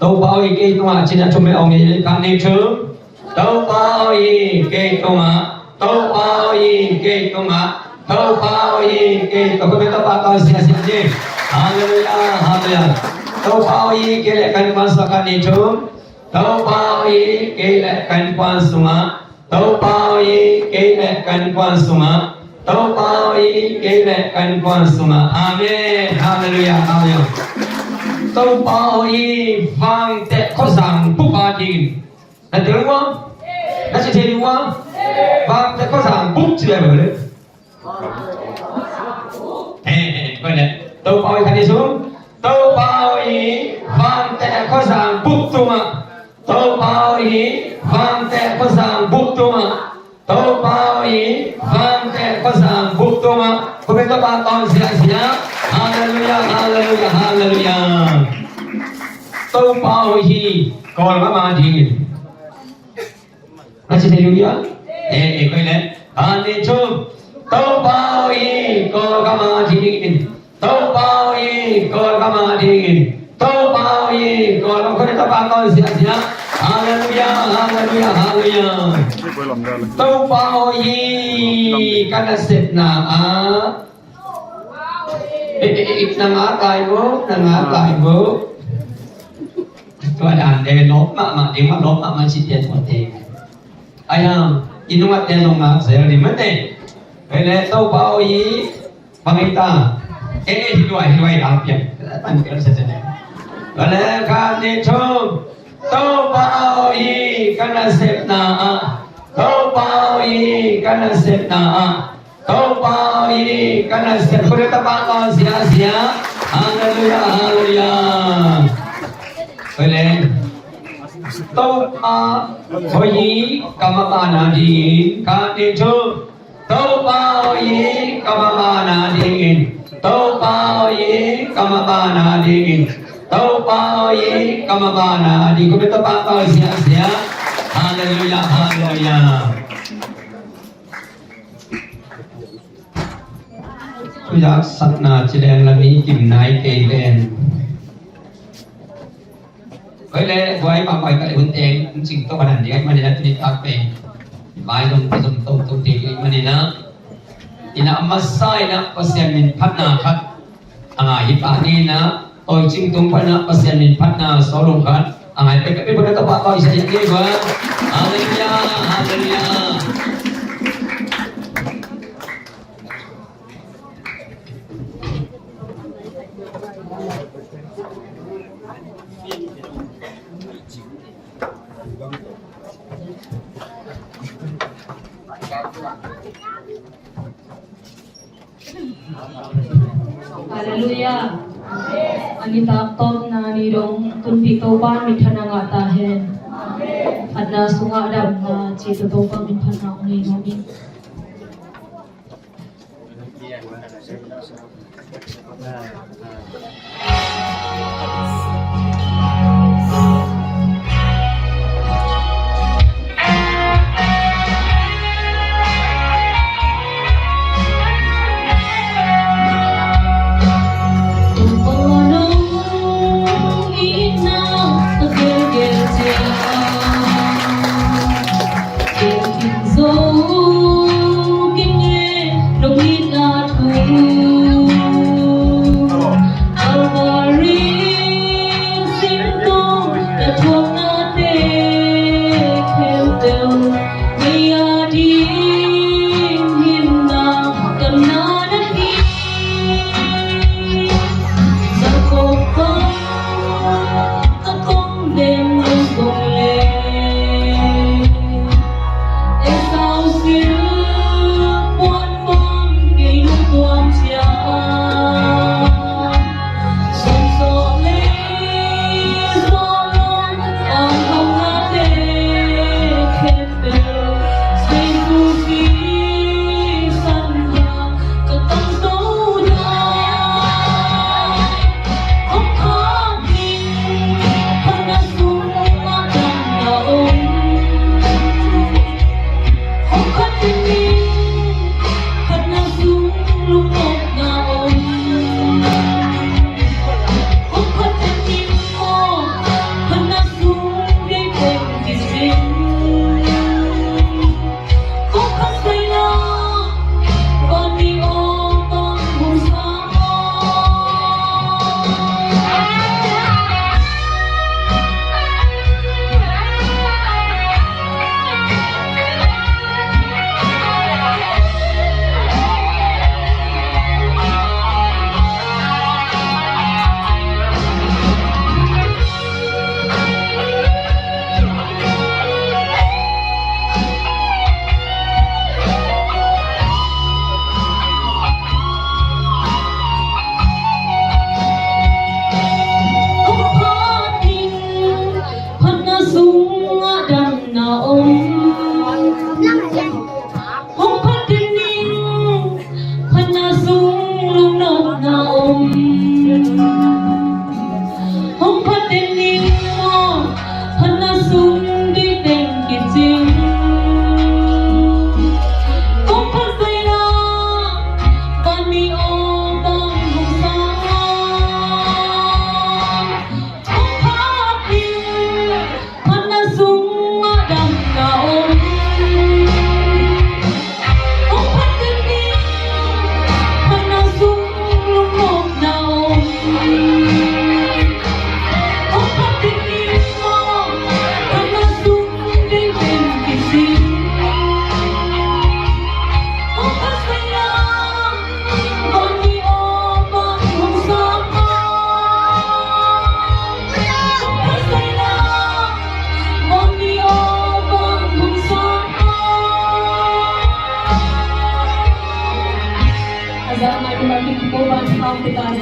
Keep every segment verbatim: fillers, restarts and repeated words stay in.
Topa aw i kei tungah, ci-in a thum bek hong ngen ni. Khat, nih, thum. Topa aw i kei tungah, Topa aw i kei tungah, Topa aw i kei tungah. Khuapi Topa tawh siasia ni. Halleluiah, halleluiah. Topa aw i kei leh ka innkuan sungah. Khat, nih, thum. Topa aw i kei leh ka innkuan sungah, Topa aw i kei leh ka innkuan sungah, Topa aw i kei leh ka innkuan sungah. Amen. Halleluiah, halleluiah. Topa aw i Vangteh khuazang bup a dingin. Na tel uh a? Na ci thei uh a? Vangteh khuazang bup ci leh bang le. He, he, koi le. Topa aw i, khat, nih, thum. Topa aw i Vangteh khuazang bup tungah. Topa aw i Vangteh khuazang bup tungah. Topa aw i Vangteh khuazang bup tungah. Khuapi Topa tawh siasia. Halleluiah, halleluiah, halleluiah. Topa aw i Kawlgam a dingin. Na ci thei uh a? Eh, eh, koi le. Khat, nih, thum. Topa aw i Kawlgam a dingin. Topa aw i Kawlgam a dingin. Topa aw i Kawlgam. Khuapi Topa tawh siasia. Halleluiah, halleluiah, halleluiah. Topa aw i ka nasepna ah. Eh, eh, eh, na ngak lai maw, na ngak lai maw. Tua dan te lawp mahmah ding, mah lawp mahmah ci pian tua te. Ai hang, i nungak te nungak zel ding mah te. Koi le, Topa aw i bang hi ta. Eh, eh, hi luai, hi luai, lam pian. Tan pian sa sa ne. Koi le, khat, nih, thum. Topa aw i ka nasepna ah. Topa aw i ka nasepna ah. Topa aw i ka nasep. Khuapi Topa tawh siasia. Halleluiah, halleluiah. Koi le. Topa aw i ka maban a dingin. Khat, nih, thum. Topa aw i ka maban a dingin. Topa aw i ka maban a dingin. Topa aw i ka maban a ding. Khuapi Topa tawh siasia. Halleluiah, halleluiah. Thuzaksakna ci leng la mi kim nai kei ven. Koi le, guai pampai ka le hun teng, hun cing to ka dan ding ai manin a, tuni tak pen. Mai zong pi zong to to te ding ai manin a. Ina masa ina Pasian min phatna khat. A ngai hi pa ni na, toi cing tung pan a Pasian min phatna sawlung khat. A ngai pek pek pek pek ka pa toi sa hi ni gua. Halleluiah, halleluiah. Halleluiah. A nitak tawpna ni dong tunpih Topa minthanna ngah ta hen. Phatna sungah damna ci tawh Topa minthanna ngah ni dong in.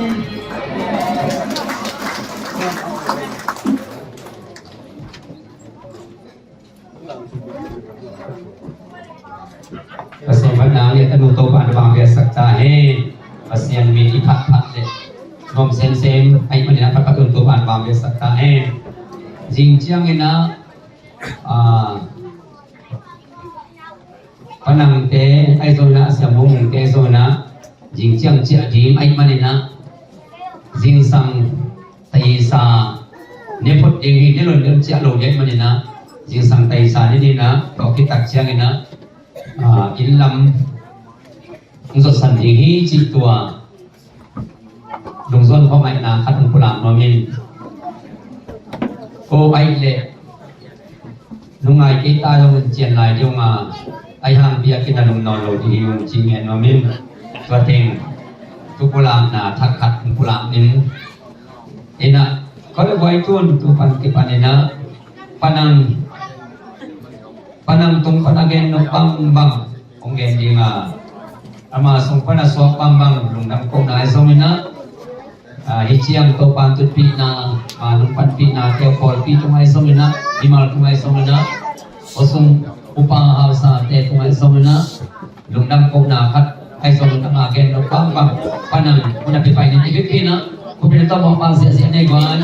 Pasian phatna le tanu Topa'n vang piaksak ta hen. Pasian min i phat phat le nuam semsem ahih manin a phat phat tun Topa'n vang piaksak ta hen. Zing ciangin ah, ah, Panangte ahi zongin ah, Sia Mung Mungte ahi zongin ah, zing ciang ciah ding ahih manin ah, zingsang taisa ne phot ding hi, ne lon ding ciah lo ding ahih manin ah, zingsang taisa ne ding ah, tua khit tak ciangin ah, ah, inn lam hong zotsan ding hi cih tua lungzuan khuangaihna khat hong pulak nuam ing. Ko ahih leh lungngai kei ta zong in cian lai ding ung a, ahi hang biakinn ah lum nawn lo ding hi ung ci ngen nuam ing. Tua teng thu pulakna thak khat hong pulak ning. Inn ah ko le buai tun tu pan kipan inn ah panang, panang tung pan a gen nop bangbang hong gen ding a, ama sung pan a suak bangbang lungdam kohna ahi zongin ah, ah, hih ciang Topa'n tutpihna, ah, lungpanpihna teu pawlpi tung ahi zongin ah, mimal tung ahi zongin ah, aw sung upa hausate tung ahi zongin ah, lungdam kohna khat ahi zongin ama gen nop bangbang panang hun a pi pai ning. I biakinn ah khupina tawh mawhpa ziahziah nei guai.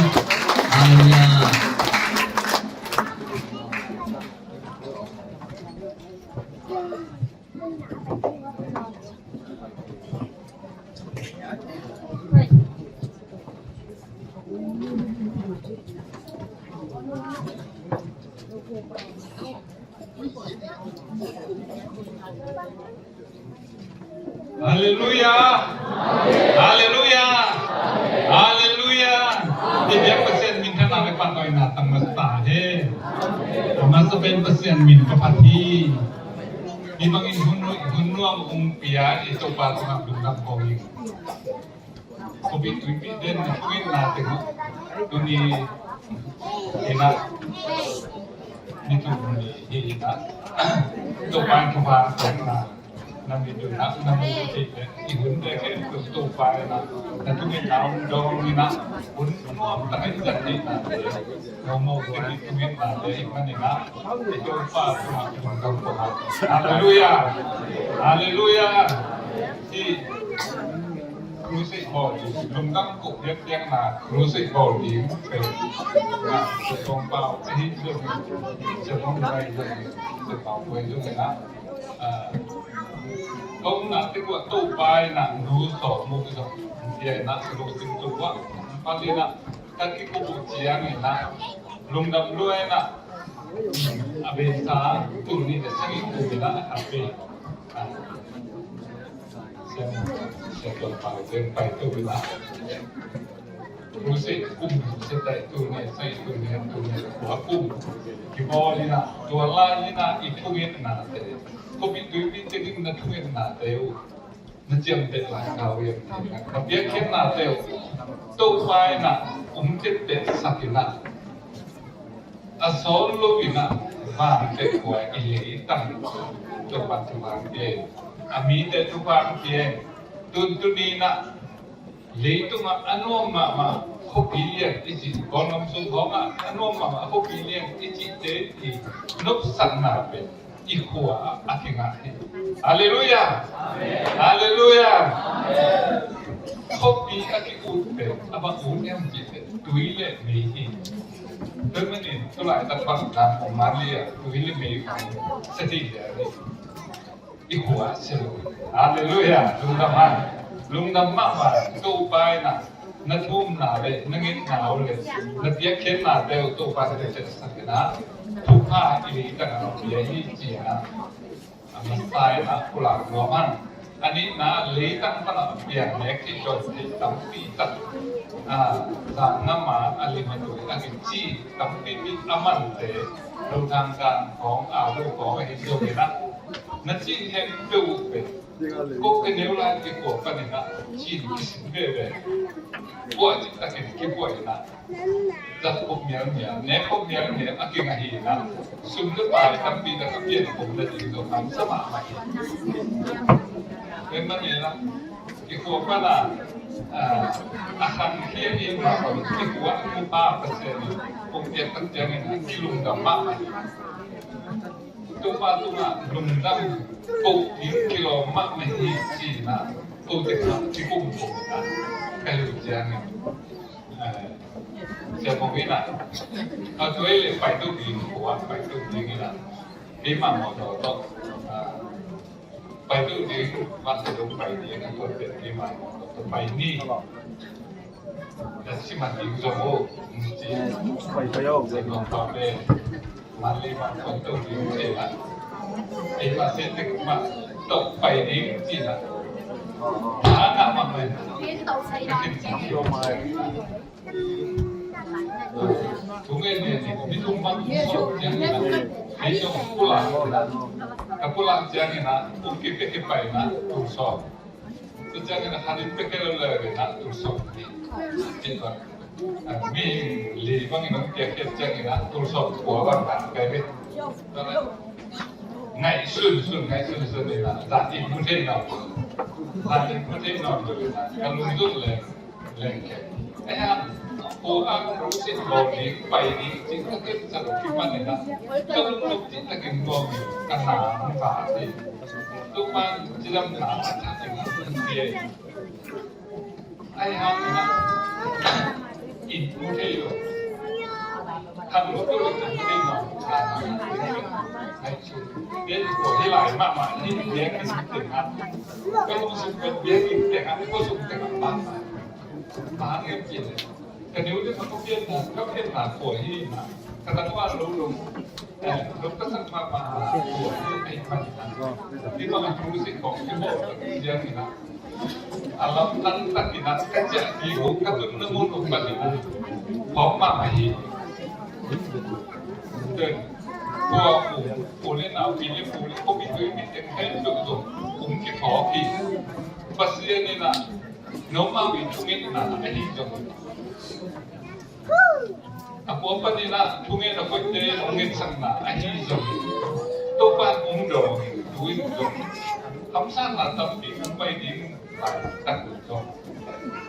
Halleluiah. Halleluiah. Halleluiah. Halleluiah. I biak Pasian minthanna le pahtawina tang masa ta hen. A masa pen Pasian min ka phat hi. Hih bangin hun, hun nuam hong pia i Topa tungah lungdam ko hi. Covid tuipi den na tuitna teng uh tuni inn ah, ni tu ni hi inn ah, Topa in thupha tawh na, na mi tu na, na mi tu i hun te ken tu Topa in na, na tu ngen na um dong ni na, hun nuam ta i zat ni na. Halleluia. Halleluia. Hih crusade bawl ding, lungdam ko piakpiakna crusade bawl ding. Sia Tong Pau, hih zong, Sia Tong Pau, Sia Tong Pau, zong na. Ah, kong na te kua Topa in na nu sawm mu zong, sia na, lu ting tu kua, pa li na. Ka kikup uh ciangin ah, lungdam lua in ah, a beisa tul nih le sagih kum in ah a khat bei. Ah, Sia, Sia Tuan Pau Zen pai tul in ah. Crusade kum, Sia tai tul nih, sagih tul nih, tul nih, kua kum. Kibawl in ah, tua lai in ah, i thungetnate. Covid tuipi tengin na thungetnate uh. Na ciamteh lai kau hiam? Na piakkhiatnate uh Topa in ah hong teptehsak in ah, a sawn lo in ah vanteh kua i leitang Topa thupha hong pia in, a mite thupha hong pia in, tun tuni in ah leitungah a nuam mahmah khuapi lian i cih, Kawlgam sung khawngah a nuam mahmah khuapi lian i cihte i nopsakna pen i khua ah a kingah hi. Halleluiah. Halleluiah. Khuapi a ki-ut pen a bang ut hiam cih pen tui le mei hi. Tua manin tulaitak bang dan om man lia, tui le mei om sa ding hi. I khua ah si lo. Halleluiah. Lungdam hang. Lungdam mahmah. Topa in ah na thumna le na ngetna uh le na piakkhiatnate uh Topa in teptehsak in ah, thupha i leitang ah pia hi ci-in ah, a masa in ah pulak nuam hang. A nihna, leitang pan ah piang nek cih dawn theih tampi tak, ah, zan ngam a, a lim a tui a kici tampi mi a mante, Lungthang kan khawng, a lo khawng ahi zongin ah, na cih hek peuh uh pen, kok ka neu lai kikhua panin ah cin kisin veve. Kua cih takin kikhua in ah, zat kok mialmial, nek kok mialmial a kingah hi in ah, sum le pai tampi tak a pian khum na ding zong hamsa mahmah hi. Ken manin ah, kikhua pan ah, A khangkhia in mah bang kikuan mu pa Pasian in hong piak tak ciangin a kilungdam mahmah hi. Topa tungah lungdam ko ding kilawm mahmah hi ci-in a kote kha kikum ko in a ka hilh ciangin, eh, Sia Pong in a a tua i le pai to ding ko a pai to ding in a keimah mawtaw tawh, ah, pai to ding, masa dong pai ding a tua pen keimah mawtaw tawh pai ni. Dah siman ding zong o. Pai, pai, o. Sia Pong pa pen Manlei mah pai to ding ci-in a. Ei mah se tek mah tawh pai ding ci-in a. Mah ngah mah mai. Tung en en ni, mi tung bang tung sawm ciangin a, mi tung pulang, ka pulang ciangin a, ung kipia kipai na tung sawm. Tua ciangin a, hanin pia kia lo le na tung sawm ni. Cin bang, a, mi li bangin ung pia kia ciangin a, tung sawm kua bang na kai ve. Ngaih sunsun, ngaih sunsun ni na, za in mu thei na, za in mu thei na, ka lungzun le. Lengkhia. Ahi hang, ko a crusade bawl ding, pai ding, cih takin sa lo kipan in a. Ka lungnuam cih takin bawl ding, ka na hong ka si. Tua pan cidamna a cih takin a hong pia. Ahi hang in a, in mu thei lo. Thang lo tua lo in mu thei lo. Ahi cu. Tua hi lai mahmah, hi biakinn teng a. Ka lungsim pen biakinn teng a, ka lungsim teng a mahmah. Bang hang hiam cih leh ka neu ding ka pianna, ka pianna khua hi na, ka tangval lo lo, eh, lo ka sak mahmah khua hi, ahi man na. Hih bang a thu sik khawng kibawl tak ciangin a, a lamdang takin a, ka ciah ding uh, ka tunna mun uh panin a, phawk mahmah hi. Tua, khua uh, u le nau, pi le pu le, khuami tuimi teng khempeuh zong hong kiphawk hi. Pasian in a, nomau i thungetna ahi zong, a kua panin a thungetna koite hong ngetsakna ahi zong, Topa in hong dawng, tu-in zong hamsatna tampi hong pai ding laitak zong,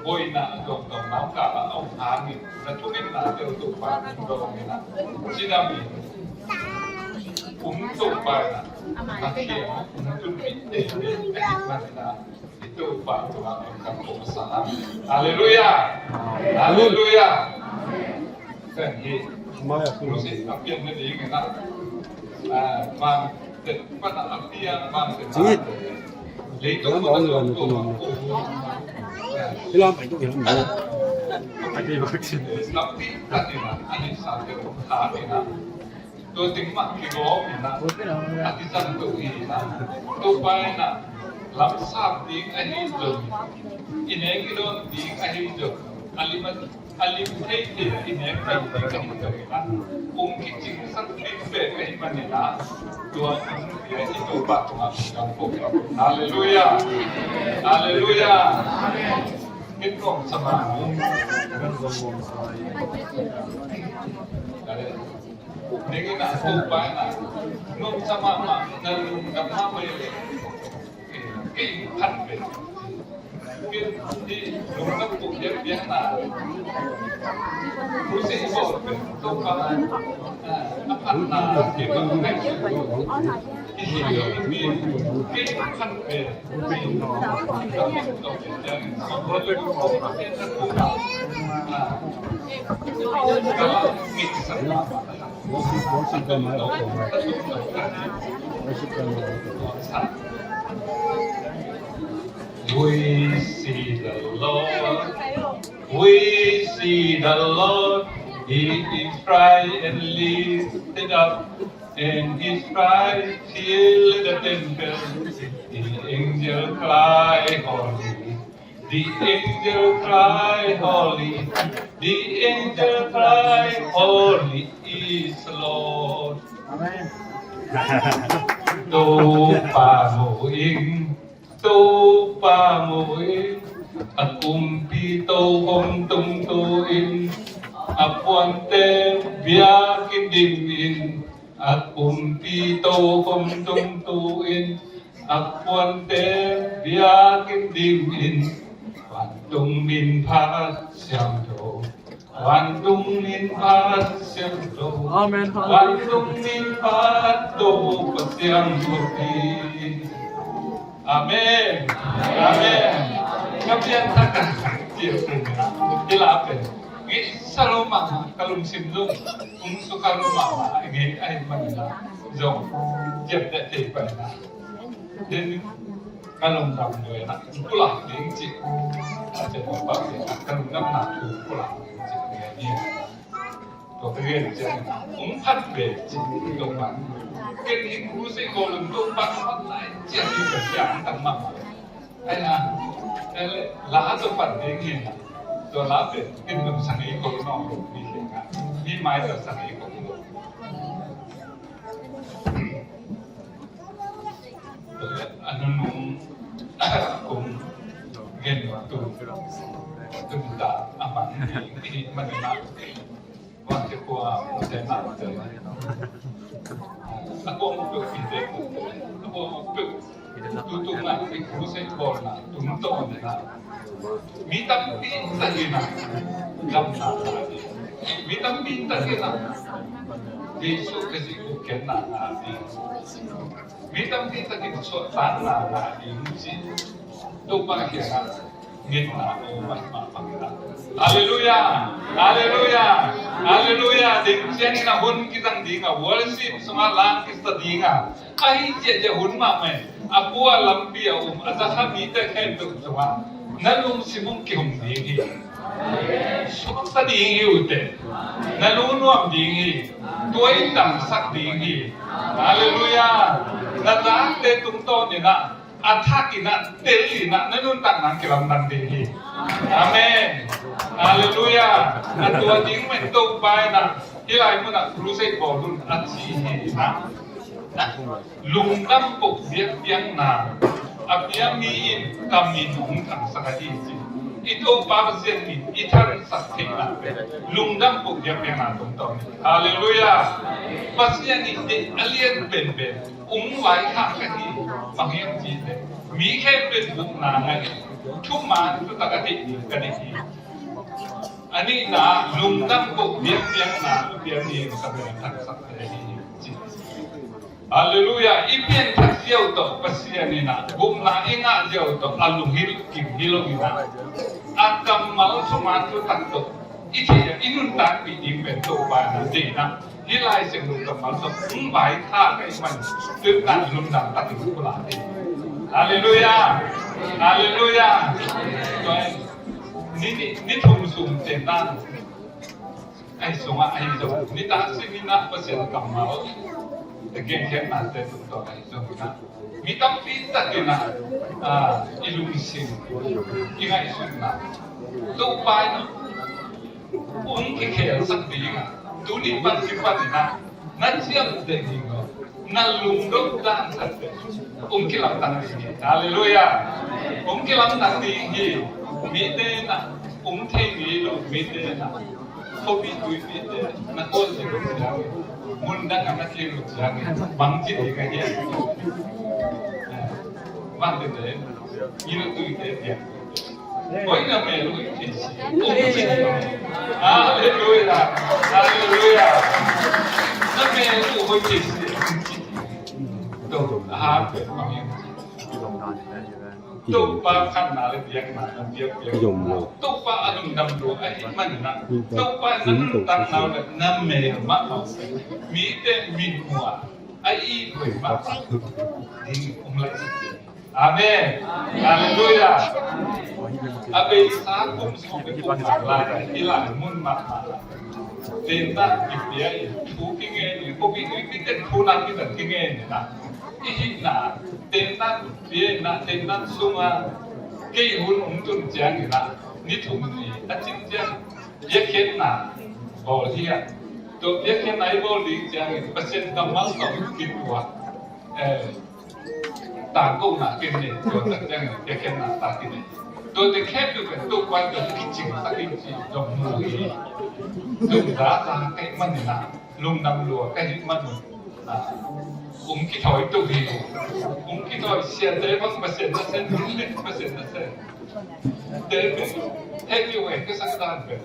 buaina a tuamtuam lamkal a om hangin na thungetnate uh Topa in hong dawng in a, cidam in hong Topa in a, na khia hong tunpih teitei ahih manin a, i Topa tungah ka kong sa. Halleluiah! Halleluiah! Kan hi. Maya, Musi a pian na ding na. Ah, man te pana a pian, man te. Singit. Leitung mana lo tu ma. Ilam pai tu ilam. Lampi tatina ani sa te tatina. Tua teng mah kigawm in a, a kizang to hi in a, Topa in a, lamsap ding ahi zong, i nek i dawn ding ahi zong, a lim a, a lim thei thei a i nek thei ding ahi zong in a, hong kicingsak ding pek ahi manin a, tua in a i Topa tungah kong dam ko. Halleluiah! Halleluiah! Ken kong sa mah. Ning in a Topa in a, nong sa mahmah, na lungdam mahmah hi leh, kei phat ve. Kei lungdam ko biakbiak na. Crusade i bawl pen Topa a phatna kei bang kei hi. Kei phat ve. We see the Lord. We see the Lord. He is high and lifted up, and his praise fill the temple. The angel cry, holy. The angel cry, holy. The angel cry, holy is the Lord. Amen. Topa mu in, Topa mu in, a kumpi tokhom tung tu in, a puante biakinn dim in, a kumpi tokhom tung tu in, a puante biakinn dim in, vantung Tung min phat siangtho, van tung min phat siangtho, amen. Van tung min phat to Pasian thupi. Amen. Amen. Ka pian thak a ciah kum na kila pen ngei sa lo mah ka lungsim zong ung suka lo mah ngei ai man na zong ciah te te pai na. Then ka lungdam lua na pulak ding ci. Ka lungdam na pulak ding ci. Tua ka gen ciang ung phat ve ci. Tua pan ken hi crusade ko lung tua pan hot lai ciang hi ka ciang tang mah. Ai na la tua pan ding hi na. Tua la pen ken lung sang i ko nong lung ni hi na. Ni mai tua sang i ko. A nunung kong gen tu tung ta a man ni manina. Wan te kua te na te a kong tu ki te a kong tu tu tu na ki ku se ko na tung to na. Mi tampi takin a gamna ngah ding. Mi tampi takin a Jesu Khazih gupkhiatna ngah ding. Mi tampi takin suahtakna ngah ding ci. Topa kiangah ngetna om mahmah bangin a. Halleluiah! Halleluiah! Halleluiah! Ding ciangin a hun kizang ding a, worship sungah lang kisa ding a. Ahi ciahciah hun mahmah in a bua lampi a um a zakha mite khempeuh tungah na lungsim hong kihong ding hi. Suakta ding hi uh teh. Na lu nuam ding hi. Tua in damsak ding hi. Halleluiah. Na zakte tungtawn in ah a thak in ah tel in ah na nuntakna kilamdang ding hi. Amen. Halleluiah. A tua ding men Topa in ah hih lai munah crusade bawl un a ci hi in ah. Lungdam puk biakpiakna a pia mi in kam in hong thangsak ahi ci. I Topa Pasian in i thangsak theihna pen lungdam puk biakpiakna tungtawn hi. Halleluiah. Pasian in deih a lian penpen hong vaikhak ka hi. Bang hiam cih leh mi khempeuh in gupna ngah in thuman thutak a theih ding ka deih hi. A nihna lungdam puk biakpiakna a pia mi in kam in hong thangsak ahi ci. Halleluiah. I pianthak ziau tawh Pasian in ah gupna i ngah ziau tawh a lunghilh kim hi lo in ah a kammal thuman thutak tawh i theih a i nuntakpih ding pen Topa in ah deihna hih Lai Siangtho kammal tawh hong vaikhak ahih man tuitan lungdam takin pulak hi. Halleluiah. Halleluiah. Tua in ni ni ni thum sung tentan ahi sungah ahi zong nitak simin ah Pasian kammal te genkhiatnate tungtawn ahi zong inah mi tampi takin ah i lungsim i ngaihsutna Topa in ah hong kikhelsak ding ah tuni pan kipan inah na ciamteh ding lo na lungdam dan khat hong kilamdang ding hi. Halleluiah. Hong kilamdang ding hi. Mite inah hong thei ngei lo mite inah khuapi tuipite na kawl ci lo ciangin mundang a na kei lo ciangin bangci ding a hian vangtete i lo tuite tiang. Hoih na mel uh hoih thei si. Halleluiah. Halleluiah. Na mel uh hoih thei si. Topa khatna le biakna na biak biak. Topa a lungdam lo ahih manin ah Topa na nuntakna le na mel mah a mite min hua a i hoih mah ding um lai. Amen. Halleluiah. A beisa kum sawm le kum nih lai i lai mun mahmah. Tentan kipia in thu kingen in khuapi tuipite thu na kizang kingen in ah i hihna tentan pia in ah tentan sungah kei hun hong tun ciangin ah ni thum ni a cin ciang biakhiatna bawl hi a. Tua biakhiatna i bawl ding ciangin Pasian kammal tawh kituak tangkona ken nei, tua tak ciangin biakhiatna ta ken nei. Tuate khempeuh pen Topa in tua kicingsak in ci zong mu hi. Zong za za ka hih manin ah lungdam lua ka hih man un Hong kithawi tuk hi. Hong kithawi siate bang Pasian nasem, Pasian nasem. Te pen hehpih uh e, ka sak dan pen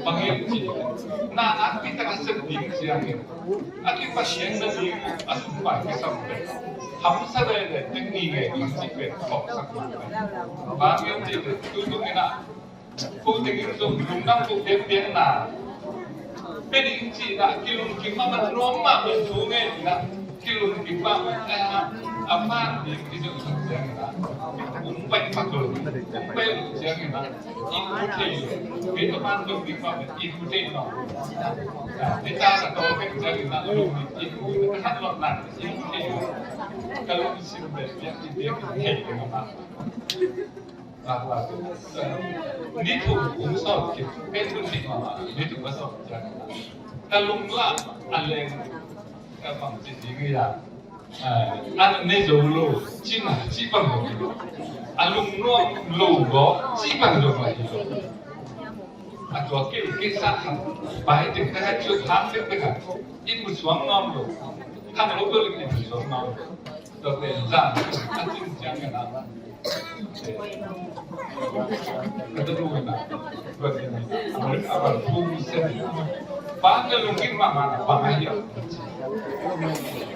bang hiam cih leh, na nakpi tak a sep ding ciangin a kipat siang nading a sumpai kisam pen hamsa lele teng ni nge ding cih pen khawksak mah pen. Bang hiam cih leh tu tung in ah, ko teng in zong lungdam ko pianpianna pia ding cihna kilungkim mahmah, nuam mahmah thu ngen in ah, kilungkim mahmah, a man ding kizom sak ciangin ah, hong baih pak lo, hong baih lo ciangin ah, i mu thei lo, kei ka man zong ding mahmah i mu thei lo. Kei ta ka tawh kei ciangin ah, lungdam i mu, ka khanlawhna i mu thei lo. Ka lungsim pen biak i biak i thei lo mah. Ni thum hong sawm kik, pen hun thik mah, ni thum a sawm ciang. Ka lungla a leng, ka bang ci ding hi a. An ne zo lo, ci na, ci bang lo. A lungnuam lo go, ci bang lo mah hi lo. A tua kei, kei sa khan, pai te ka hai cu thang te ka. I mu suang ngam lo. Khang lo ko ling i mu suang ngam lo. Tua pen zan a cin ciang ka na. Ka ta tu na. Tua pen a bar phung sen. Pa ka lungkim mahmah na pa ka hiam.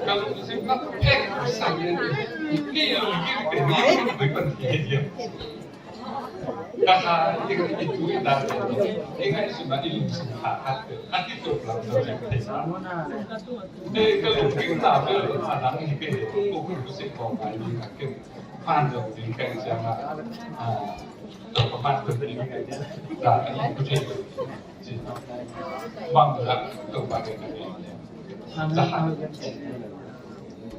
Ka lungsim na pek sa hiam. Ni lungkim pen ni lungkim pen hiam. Ka kha i, i tu i dan, i ngaihsutna, i lungsim kha khat te a kituak lam tawh leng thei sa. Te ka lungkimna bel a dang hi kei, ko lungsim kong ai ding a kem pan zong ding kei ciang a, a, tawh ka pan zong ding kei ciang a, da ka i ku thei. Bang dak Topa te ka ne. Za ha.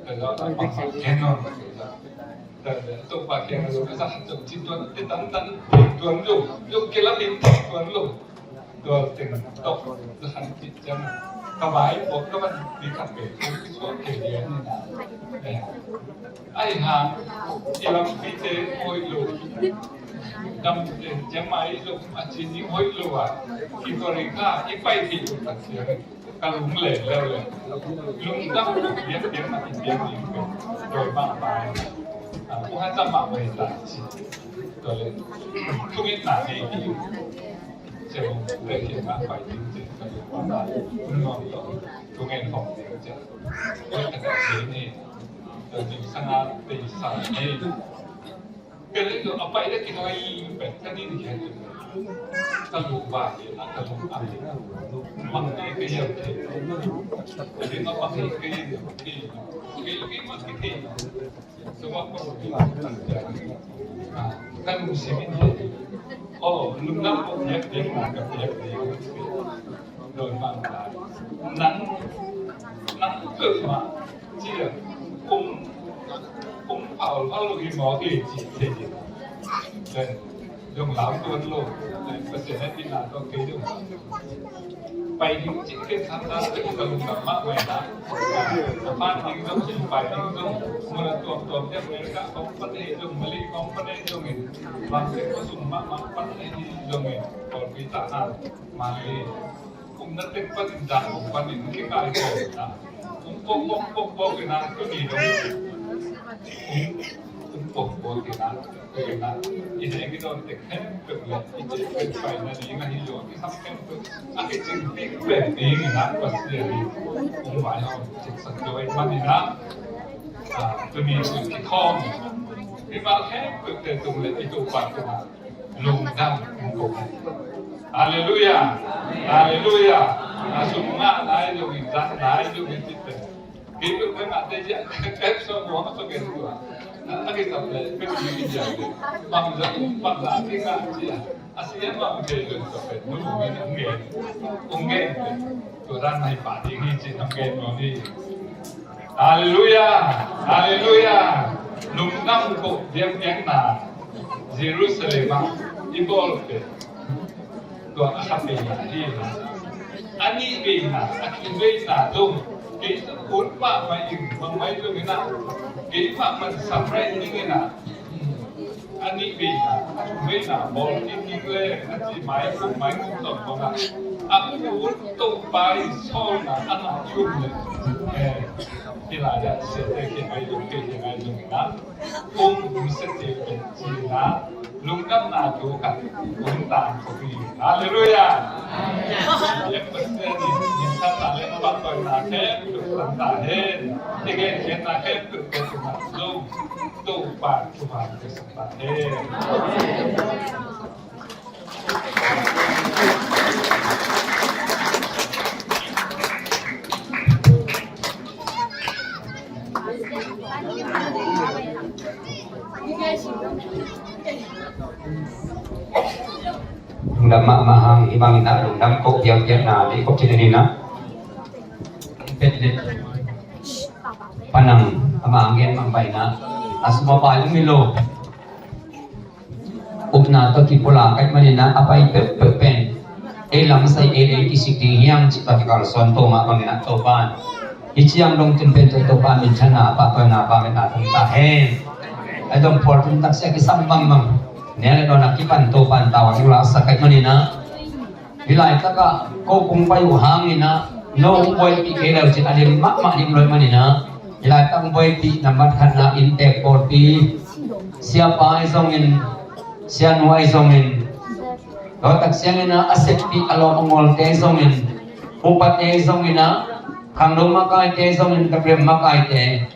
Ka za ta bang sa ken no. Topa kiang a za ha zong ci tuan te tan tan tuan lo. Lo ke la min tuan lo. Tua teng tok za han ci ciang. Ka vai pok ka van pi ka pe. Ki suak ke dia ni na. Ai hang, i lampite hoih lo. Damte ciangmai zong a ci ding hoih lo a, i Korea i pai thei lo tak ciang ka lung leh leu leh. Lungdam lo biak biak na i biak ding pen dawi mah pai. A, ku han tam mah pai ta ci. Tua leh thungetna nei ding. Ciang leh hian mah pai ding ci ka lung mah pai. Nuam tawh thungen hong ding ci. Tua ka ta ci ni. Tua ding sanga tei sa ni. Ka lei lo a pai le kinawi pen ka din hian tu. Ka lu ba hi a ka lu a hi. Mang ne ka yau thei. Ka ding a mang hi ka yau thei. Ka lu ki mang ki thei. Ka wa ko ki mang tan ja. Ka lu si min hi. Oh, lu na ko ya ke ma ka ya ke. Doi mang ta. Nang, nang ke ma. Cia, kong, kong pau pau lo hi mawk hi ci thei hi. Len, zong lau tuan lo, len, Pasian a tina tawh kei zong. Pai ding ci kei san na, ka lungdam mah mai na. A pan ding zong, pai ding zong, mun a tuam tuam deuh America kong pan hei zong, Mali kong pan hei zong in. Bang sek ko sung mah mah pan hei zong in. Kong pi ta na, Mali. Kum na tek panin dan kum panin kikai ko na. Kum pok pok pok pok ina tuni dong. Kum pok pok ina ina ina ki don tek hem pek le ina tek pai na ni nga hi lo ki sam hem pek. A ki cing pek pek ni ina Pasian ni. Kum vai hau cing sak doi man ina. Tuni tuni ki khom. Ni ma hem pek te tung le itu pan ina. Lungdam. Halleluia. Halleluia. A sum ngah nai lo in, zat nai lo in, cih pen. Kei pen ka ngah te cia, ep so nuam a so gen tua. A kisap le, pen ki cia le. Bang zat, bang zat ki ngah cia. A sian bang thei lo in so pen. Nu min ang gen. Ung gen pen. Tua dan mai pa ding hi cih ang gen nuam hi. Halleluia! Halleluia! Lungdam ko diamdiamna Jerusalem ah i bawl pen tua a kha veina hi. A nih veina, a thum veina zong kei ut mahmah in bangmai zong in ah kei mahmah samraih ding in ah a nih veina, a thum veina bawl kik ding le a ci mai kum mai kum zong bang ah a ut Topa i sawlna a na thum le. Eh, Lai ah siate kiang ai zong, kei kiang ai zong na, um, um siate kiang ci na, lungdamna thu khat um tang ko hi. Halleluiah. Amen. Pasian in, in tha ta le a bang koi na khe, tu tang ta hen. Te gen khe na khe, tu khe tu na zong, tu pa tu pa tu sa ta hen. Lungdam mahmah hang, hih bangin ah lungdam ko biakbiakna dih ko kinin ah. Panang ama ang gen mang pai na a suma pai lung milo. Upna tawh kipulak ahih manin ah a pai peuhpeuh pen ei lamsai ei lei kisik ding hiam cih tawh kikalsuan to mah bangin ah Topa'n hih ciang dong tun pen tawh Topa'n minthanna, pahtawina, vangliatna tung ta hen. A dong pawl tun taksia kisam bangmang, nia le dawn a kipan Topa'n tau a ding laksak ahih manin ah hih laitakah ko kong pai uh hangin ah no hong buaipih kei leu cin a lim mahmah lim loih manin ah hih laitak hong buaipih nambat khatna inntek pawlpi siapa ahi zongin, sianu ahi zongin, tua tak siangin ah a seppih a lawm a ngawlte zongin, upate zongin ah, khangno makaite zongin, kabrem makaite,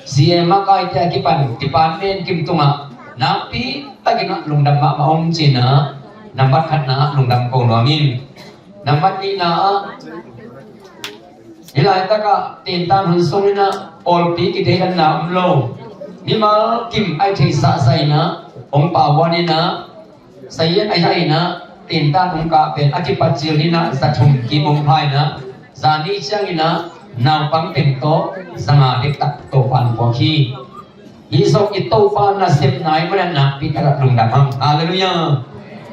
C A makaite a kipan department kim tungah nakpi takin ah lungdam mahmah om cin ah nambat khatna ah lungdam ko nuam ing. Nambat nihna ah hih laitakah tintan hun sungin ah pawlpi kitheidanna om lo, mimal kim ahi thei sahsah in ah hong pauan in ah sayen a hia in ah tintan hong kah pen a kipat cil in ah za thum kim hong pha in ah zani ciangin ah naupang teng tawh za nga dektak Topa'n puak hi. Hih zong i Topa nasepna ahih manin ah nakpi takin lungdam hang. Halleluiah.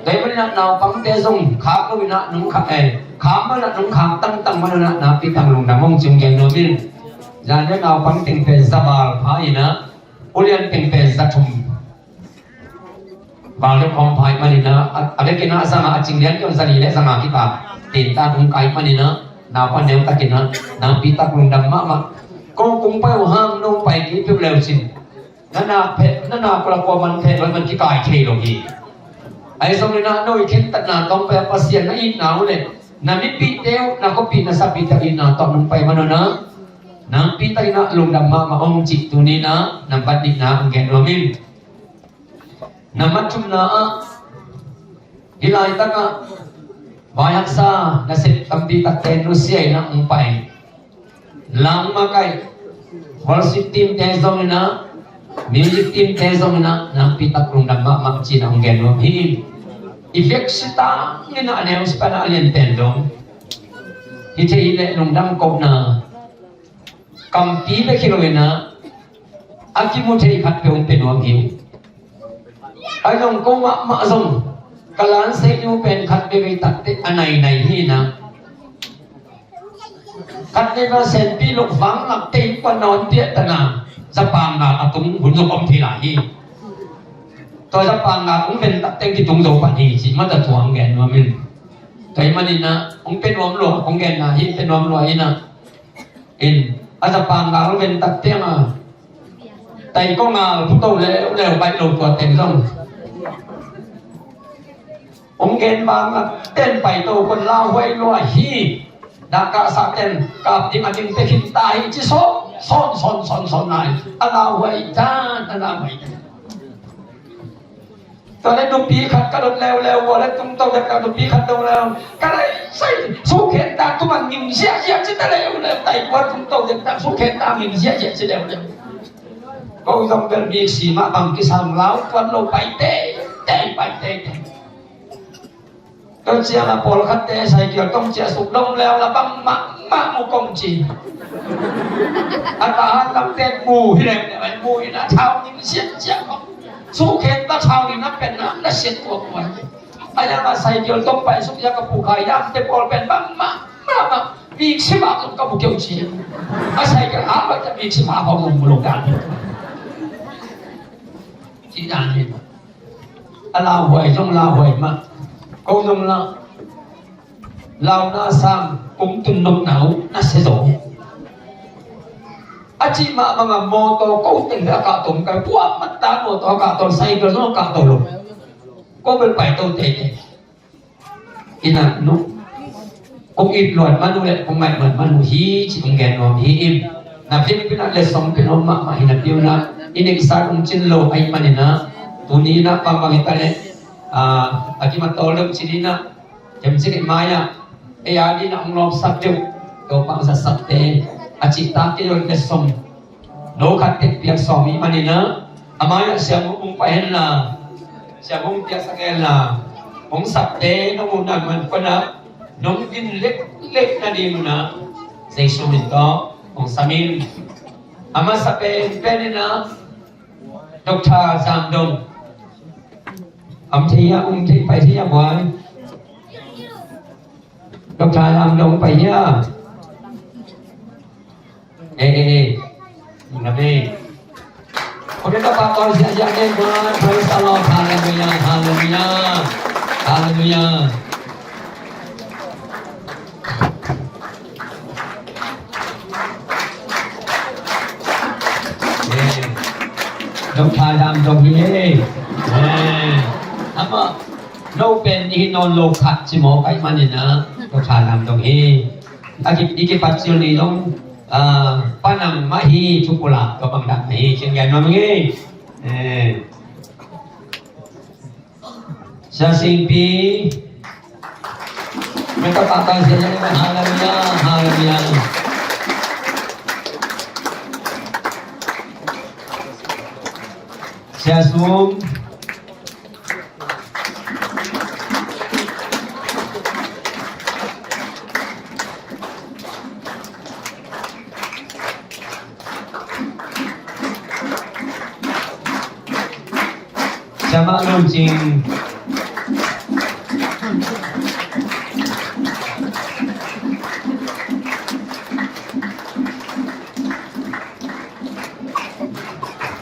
Tua ahih manin ah naupangte zong khak lo in ah nong khak, eh, khak man ah nong khak tangtang man ah nakpi takin lungdam hong ci hong gen nuam ing. Zan in naupang teng pen za val pha in ah ulian teng pen za thum bang le khawng pha ahih manin ah, a, a vekin ah za nga a cing lian kion za li le za nga kipha. Tintan hong kah ahih manin ah, naupang neu takin ah, nakpi tak lungdam mahmah. Ko kong pai uh hang no pai kei peuh leu cin. Na na phe, na na kua le kua man phe, man kikai thei lo hi. Ahi zongin ah no i khentatna tawh hong pai a Pasian na itna uh le, na mipihte uh, na khuapih na sappihte uh itna tawh nong pai man un ah, nakpi takin ah lungdam mahmah om cih tuni in ah, nambat nihna hong gen nuam ing. Nambat thumna ah, hih laitakah vai haksa nasep tampi takte nusia in ah hong pai. Lam makaih, worship team te zongin ah, music team te zongin ah, nakpi tak lungdam mahmah ci-in ah hong gen nuam hi. I vekpi tangin ah a neu sipan ah a lianpen dong hi thei hi leh lungdam kohna kampi bek hi lo in ah, a kimu thei khat peuh hong pia nuam hi. Ahi zong ko mahmah zong ka lansei nu pen khat veivei takteh a nainai hi in ah, khat veivei a senpi lok vanglak tei kua nawn piah tana Japan ngal a tung hun zong om thei lai hi. Tua Japan ngal hong ven takteh kitung zo pan hi cih mah tawh thu hong gen nuam ing. Tua ahih manin ah hong pia nuam lua, hong genna hi, pia nuam lua in ah. In, a Japan ngal ven tak tiang a, tai ko ngal phuto leuleu baih lo tua teng zong. Hong gen bang a ten pai to kon lauhuai lua hi. Dak kah sa ten kap ding a ding te khin ta hi ci sawn, sawn, sawn, sawn, sawn nai. A lauhuai dan, a lauhuai dan. Tua leh nupi khat ka dot leuleu, ua leh tungto dek ka nupi khat dong leu. Ka lei sai sukhen ta tuman ngim ziahziah ci ta leuleu, tai kua tungto dek ta sukhen ta ngim ziahziah ci leuleu. Ko zong bel bik si mah bang kisam lau tuan lo pai tei tei, pai tei tei. Tua ciang a pawlkhatte cycle tong ciah suk dong leu la bangmah mah mu kong ci. A tahan lam pen mu hi lem lem mu in a thau ning siat ciah kong. Sukhen ta thau ning na pen na na siat tua kuan. A yang a cycle tong pai suk ya ka pu khai yam te pawl pen bangmah mah mah. Bik si mah kong ka bu keu ci. A cycle a pai ta bik si mah kong mu mu lo dan. Ci dan hi. A lauhuai zong lauhuai mah. Ko zong la launa sang kong tun nopna uh na sia zo. A cih mah bangah mawtaw ko teng a kahto om kei, kuamah ta mawtaw a kahto, cycle zong a kahto lo. Ko bel paito teitei. Ina nu, kong it luat man uh le kong ngaih luat man uh hi ci kong gen nuam hi. In na vekpi in ah letsong pen om mahmah hi napi un ah, i neihsa kong cin lo ahih manin ah, tuni in ah bangbang hi ta leh, ah, a kim a tawl deuh ci ni in ah, kemcik i mai-ah ei a dingin a hong lawpsak deuh, Topa hong zatsak te a cihtak kei lo letsong no khat tek piak sawm i hih manin ah, a mai-ah Sia Mung hong pai hen la, Sia Mung piaksak hen la, hong sak te nong muhna man pan ah nong din leklek nading un ah Jesu min tawh hong sam in. A masa pen pen in ah Doctor Zam Dong. Om thei a, om thei, pai thei a buai. Doctor Zam Dong pai hia? Eh, eh, eh. Ina be. Okay, Topa tawh siasia den buai. Praise the Lord. Hallelujah, hallelujah, hallelujah. Eh, Doctor Zam Dong hi e. Eh, amah no pen i hi nawn lo khat ci mawk ahih manin ah Doctor Zam Dong hi. A ki, i kipat cil ni dong, ah, panang mah hi, thupulak tua bang dak mah hi, ciang gen nuam hi. Eh. Sia Singpi. Meta pata sia sia, haleluya, haleluya. Sia Sum. Sia Mah Lun Cing.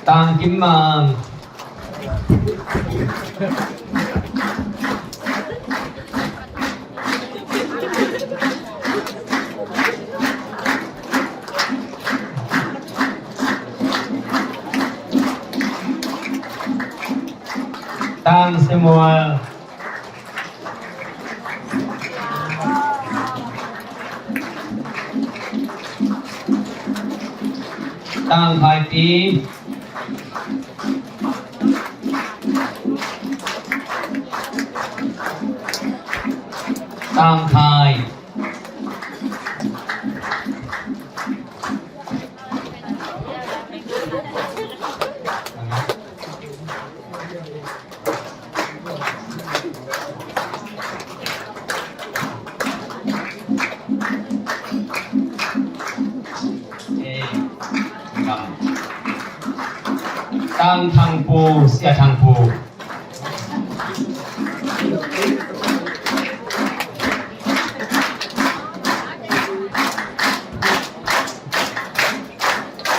Tang Kim Mang. Tang Samuel. Tang Khai Pi. Tang Khai. Tang Thang Pu, Sia Thang Pu.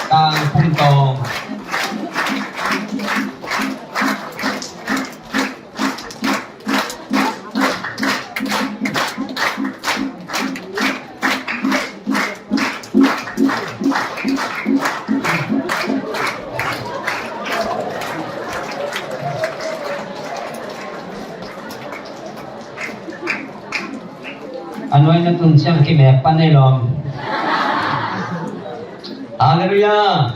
Tang Pum Tawng. A nuai na tun ciang kimek pan ei lawm. Halleluiah.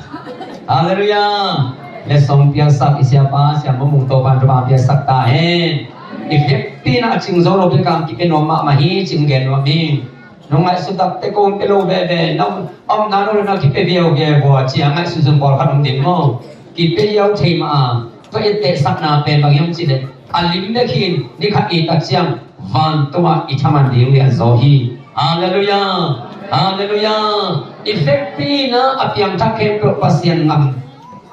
Halleluiah. Letsong piaksak i siapa, Sia Mung Mung Topa'n thupha piaksak ta hen. I vekpi in a cing zo lo bek a kipia nuam mahmah hi, cing gen nuam hi. Nong ngaihsut tak teh kong pia lo veve, nong omna nong na kipia viau viau vua ci a ngaihsun zong pawlkhat om ding maw? Kipia viau thei mah a, tua ettehsakna pen bang hiam cih leh a lim bek hi in, ni khat i tak ciang vantung ah i thaman ding lian zaw hi. Halleluiah. Halleluiah. I vekpi in a piangthak khempeuh Pasian ngam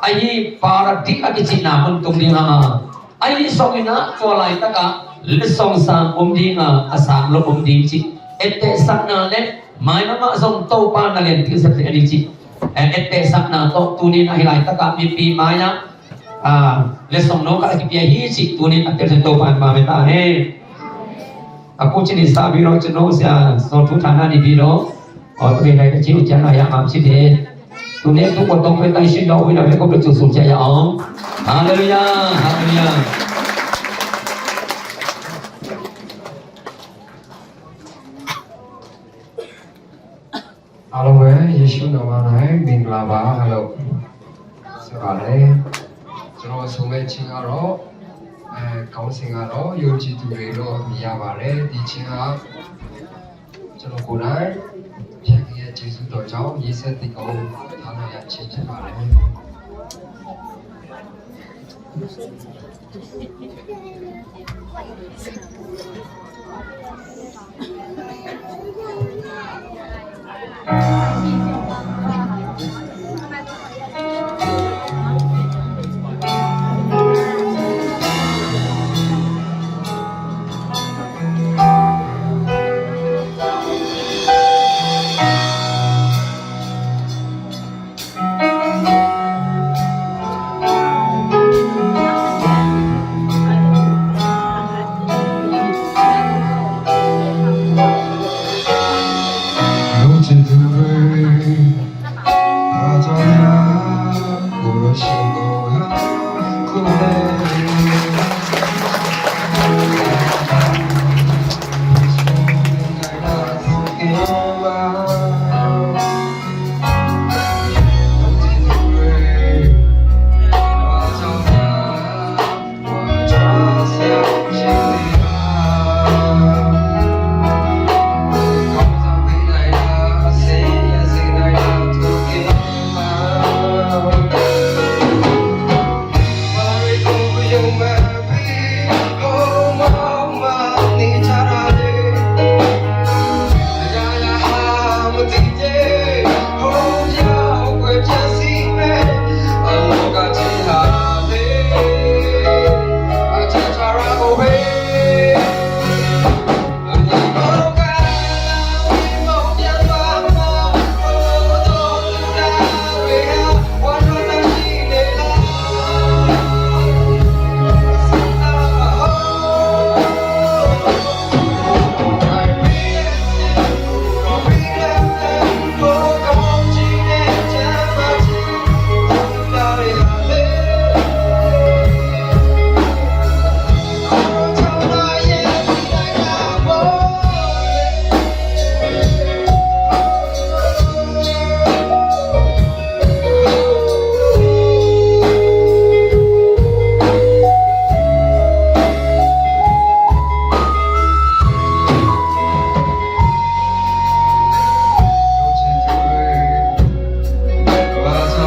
ahi Paradis a kicihna mun tung ding a, ahi zongin a tua laitak ah letsong sang om ding a, a sang lo om ding cih ettehsakna le maina mah zong Topa na lianpi sepsep a ding cih, eh, ettehsakna tawh tuni in a hih laitak ah mipi mai-ah, ah, letsong no khat a kipia hi cih tuni in a telsen Topa in ma meta hen. A ku cin i sa bi lo cin no sia so thu thana ni bi lo. Aw tu bi lai ka ci u cian a ya mam ci de. သူနဲ့သူ့ကို သုံးခွင့် သန့်ရှင်းသောဝိညာဉ်တော်ကို ပြုစုကြရအောင်။ Hallelujah, hallelujah. အားလုံးပဲ ယေရှုနာမ၌ မင်္ဂလာပါလို့ ဆိုပါတယ်။ ကျွန်တော်ဆိုမဲ့ချင်းကတော့ အဲ၊ ခေါင်းစဉ်ကတော့ ယုံကြည်သူတွေလို့ အမည်ရပါတယ်။ ဒီချင်းက ကျွန်တော်ကိုယ်တိုင် ရန်ကရဲ့ ကျေးဇူးတော်ကြောင့် ရေးဆက်သင်အောင် ထားလိုက်ရခြင်း ဖြစ်ပါတယ်။ Hello, hello,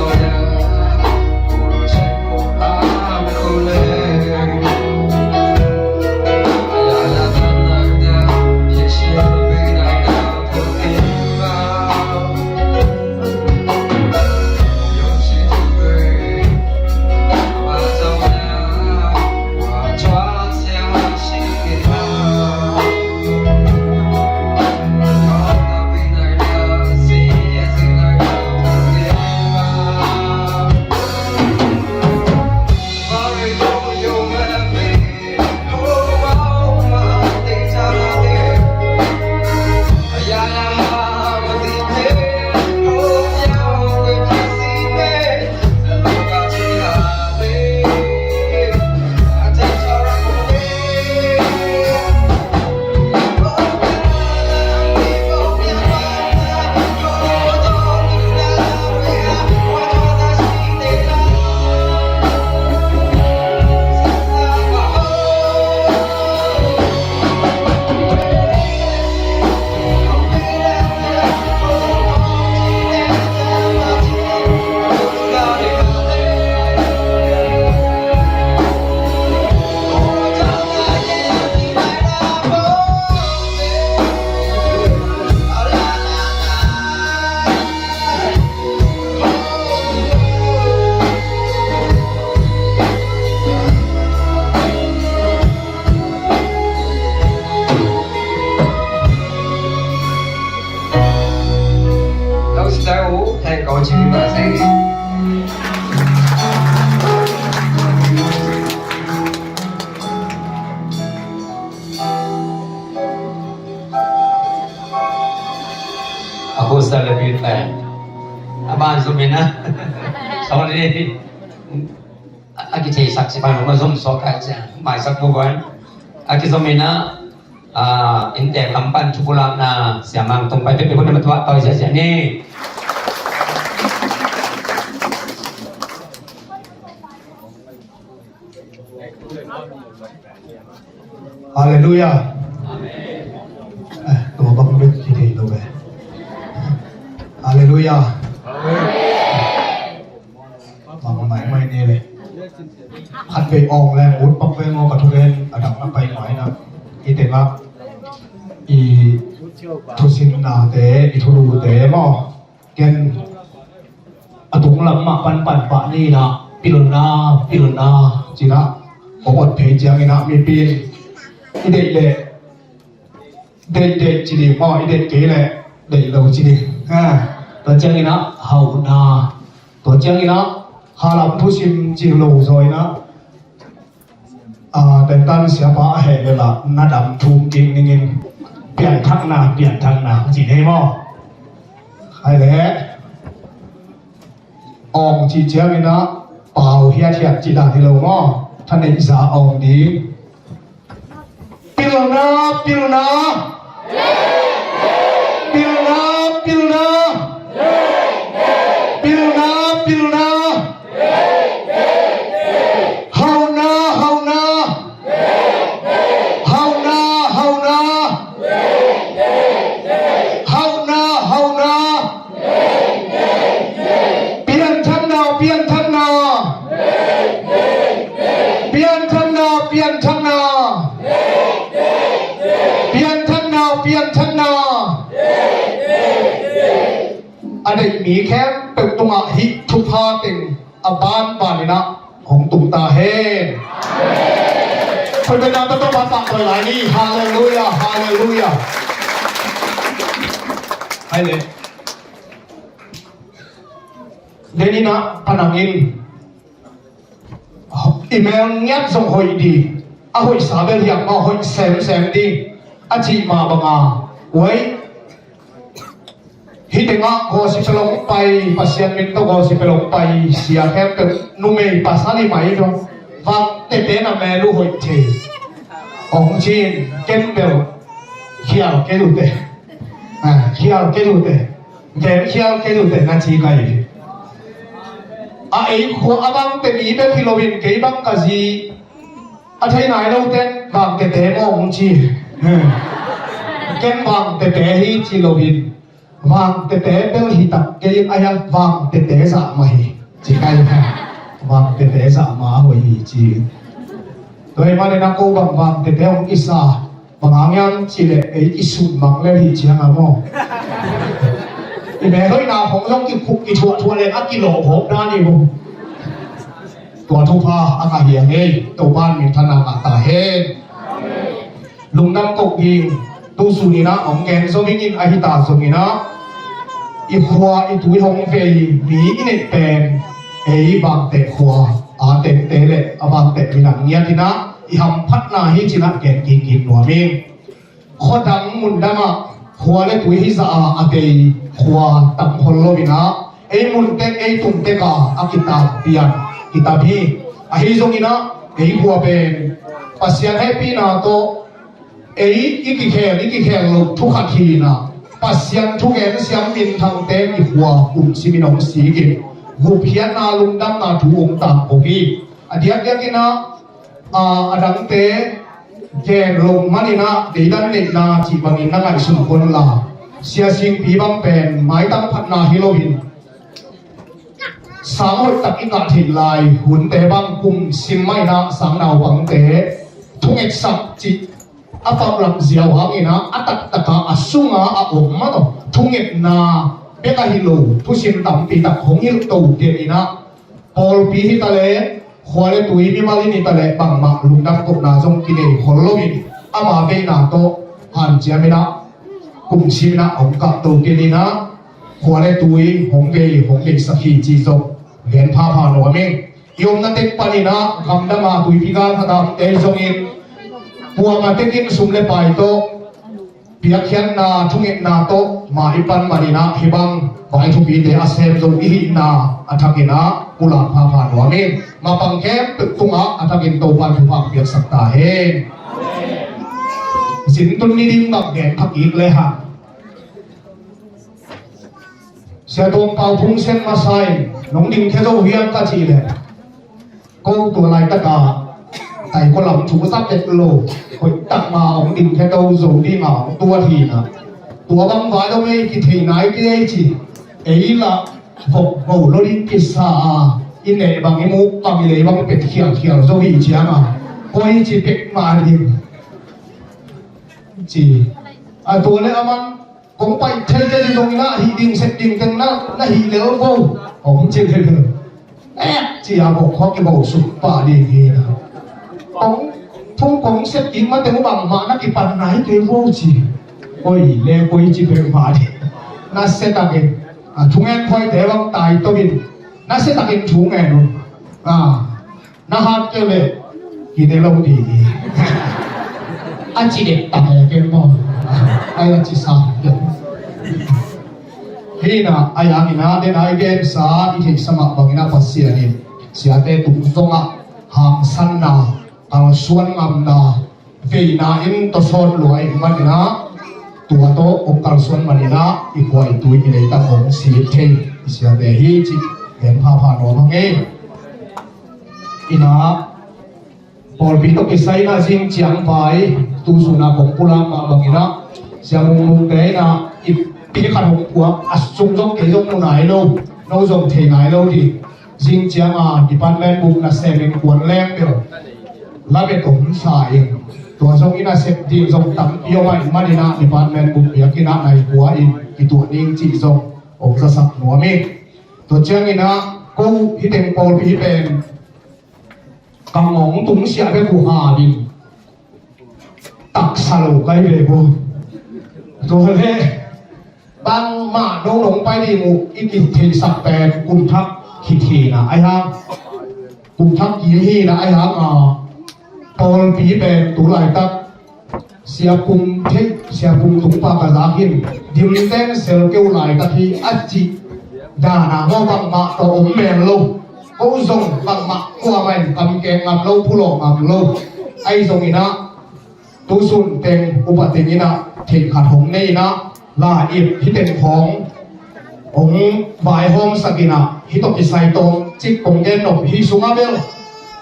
hello. အခုဆက်လက်ပြီး အဲ၊ အ Ban zom in a. Sorry. A kitheisak si ban ma zom suak kai cia. Maisak bu ban. A kizom in a. Innte kam pan thupulakna siamang tung pai pepek hun na matuah tawi sia sia ni. Halleluia. Eh, tua bang bek hi thei lo ve. Halleluia. Mang mai mai ni le. Khat vei ong le ut pak ve ngo ka thugen a dang na pai mai na. I tengah i thusimnate, i thulute maw. Ken a tunglam mah panpan pah ni na pilna, pilna cina kong ot phei ciangin a mipi in i deih leh deih deih ci ding maw, i deih kei leh deih lo ci ding. Ha, tua ciangin a hauhna, tua ciangin a halam thusim ci lo zaw in a, a, tentan siapa a heh le lah na dam thum ding ningin pianthakna, pianthakna ci ding maw. Hai le ong ci ciangin a pau hiathiat ci dan hi lo maw. Thaneih za ong ding. Pilna, pilna. Pilna, pilna. Pilna, pilna. Hauhna, hauhna. Hauhna, hauhna. Hauhna, hauhna. Pianthakna, pianthakna. Pianthakna, pianthakna. Pianthakna, pianthakna. A deih mi khempeuh tungah hih thupha teng a banban in a hong tung ta hen. Khoi bena tawh Topa tah tawi lai ni. Halleluia, halleluia. Hai le. Denina panangin i mel ngiat zong hoih ding, a hoihsa bel hiam maw, hoih semsem ding a cih mah banga. Uai, hih tengah gospel hong pai, Pasian min tawh gospel hong pai sia khempeuh numei pasal i mai dong vang tete na mel uh hoih thei. Hong cin ken bel khial kei lute. Ah, khial kei lute. Gen khial kei lute na ci kai. A ei khua a bangte mi bek hi loin kei bang ka zi a thei nai lo ten vang tete mawng ci. Ken vang tete hi ci loin vang tete bel hi tak kei in a hian vang tete zah mah hi ci kai. Vang tete zah mah a hoih hi ci. Tua hi manin a ko bang vang tete hong kisa. Bang hang hiam cih leh ei i sum mang lel hi ciang a maw. I mel hoihna hong zong kikhuk kithuahthuah leng a kilawhphawk dan hi maw. Tua thupha a ngah hi a ngei, Topa in minthanna ngah ta hen. Lungdam koh ding, tu sun in a hong gen zo dingin a hi ta zongin a, i khua i tui hong vei mi i neih pen ei Vangteh khua a tengte le a Vangteh minam ngiat in a, i hamphatna hi ci-in a gen kik kik nuam ing. Khuadang mundang ah khua le tui hi zah a a vei khua tam khol lo in a, ei mun tek ei tung tek a a kitam pian kitam hi. Ahi zongin a ei khua pen Pasian hehpihna tawh ei i kikhel i kikhel lo thu khat hi in a, Pasian thugen siam minthangte i khua kum simin hong sik in gupkhiatna lungdamna thu hong tangko hi. A diakdiak in a, a, a dangte gen lo manin a, deidan neihna cih bangin na ngaihsun kei un la. Sia Singpi bang pen maitang phatna hi loin sang hoih tak i kah theih lai hunte bang kum sim mah in a, sang naupangte thungetsak cih a paulap ziau hangin a, a taktak a, a sung a a om mah tawh thungetna bek ahi lo, thusim tampi tak hong hilh to den in a, pawlpi hi ta leh, khua le tui mimal in hi ta leh, bangmah lungdam kohna zong kinei khol loin, ama veina tawh hanciam in a, kum sim in a hong kah to kei in a, khua le tui hong vei hong veisak hi ci zong gen phapha nuam ing. I omna tek panin a, gamdang a tuipi gal khat a omte zongin, kuamah tekin sum le pai tawh Piakkhiatna thungetna tawh ma i pan maninah hih bang vai thupite a sem zo i hihna a thakinah pulak phapha nuam in, mapang khempeuh tungah a thakin Topan thupha piaksak ta hen. Zintun ni ding bang gen thakik le hang Sia Tuang Pau phungsen masa in nong dingkhia zo hiam ka cih leh, ko tua laitaka taiko lam thu za pek lo, hoihtak ma hong dingkhia to zo dinga hong tuat hinah, tua bang vai lo mei kithei nai kei ci. Ei lah vok ho lo ding kisa a, i neh bang i muk bang i lei bang pet khialkhial zo hi cianga koi ci pek ma ding ci. A tua le a man kong pai thei te ding dong inah hih ding sep ding teng na na hih lel vo. Hong ci lel. Ek ci a bok khawk i bo suk pah ding hi na. Kong thung kong sep ding ma teng uh bangmah na kipan nai kei vo ci. Koi le koi ci pek mah ding. Na setakin a thungen phoite bang tai tobin na setakin thungen un. A na hat kei leh kine lo ding hi. A ci dek tak e kei maw? Ai a ci sa kei. Hina a yangina dena i gensa i theihsa mah bangina Pasian in siate tung zongah hangsanna, kalsuan ngamna, veina in tawsawt lua ih maninah tua tawh hong kalsuan maninah i khuaitui i leitang hong sip thei i siate hi cih gen phapha nuam hang ei. Inah pawlpi tawh kisai inah zing ciang vai tu suna kong pulak mah banginah sia mungmungte inah i pi khat hong puak a sung zong kei zong mu nai lo, no zong thei nai lo dih. Zing cianga department buk na semin kuan leng bel lamet om sa in tua zong ina sep ding zong tampi om a i maninah department buk biakinah nai kua in i tuah ding cih zong om zasak nuam in. Tua cianginah ko hiteng pawlpi pen ka ngong tungsiah bek uh ha ding taksa lo kai ve bo. Tua le bangmah no nong pai ding uh i kitheisak pen kum thak khit hina ai hang, kum thak kim hina ai hang a pawlpi pen tu laitak siapum thei siapum tung pa ka zak hin dimten sel keu laitak hi a cih dana maw bangmah tawh om mel lo. Ko zong bangmah kuamah in kamkeng ngam lo phulawh ngam lo. Ai zonginah tusun teng upa tenginah theihkhat hong neinah la ip hiteng khawng hong vaihawmsakinah hitawh kisai tawm cik kong gen nop hi sungah bel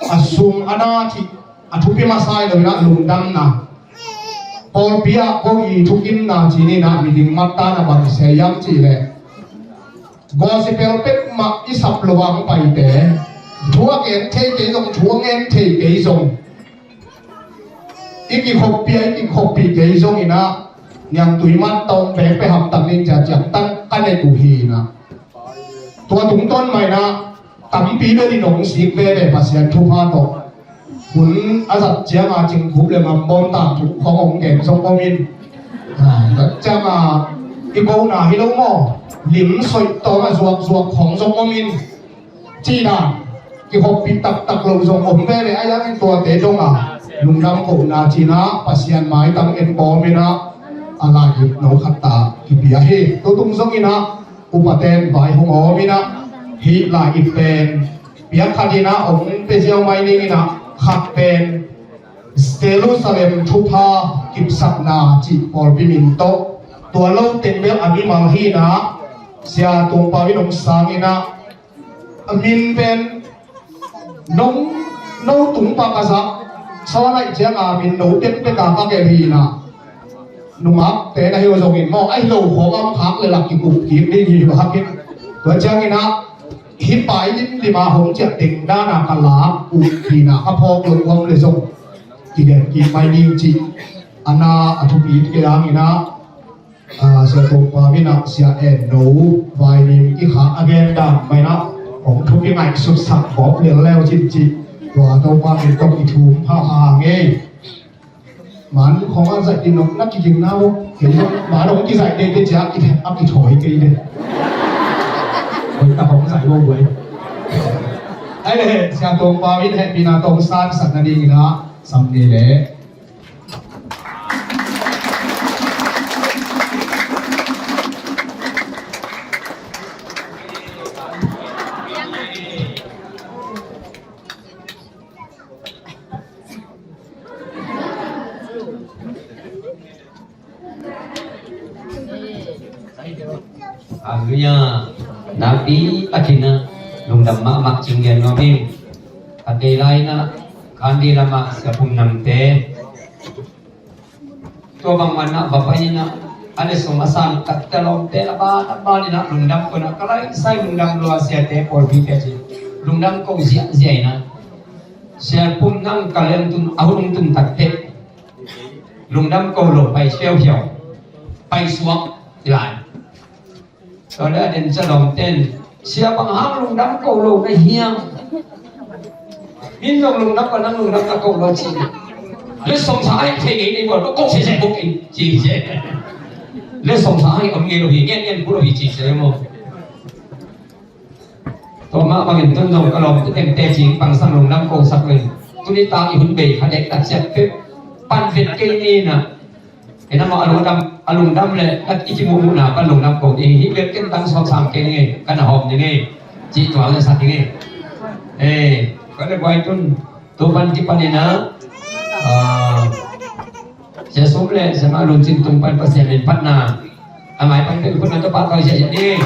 a sum a na thih a thupi masa i loinah lungdamna pawlpi ah ko i thukimna cininah miding mattana bang sia hiam cihleh gospel pek mah i sap lo a hong paite thu a gen thei kei zong thu a ngen thei kei zong i kikhoppi a i kikhoppi kei zonginah niangtui man tawng pek pe hamtang nin ciaciang tan ka ne uh hinah tua tungtawn mainah tampi bel in hong sik veve Pasian thupha tawh hun a zat cianga cingkhup le ngambawm tangthu khawng hong gen zong om in. Cianga i kona hi lo maw lim soih tawng a zuakzuak khawng zong om in. Cih dan kihoppih taktak lo zong om veve a iangin tuate donga lungdam kohna cinah Pasian maitang en bawm inah a lai no khatta kipia hi. Tutung zonginah upaten vai hong awm inah hih lai ip pen piak khat inah hong pe ziau mai ning inah khat pen Jerusalem thupha kipsakna cih pawlpi min tawh tua lo teng bel a mimal hinah sia tungpau in hong sang inah a min pen nong no tung pa ka zak sa laih cianga min no pekpeka ka gelh hinah nungakte na hi uh zongin maw ahi lo khawng am khak le lak kikup kik ding hi uh hakin tua cianginah hih pai limlima hong ciah dengdana ka lak uh hinah ka phawk lo uam le zong kigen kik mai ding cih a na a thupi kei anginah Sia Topa minah sia en no vainim i kha a gen dan mainah hong thupi ngaihsutsak bawk lel leu cin cih tua Topa min tawh i thum pha a ngei. Man khong a zaih din nong na kiging na bo kei man hong kizaih dei te ciah a kithawi kei de. Koi ta hong zaih bo buai. Ai le sia Topa min hehpihna tawng san sak na ding inah sam ni le. Halleluiah. Nakpi takin ah lungdam mahmah cih gen nuam ing. A tei lai-in ah Kandy lamah Sia Pum Nang te, tua bang man ah va pai-in ah, a letsong a sang takte lawmte a ban a ban-in ah lungdam ko-in ah, ka lai sai lungdam lua siate pawlpite ci. Lungdam ko ziahziah-in ah, Sia Pum Nang ka lengtun a hun hong tun takte lungdam ko lo, pai siausiau, pai suak i lai. Tua leh a den cia lawmten, sia, bang hang lungdam ko lo na hiam? Min zong lungdam ko, nang lungdam na ko lo ci. Letsong sa ai thei ngei ni, ko ko sese bok in ci se. Letsong sa ai om ngei lo hi, ngen ngen bu lo hi ci se maw. Tua mah bangin tun zong ka lawmte teng teci pangsang lungdam ko sak leng. Tuni tak i hun bei kha dek tak ciat peuh pan vet kei ni na. Kei na mah a lungdam, a lungdam le i kimuhmuhna pan lungdam ko ding hi. Hih bek ken tang sawm sang kei ding hi, ka na hawm ding hi. Cih tuang le sak ding hi. Eh, ka le guai tun, tu pan kipan in ah, ah, Sia Sum le Sia Mah Lun Cin tung pan Pasian min phatna a ngai pan pen khutna tawh pahtawi ziahziah ding.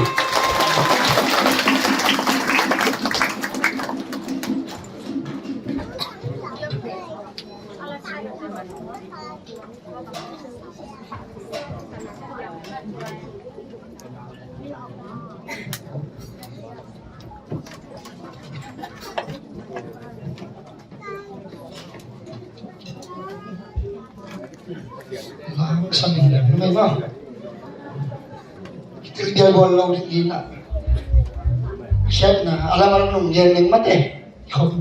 Sang in dam mai ba. Kitil dia gol lo di ina. Siat na, alam alam nung yen neng mate. Khop.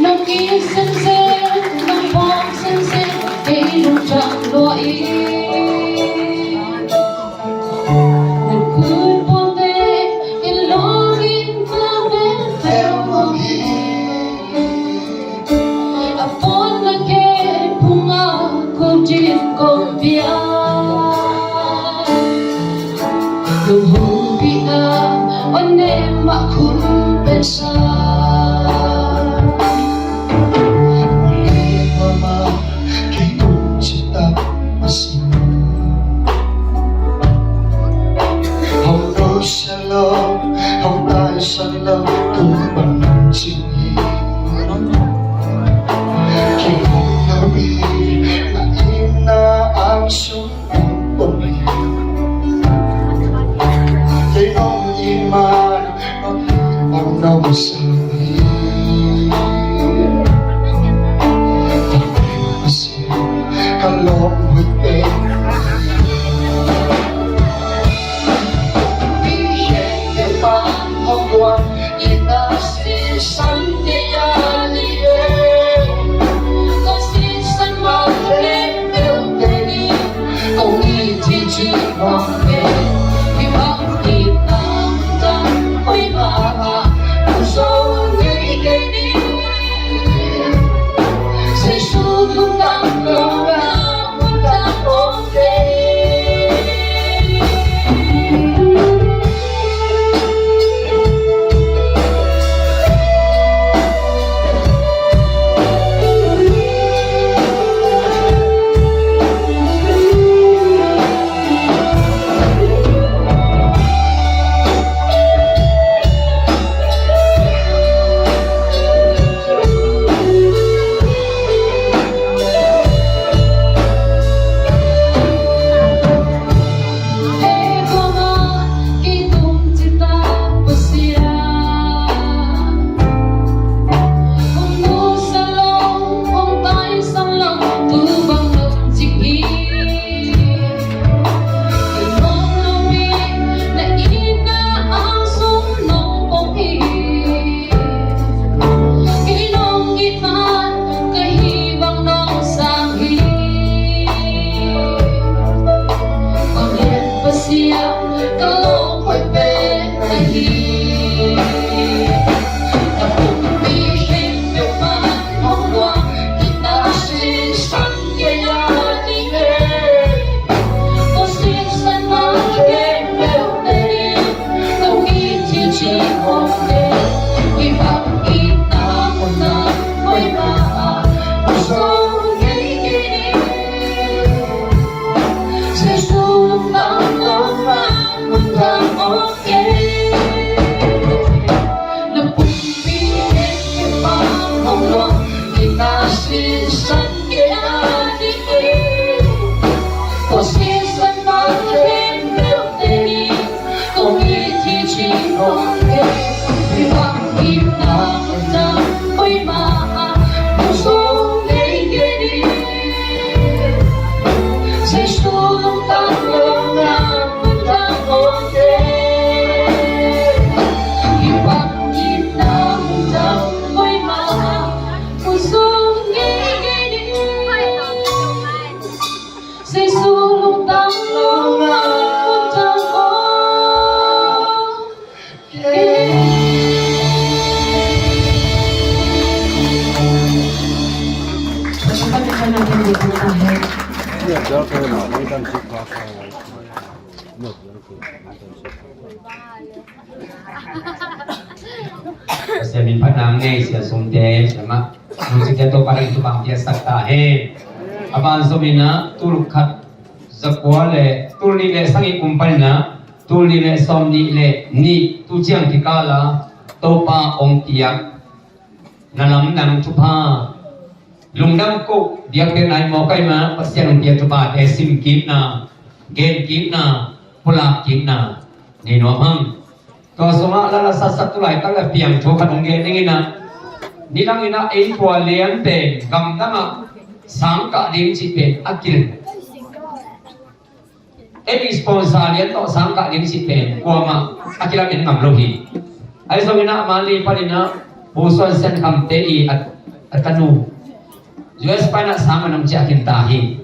Nong it semsem, nong phawk semsem, kei lungtang lua i. Nong khut pawlpi in lungkim ka vengveng mawk hi. A pawlna kei phung a ko din kong pia. Nong hong pihna on nem a khum pen sa. Mawlei mama kei tung citak a si. Hong nusia lo, hong taisan lo tung bang cing hi. Kei lo hi, na inn na ang sung pom hi. Kei lo hi man, ong nong sang hi. Ka lawm hoih pen. Mi khempeuh pan hong guan, i na sisan kei a ni e. Kong sisan mah khempeuh pen in, kong it hi cih bang pen. Hi bang it tangtang hoih mah ah, kong zo ngei kei ni. Jesu lungtang lo na, Pasian min phatna ngei, Sia Sum te, Sia Mah, nong cih ciang Topa in thupha piaksak ta hen. A ban zom in ah, tul khat zakua le tul nih le sagih kum panin ah, tul nih le sawmnih le nih tu ciang kikal ah Topa hong piak na lamdang thupha, lungdam koh biakpiakna i mawk ahih manin Pasian hong piak thuphate sim kitna, gen kitna, pulak kitna nei nuam hang. Tua sungah la la satsak tu laitak le piang thu khat hong gen ning in ah, nidang in ah ei tua lian pen gamdang ah sangkah ding cih pen a kilem. Ei sponsor lian tawh sangkah ding cih pen kuamah a kilamen ngam lo hi. Ahi zongin ah Mali panin ah Pu Suan Sian Kham te i a, a tanu U S panin ah sang man hong ciah khin ta hi.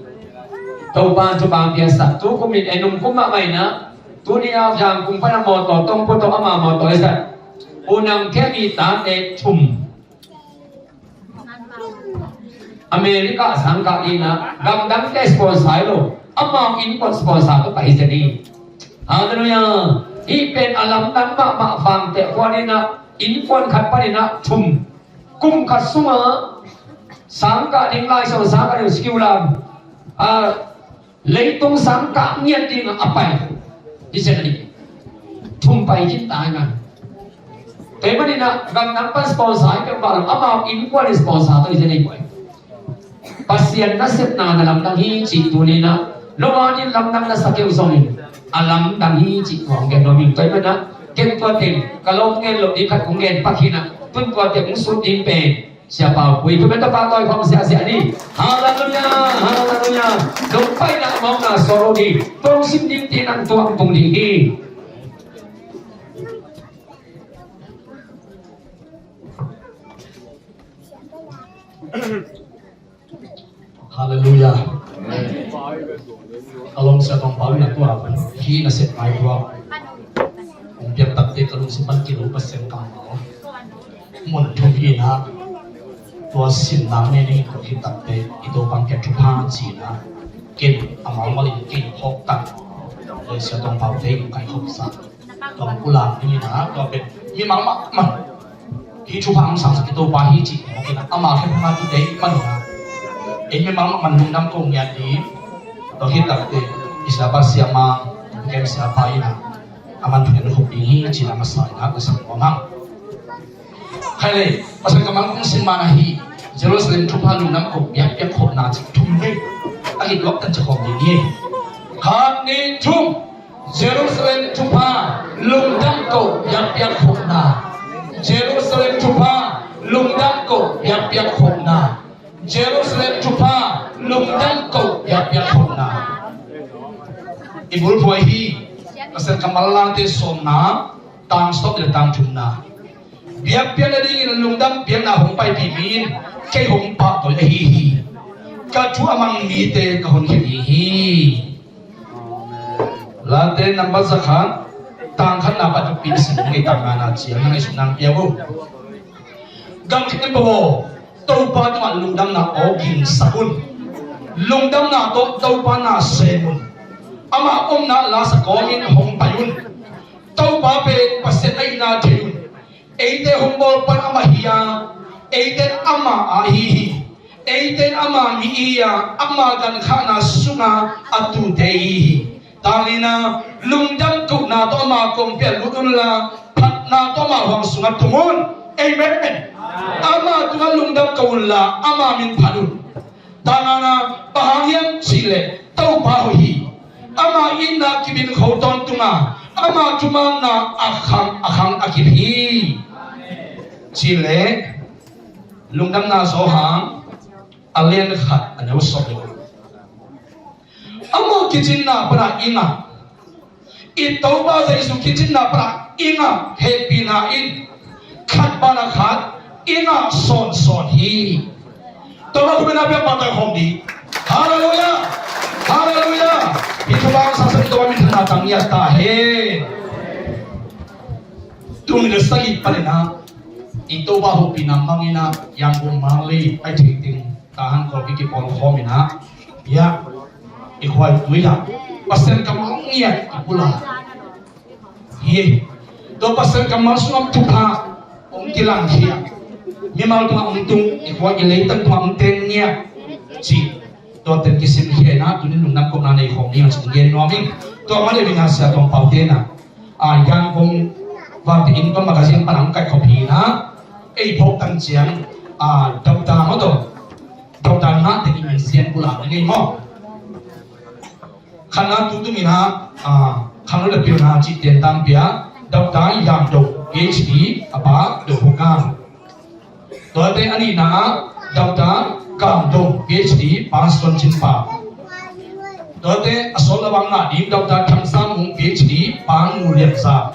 Topa thupha piaksak, tu kum in ei nung kum mahmah in ah, tuni a Zangkong panin ah mawtaw tawh pu tawh ama mawtaw i zat. U Nang Khem i tate thum America sangkah in ah, gamdangte sponsor hi lo, amau innkuan sponsor tawh pai hi zen hi. Halleluiah. Hih pen a lamdang mahmah vangteh kuan in ah, innkuan khat panin ah thum, kum khat sungah sangkah ding, Lai Siangtho sangkah ding, skill lam, ah, leitung sangkah ngiat dingah a pai hi zen hi. Thum pai khin ta hi man. Tua ahih manin ah gamdang pan sponsor hi peuhmah lo, amau innkuan in sponsor tawh hi zen hi. Pasian nasepna na lamdang hi cih tuni in ah, lo a din lamdang na sa kei uh zongin, a lamdang hi cih tua hong gen nuam ing. Tua ahih manin ah ken tua teng ka lawm ngen loh ding khat kong gen pak hi in ah, tun tua teng hong sut ding pen Sia Pau Pui, tua pen tawh pahtawi khawm siasia ni. Halleluiah, halleluiah. Dong paina mawkna suak lo ding, tong sim ding, ti nang tuang tung ding hi. Halleluiah. Ka lawm Sia Tawng Pau in a tua hi nasep ngai tua hong piak takte ka lungsim pan kilo Pasian kammal mun thum hi in ah, tua sin nang ne ning ko hi takte i Topa hong piak thupha ci in ah, ken amau malin kei phawk tak le Sia Tawng Pau te in kai khop sa. Tua pulak ding in ah, tua pen mi mahmah man. Hih thupha hong sangsak i Topa hi cih mawk in ah, ama khen hong a tute i man in ah, ei mi mahmah man lungdam ko ngiat ding. Tua hi takte i siapa Sia Mang, kem siapa in ah, a man thu khen khop ding hi cih in ah masa in ah ka sak nuam hang. Khai le, Pasian kammal kong sim man ahi, Jerusalem thupha lungdam ko biakpiak khopna cih thum vei a kituak tan cih khawm ding hi. Khat, nih, thum. Jerusalem thupha lungdam ko biakpiak khopna. Jerusalem thupha lungdam ko biakpiak khopna. Jerusalem thupha lungdam ko biakpiak khopna. I bulphuai hi. Pasian kammal Late sawmna, tang sawm le tang thumna. Biakpiakna dingin lungdam piakna hong paipih mi in kei hong pahtawi ahi hi. Ka thu a mang mite ka honkhia ding hi. Late nambat zakhat, tang khatna pan thupi sin ngei, tang ngana ciang na ngaihsutna hong pia uh. Gam khempeuh aw, Topa tungah lungdamna aw gingsak un. Lungdamna tawh Topa na sem un. Ama omna la sa kawmin hong pai un. Topa pen Pasian ahihna thei un. Eite hong bawl pan amah hi a, eite amah a hi hi. Eite amah mi hi a, ama gankhahna sunga a tute hi hi. Tanglina, lungdam kohna tawh ama kongpi ah lut unla, phatna tawh ama huang sungah tung un. Amen. Ama tungah lungdam ko unla, ama min phat un. Tangana, bang hang hiam cihleh Topa hoih hi. Ama itna kibin kho tawntunga, ama thumanna a khang a khang a kip hi. Cihleh lungdamna Johan a lian khat a neu sawm le guk. Ama kicinna pana i ngah, i Topa Jesu kicinna pana i ngah hehpihna in khat pana khat i ngah sawnsawn hi. Topa thupha piak pahtawi khawm dih. Halleluiah. Halleluiah. Hih thupha hong sangsak i Topa minthanna tang ngiat ta hen. Tul nih le sagih panin ah i Topa hopihna mangin ah Yangon Mangli ai thei ding Tahan Kawlpi kipawl khawm in ah, Hiah i khuaitui ah Pasian kammal ngiat a pulak hi. Tua Pasian kammal sungah thupha hong kilangkhia, mimal tungah hong tung, i khua i leitang tungah hong teng ngiat cih, tua teng kisimkhia in ah tuni lungdam kopna nei khawm ding a cih gen nuam ing. Tua mah leh bang a Sia Tuam Pau te in ah, a, Yangon Vante Inton Magazine pan hong kaih khop hi in ah, ei phawk tan ciang, a, Doctor maw tawh, Doctor Ngah Teng in sian pulak na ngei maw. Khatna tutung in ah, a, khangno le pilna cih ten tangpi ah Doctor Yam Dong, P H D, a pa Dong Huk Kang. Tuate a nihna ah Doctor Kam Dong, P H D, pa Suan Cin Pau. Tuate a sawt lo a ngah ding Doctor Thang Sam Mung, P H D, pa Nu Lian Za.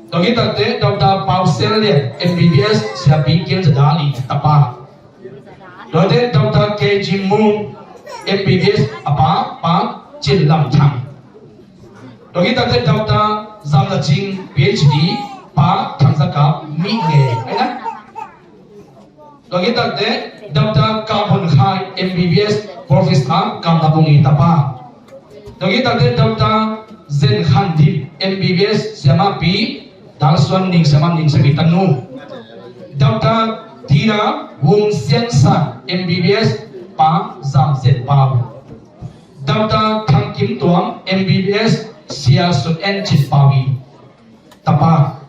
Tua khit takteh Doctor Pau Sian Lian, M B B S, Siapi Kian Za Dali, tapa. Tuate Doctor K G Mung, M B B S, a pa, pa Cin Lam Thang. Tua khit takteh Doctor Zam Za Cing, P H D, pa Thang Za Kap, mi nge, ai na. Tua khit takteh Doctor Kap Hon Khai, M B B S, Professor Kam Za Bung i tapa. Tua khit takteh Doctor Zen Khan Dim, M B B S, Siamapi Dal Suan Ning, Siama Ning Siapi tanu. Doctor Tina Wung Sian San, M B B S, pa Zam Zen Pau. Doctor Thang Kim Tuam, M B B S, Sia Sun En Cin Pau i tapa.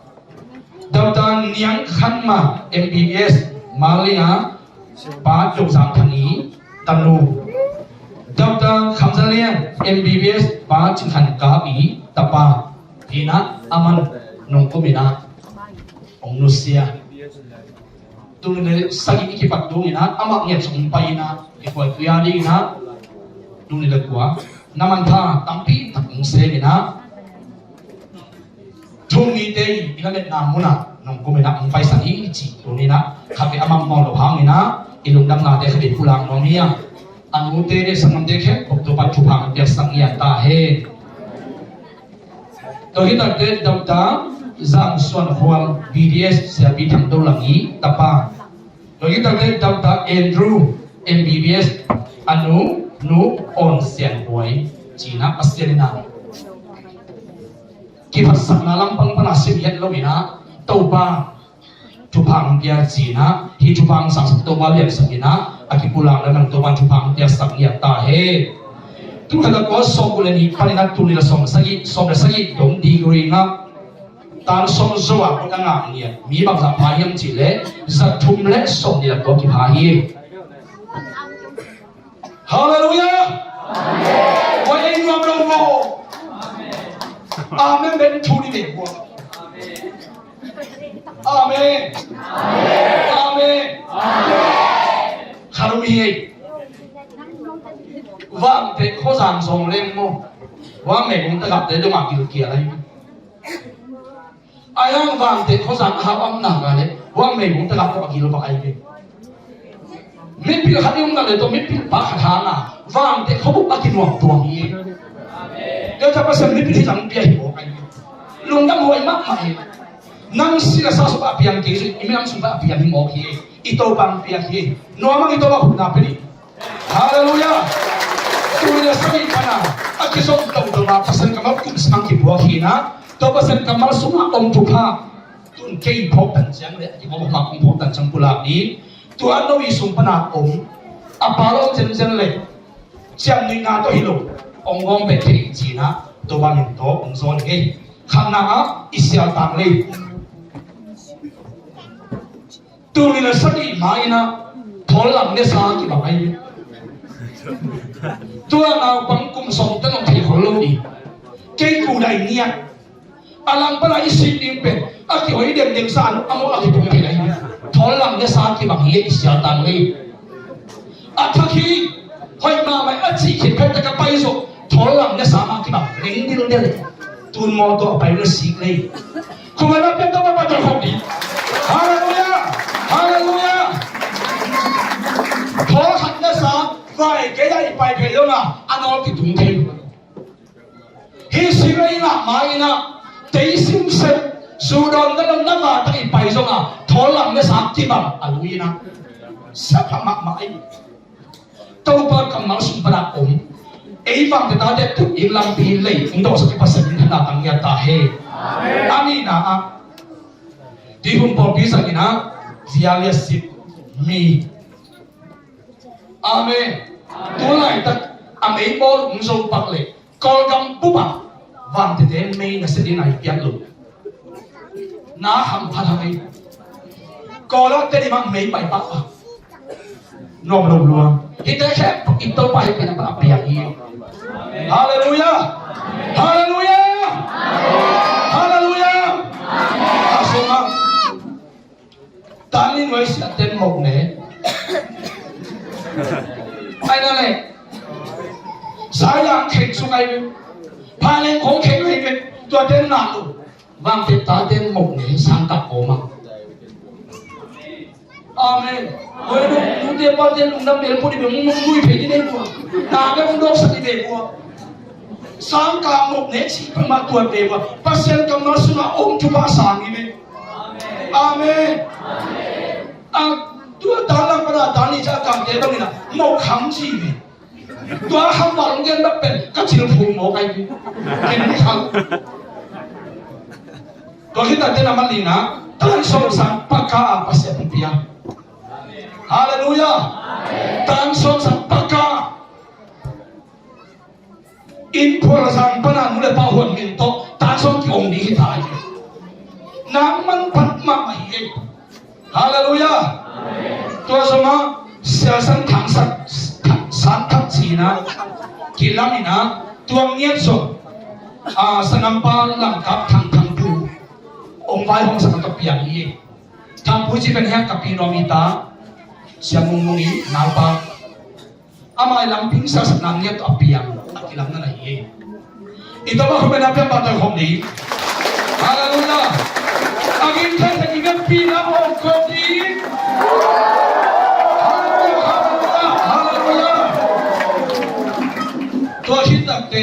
Doctor Niang Khan Ma, M B B S, Malia, pa Tuk Zam Thang i tanu. Doctor Kham Za Lian, M B B S, pa Cin Khan Kap i tapa. Hi in ah, aman nong kum in ah hong nusia. Tul nih le sagih i kipat tung in ah, amah ngiat sung pai in ah, i khuaitui a ding in ah, tul nih le kua na mantha tampi tak hong sem in ah, thum nite i lametna mun ah nong kum in ah hong paisan hi ci. Tuni in ah khat vei amah mawh lo hang in ah, i lungdamnate khat vei pulak nuam hi a, a nute le sanggamte khempeuh Topa'n thupha hong piaksak ngiat ta hen. Tua khit takteh Doctor Zam Suan Khual, B D S, Siapi Thang Do Lang i tapa. Tua khit takteh Doctor Andrew, M B B S, a nu, Nu On Sian Huai, ci in ah Pasian in ah kiphatsakna lampang pan a sim het lo in ah, Topa thupha hong pia ci in ah, hih thupha hong sangsak Topa liansak in ah, a kipulak leh nang Topa thupha hong piaksak ngiat ta hen. Tul khat za kua sawmguk le nih panin ah tul nih le sawm sagih, sawm le sagih dong degree ngah, tan sawm zo a kut a ngah ngiat, mi bangzah pha hiam cih leh za thum le sawmnih le kua kipha hi. Halleluiah. Amen. Amen. Amen. Amen. Amen. Khat om hi ei. Vangteh khuazang zong leng maw, Vangmei kung tagakte dongah gilkial ahi. Ai hang Vangteh khuazang a hau am nak a leh Vangmei kung tagak tawh a gil bang ahi ve. Mipil khat i om nak leh tawh mipil pa khat hang a Vangteh khuabuk a kinuam tuam hi. Tua ta Pasian mipil hi zang pia hi mawk ahi ve. Lungdam huai mahmah hi. Nang si le sa sung a piang kei zui, i minam sung a piang hi mawk hi. I Topa piang hi. Nuam ang i Topa hupna pia dih. Halleluiah. Tul nih le sagih pan a kizom toto a Pasian kammal kum sang kipuak hi in ah, tua Pasian kammal sungah om thupha, tun kei phawk tan ciang le a kibawm hak hong phawk tan ciang pulak ding. Tua no i sung pan a om a pa lo zenzen le ciamnuihna tawh hi lo, hong gawm pek thei ci in ah Topa min tawh hong zawn hi. Khatna ah i sial tang lei. Tul nih le sagih ma in ah thawl lam nesa kibang ahi. Tua naupang kum sawm teng hong thei khol lo ding. Kei ku dai ngiat. A lang pan a i sik ding pen a kihoi dengdeng sa a mawh a kipung thei ahi. Thawl lam nesa kibang hi, i sial tang lei. A thak hi. Hoih mahmah a cih khit phet tak a pai zawh. Thawl lam nesa mah kibang leng dildel. Tun mawtaw a pai na sik lei. Khum a na pian tawh mah pai khop ding. Halleluiah. Halleluiah. Thawl khat nesa vai kei a i pai phei lo na a nawl kitung thei. Hih sik lei ngah ma in ah tei simsem zu dawn na lo na ma tak i pai zong a thawl lam nesa kibang a lui in ah. Sa pha mahmah ahi. Topa kammal sung pana om, ei vangte tate tut ding lampi lei hong dawhsak i Pasian minthanna tang ngiat ta hen. A nihna ah, Tuiphum pawlpi zangin ah, zia le sip mi. Amen. Tu laitak a meibawl hong zo pak leh Kawlgam bup ah vangtete mei na sia ding a i piak lo. Na hamphat hang ei. Kawlgam te ding mah mei pai pahpah. Nuam lo lua. Hihte khempeuh i Topa hehpihna pan a piang hi. Halleluiah. Halleluiah. Halleluiah. A sungah Tani nuai siaten mawk ne. Ai na le. Saizang kheng sung ai ve. Pale khong kheng ai ve. Tuate na lo. Vangte taten mawk ne, sangkah kawm ah. Amen. Hoi lo, nute pate lungdam bel pudi bel mung mung nui phei ni ne lua. Na bel mung dawksak ni ne lua. Sangkah mawk ne cih peuhmah tuat ve ua, Pasian kammal sungah om thupha sang hi ve. Amen. A, tua dan lang pana dan ni ca kamte bangin a mawk kham ci ve. Tua kham val gen bek pen ka cil phung mawk ai ve. Kin kham. Tua khit takte na man lina, tan sawm sang paka a Pasian hong pia. Halleluiah. Tan sawm sang paka. Inn phual a zang pana nu le pa huan min tawh tan sawm ki-ong ding hi ta hi. Nang manphat mahmah hi ei. Halleluiah. Tua zongah Sia San Thang Sak, San Thang Cina kilamin ah tua ngiat zong, a, sangampa langkap Thang Thang Pu ong vai hong sak a ka piang hi. Thang Pu ci pen hiang ka pi nuam hi ta. Sia Mung Mung i naupa. Amah i lampi sasakna ngiat a piang a kilamna na hi. I Topa khut bengna piang pahtawi khawm ding. Halleluiah. A gim thei thei i vekpi na awng khawm ding. Halleluiah. Halleluiah. Tua khit takte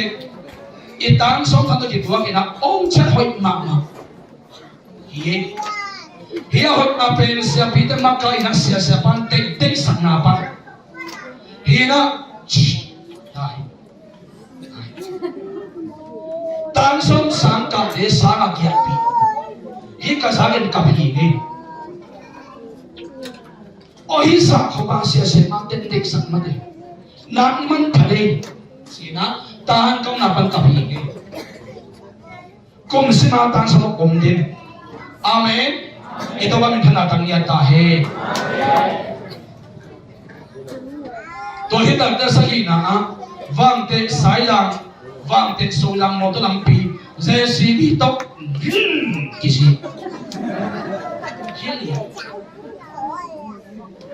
i tan sawm khat tawh kituak in a awng chat hoih mahmah. Hi, hi a hoihna pen siapite makaihna sia, siapan tengteng sakna pan. Hi na, hi. Tan sawm sang kate sang a kiatpi. Hi ka sang en kap hi ngei. O hi sa khopa sia, siapan tengteng sak mate. Nak man thadei. Sina, tan kong na pan kap hi ngei. Kum sima tan sawm kum din. Amen. I Topa minthanna tang ngiat ta hen. Tua hi takte sagihna ah Vangteh Sailang, Vangteh Solang mawtaw lampi J C B tawh, hmm, kisi. Hian hi.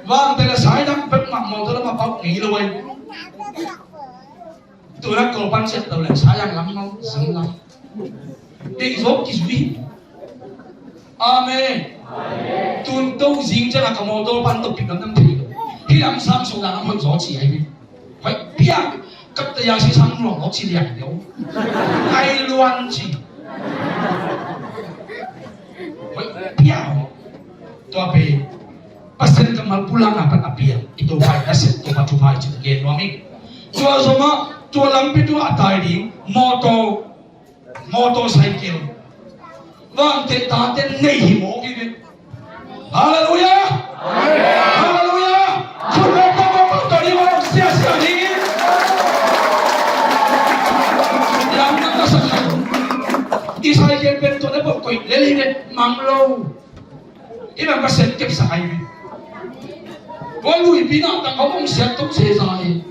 Vangteh le Sailang pek mah mawtaw lam a pau ngei lo ai. Tuna ko pan siat to le Sailang lam ngau zong lam. Dei zo kizui. Amen. Tun to zing ciang a ka mawtaw pan to pik lam nam thei lo. Hi lam sang sung lam hon zo ci ai bi. Hoi piak kap ta ya si sang luang lo ci liang lo. Ai luan ci. Hoi piak. Tua pe Pasian kammal pulakna pan a piang i Topa i nasep Topa thupha i cih gen nuam hi. Tua zomah tua lampi tua a tai ding mawtaw, mawtaw cycle Vangteh tate nei hi mawk hi ve. Halleluiah. Halleluiah. Khut beng tawh mawtaw ding mawtaw siasia ding. Lam na ka sa kha. I cycle pen tua na pawh koih lel hi ve. Mang lo. I bang ka sem kepsak ai ve. Tua luipi na tang hong siat tuk sesa e.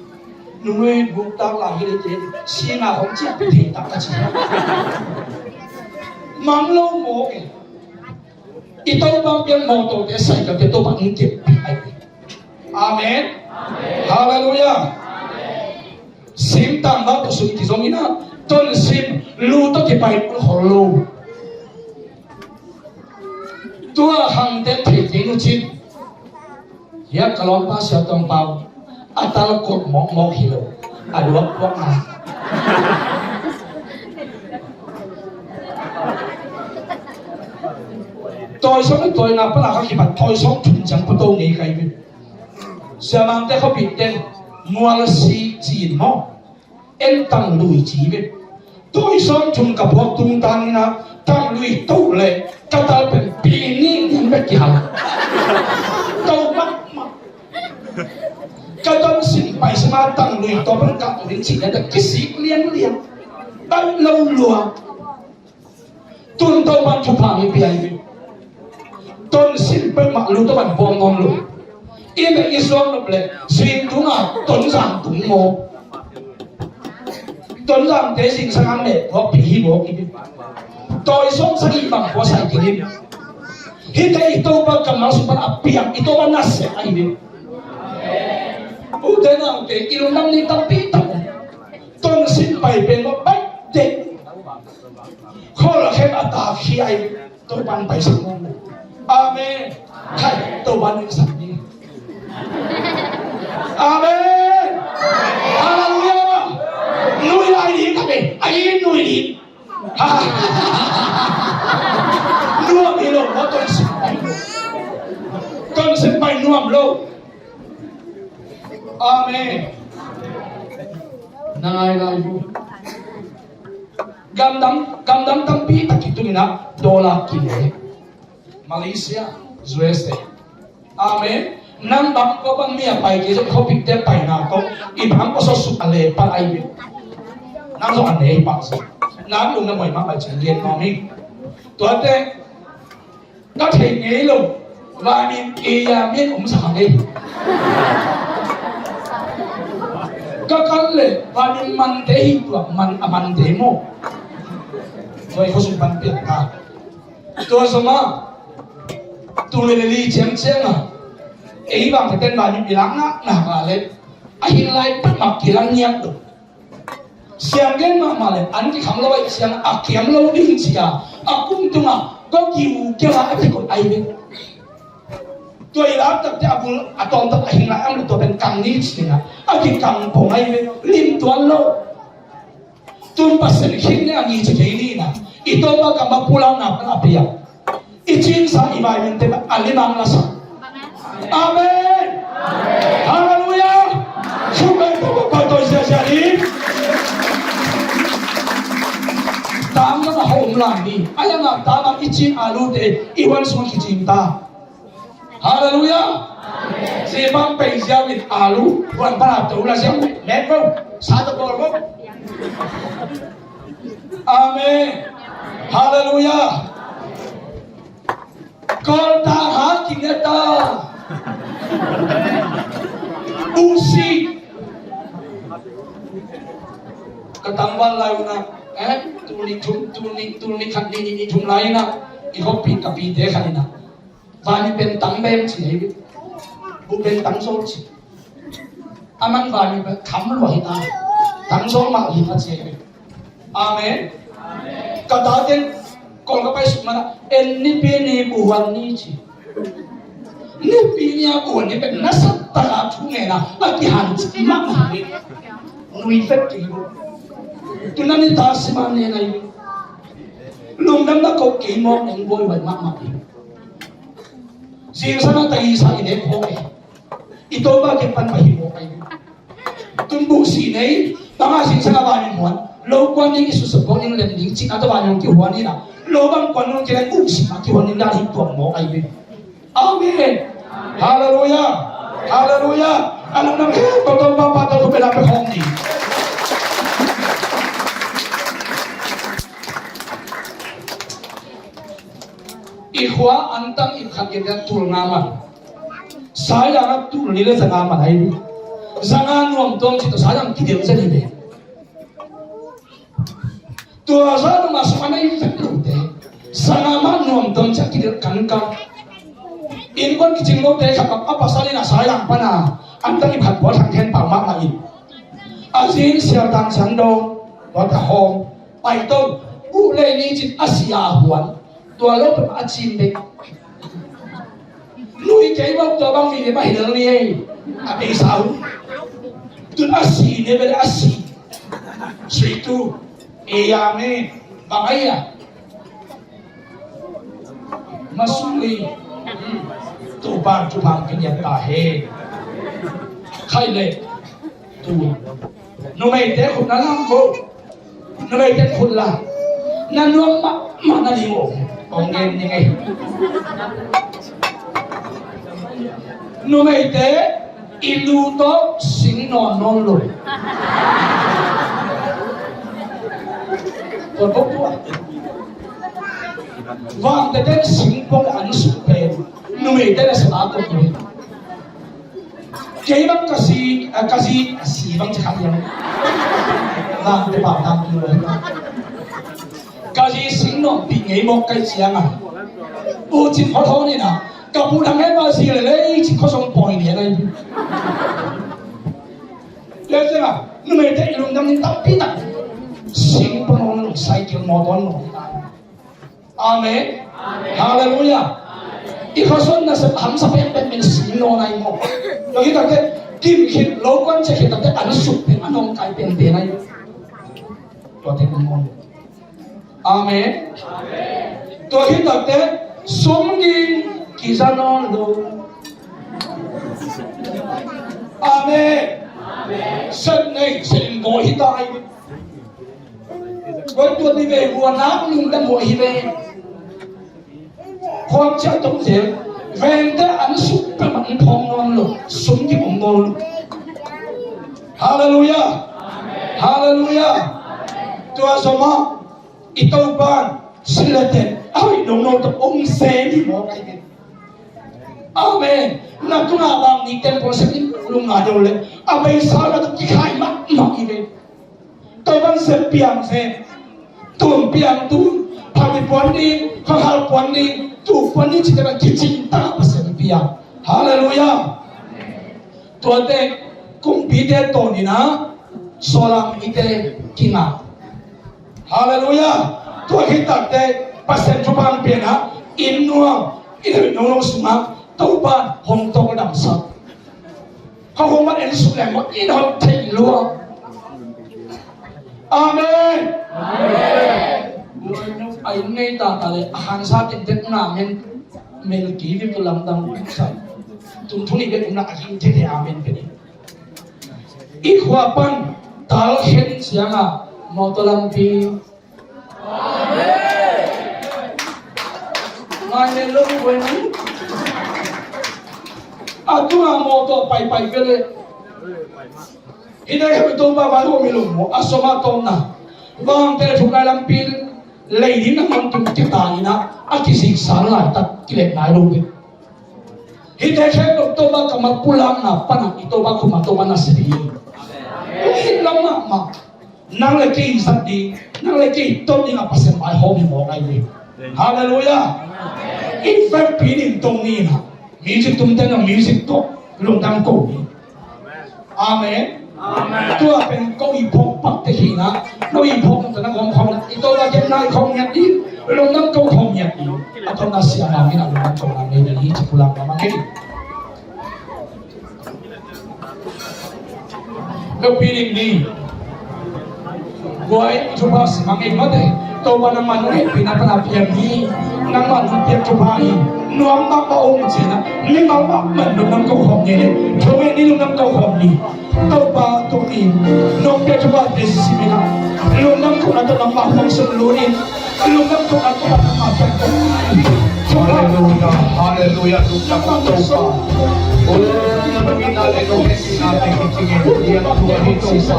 Nungui guk tak la hi le te. Sina hong ciah pi thei tak ka ci. Mang lo mawk e. I Topa pian mawtaw te sai ka te Topa in kep pi ai ve. Amen. Halleluiah. Sim tang bak sum kizom ina ton sim lu to kipai khol lo. Tua hangte thei kei nu cin. Hiah ka lawmpa Sia Tawng Pau a tal kok mawkmawk hi lo. A duak puak na. Tawisawm le tawina pana kha kipat tawisawm thum ciang pato ngei kai ve. Siamangte khuapite Mual si ci in maw, en tang lui ci ve. Tawi sawm thum ka phuak tungtang in ah, tang lui toh leh ka tal pen pi nih ding bek kihal. To mahmah. Ka Tonzang pai sima tang lui toh pan ka to ding ci in ah, kisik lianlian. Bai lo lua. Tun Topa'n thupha hong pia hi. Tonzang peuhmah lu tawh van bawm nuam lo. I beh i suak nop leh zing tungah Tonzang tung maw. Tonzangte zingsang a meh puak pih hi mawk hi. Tawi sawm sagih bang khua sai kik hi. Hihte i Topa kammal sung pan a piang, i Topa nasep ahi hi. Ute naute, i lungdam ding tampi tak. Tonzang pai pen maw, bai dek. Khol khem a tak hi ai, Topa'n pai sak mawk. Amen. Khai, Topa'n pai sak ni. Amen. Hallelujah. Nui lai ni ka be, ai nui ni. Nuam hi lo, maw Tonzang pai. Tonzang pai nuam lo. Amen. Na ngai lai bu. Gamdang, gamdang tampi tak kitung in ah dollar kile. Malaysia, U S A. Amen. Nang bang ko bang mi a pai kei zong khopikte paina ko i bang ko sosuk a le pal ai ve. Nang zong a ne i pal zong. Nang lung na moi mah pai cian lian mah mi. Tuate Ka thei ngei lo. Vaimin eia min om sa ngei. Ka kal le vaimin mante hi tua man a mante maw. Tua i khosung pan piang ta. Tua zong a tu le le li ciangciang a ei bang ka ten vaimin i lak nak nak a le a hing lai peuhmah kilang ngiat lo. Siang gen mahmah le an kikham lo ai siang a kiam lo ding cia a kum tungah ko kiu kiang a a kikot ai ve. Tua i lak takte a bul a tawm tak a hing lai am le tua pen kang ni ci-in a a kikang pong ai ve. Lim tuan lo. Tun Pasian khit ne a ngi ci kei ni na i tawm a kam a pulang na pan a pia. I cinsa i vai mente a limang la sa. Amen. Hallelujah. Sumai to ko to sia sia ni. Tang na hom la ni. Ayang a tang i cin a lu te i wan sung ki cin ta. Hallelujah. Sipang pei sia wit a lu wan pa to la sia me ko sa to ko ko. Amen. Hallelujah. Kol ta ha kine ta. Usi. Ka tangval lai una. Eh, tuni thum, tuni, tuni khat ni, ni, ni thum lai na. I hop pi ka pi te khat na. Vani pen tang bem ci. Bu pen tang so ci. Aman vani pen kam lo hi ta. Tang so ma hi ta ci. Amen. Ka tate kol ka pai suk mana en nipi ni buhan ni ci. Nipi ni a buhan ni pen nasat taka thu nge na a kihan ci mah mah ni. Nui fet ki bu. Tuna ni ta si ma ne na i. Lungdam na ko ki mo neng boi wai mah mah ni. Zingsang a ta i sa i ne ko e. I Topa kiang pan pahimawh ahi. Tun buh sih nei banga singsang a vanin huan lo kuan ding i sutsuk bawh ding lem ding cihna tawh vanin hong kihuan inah lo bang kuan hong kilai uh sihna kihuan ding dan hi tuang mawh ahi. Amen. Halleluiah. Halleluiah. A lungdam khempeuh Topa pa tawh thupina pia khawm ding. I khua antang i khat in tul nga man. Sayang a tul ni le zanga man ahi. Zanga nuam tuam cih tawh sayang kidelh zet hi ve. Tua zah nungah sung a nei vek lote zanga mah nuam tuam ciah kidelh kankan. Innkuan kicing lote khat a pasal in a sayang pana antang i khat kua thang khen pau mahmah in a zin sial tang siang dong tua ta hawm. Pai to uh lei ni cin a sia huan. Tua lo peuh a cin dek. Nui kei bang tua bang mi le mah hi lel ni ei. A bei sau. Tun a si ne bel a si. Sui tu. E ya me. Bang ai a. Masuli. Tu bang tu bang kiniat ta he. Khai le. Tua numeite khut na lam ko. Numeite khut la. Na nuam mahmah na ding om. Om ngen ni ngei. Numeite i lu tawh sing nawn nawn lo. Tua tawh tua. Vangte ten sing pong an suk pen numeite na sa a ko ki. Kei bang ka zi, a, ka zi, a zi bang ci kha hiam. Nang te pau tang ki lo. Ka zi sing nong pi ngei mawk kai ciang a. U cin hot hot ni na. Ka pu dang he ma zi le le ci kho song poi ni le. Tua ciang a, numei te i lungdam ni tampi tak. Sing pong nong cycle mawtaw nong. Amen. Halleluiah. I khuasuah nasep hamsa penpen min sing nawn ai maw. Tua hi takte kim khit lo kuan cia khit takte an suk pen a nawngkai penpen ai. Tua te kun maw. Amen. Tua hi takte sum ding kiza nawn lo. Amen. Sep nei sep in bawi hi ta ai. Tua tua ni ve hua nak lungdam hua hi ve. Huang cia tong zel vengte an suk peuhmah in phawng nawn lo, sum dik om nawn lo. Halleluiah. Halleluiah. Tua zomah i Topan silate a hoih nongno tawh om se ni maw kai ve. Amen. Na tungah bang ni temple sep in lungngai deuh le a beisa na tawh kikhai mahmah hi ve. Topan sep piang zen, tum piang tum, phabi puan ding, khuakhal puan ding, tu puan ding cite bang kicing ta Pasian piang. Halleluiah. Tuate kumpite tawninah sawlam ite kingak. Halleluiah. Tua khit takte Pasian thupha pianah inn nuam, inn hoih nonglo sungah Topan hong tawldamsak. Kha khuaman en suk leng maw in hon thei lua. Amen. Amen. A inn ngei tata le a khansa kente na men mel ki vim tu lamdang sa. Tum thu ni bek na a ging thei thei amen pe ni. I khua pan tal khen sianga mawtaw lampi. Ngai ne lo buai nang. A tunga mawtaw paipai pele. Hi dai hemi Topa vai ho mi lo maw a soma tawmna. Vangte le thuk lai lampi lei ding na man tung kita ina a kisik san lai tak kilet nai lo ve. Hite khempeuh Topa kammal pulakna pana i Topa khuma Topa na sep hi. Hih lam mahmah nang le kei zat ding, nang le kei tot ding a Pasian mai hawm hi mawk ai ve. Halleluiah. In fact pi ding tong ni na music tumte na music ko lungdam ko ni. Amen. Tua pen ko i phawk pakte hi na. No i phawk nong tana gawm khawm na i Topa kem nai khawm ngiat i lungdam ko khawm ngiat i. A tawmna siama min a lungdam ko na ngei na hi ci pulak na ma ngei. Lopi ding ni. Guai thupha simang ei mate. Topa nangmah nong hehpihna pana piang hi. Nangmah nong piak thupha hi. Nuam mahmah om cina. Mimal mahmah lungdam ko khawm ni le. Thong ei ni lungdam ko khawm ni. Topa tuni nong piak thupha te simin a lungdam ko na tawh nangmah hong sung lunin. Halleluiah, halleluiah, lungdam Topa. Oh, nong ina le nong hehpihna te kicingin piak thupha hi sisa.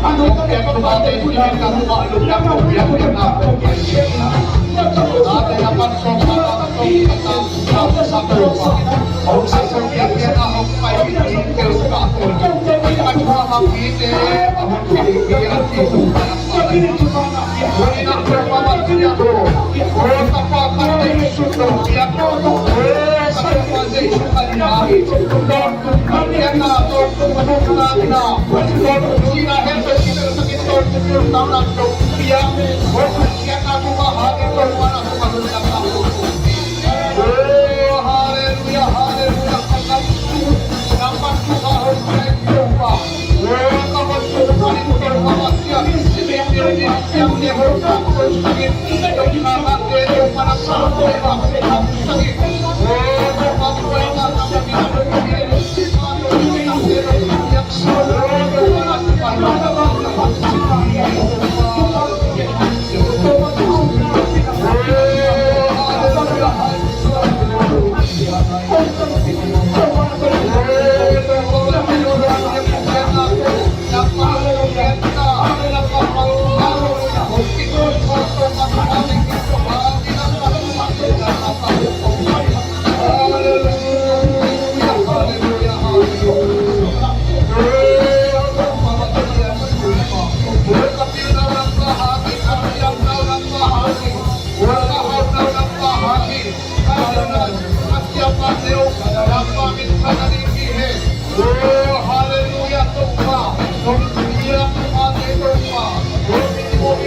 Nong piak thupha te simin nangmah lungdam ko piak piak na ko piak piak na. Ate na pan song sa na ko piak na. Oh, halleluiah, halleluiah. Hallelujah.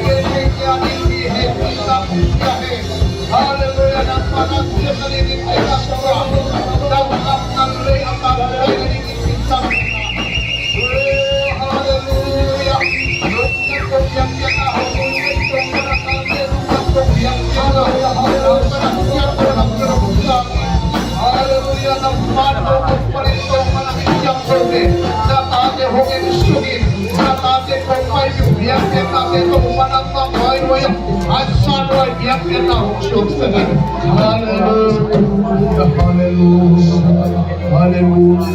Hallelujah, hallelujah, hallelujah.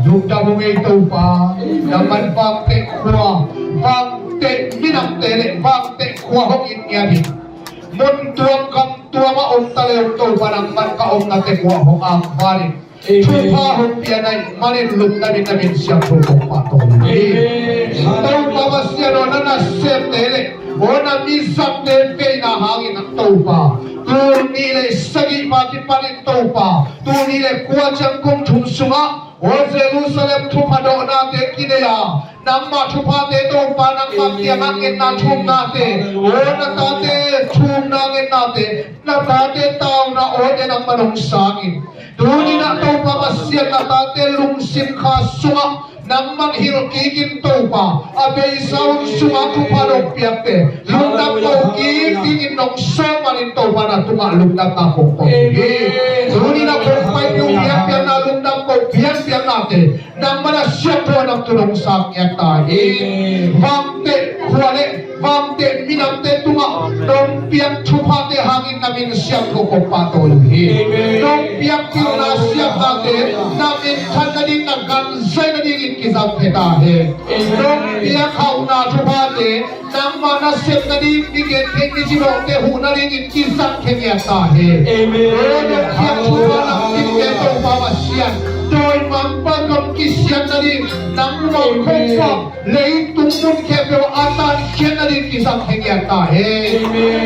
Lungdam ung ei Topa, nangman Vangteh khua, Vangteh minamte le Vangteh khua hong it ngiat hi. Mun tuam gam tuam a om ta le ung Topa, nangman ka omnate khua hong angvan in. Thupha hong pia na hih manin lungdam in na min siangtho kong pahtawi hi. Topa Pasian aw, na nasemte le aw na mizangte veina hangin Topa, tul nih le sagih ma kipanin Topa, tul nih le kua ciang kum thum sungah aw Jerusalem thupha dohnate kinei a, nangmah thuphate Topa, nangmah kiangah ngetna thumnate, aw na tate thumna ngetnate, na tate tauna awte nangman hong sangin. Tuni-in ah Topa Pasian, na tate lungsim kha sungah nangman hilh kikin Topa, a beisa hun sungah thupha dong piakte lungdam ko kik dingin nong sawm manin Topa, na tungah lungdamna kong ko hi. Tuni-in ah kong paipih uh piakpiakna, lungdam ko piakpiaknate nangman a siangtho a nang tun hong sang ngiat ta hi. Vangteh khua le Vangteh minamte tungah nong piak thuphate hangin na min siangtho kong pahtawi uh hi. Nong piak pilna siamnate na minthan nading, na ganzai nadingin kizang khia ta hen. Nong piak hauhna thuphate nangmah nasep nading, mi gentheih, mi cilohte huh nadingin kizang khia ngiat ta hen. Nong piak thupha nang piakte Topa Pasian, dawimangpa gam kisiat nading, nangmah khempeuh leitung mun khempeuh a tankhiat nading kizang khia ngiat ta hen.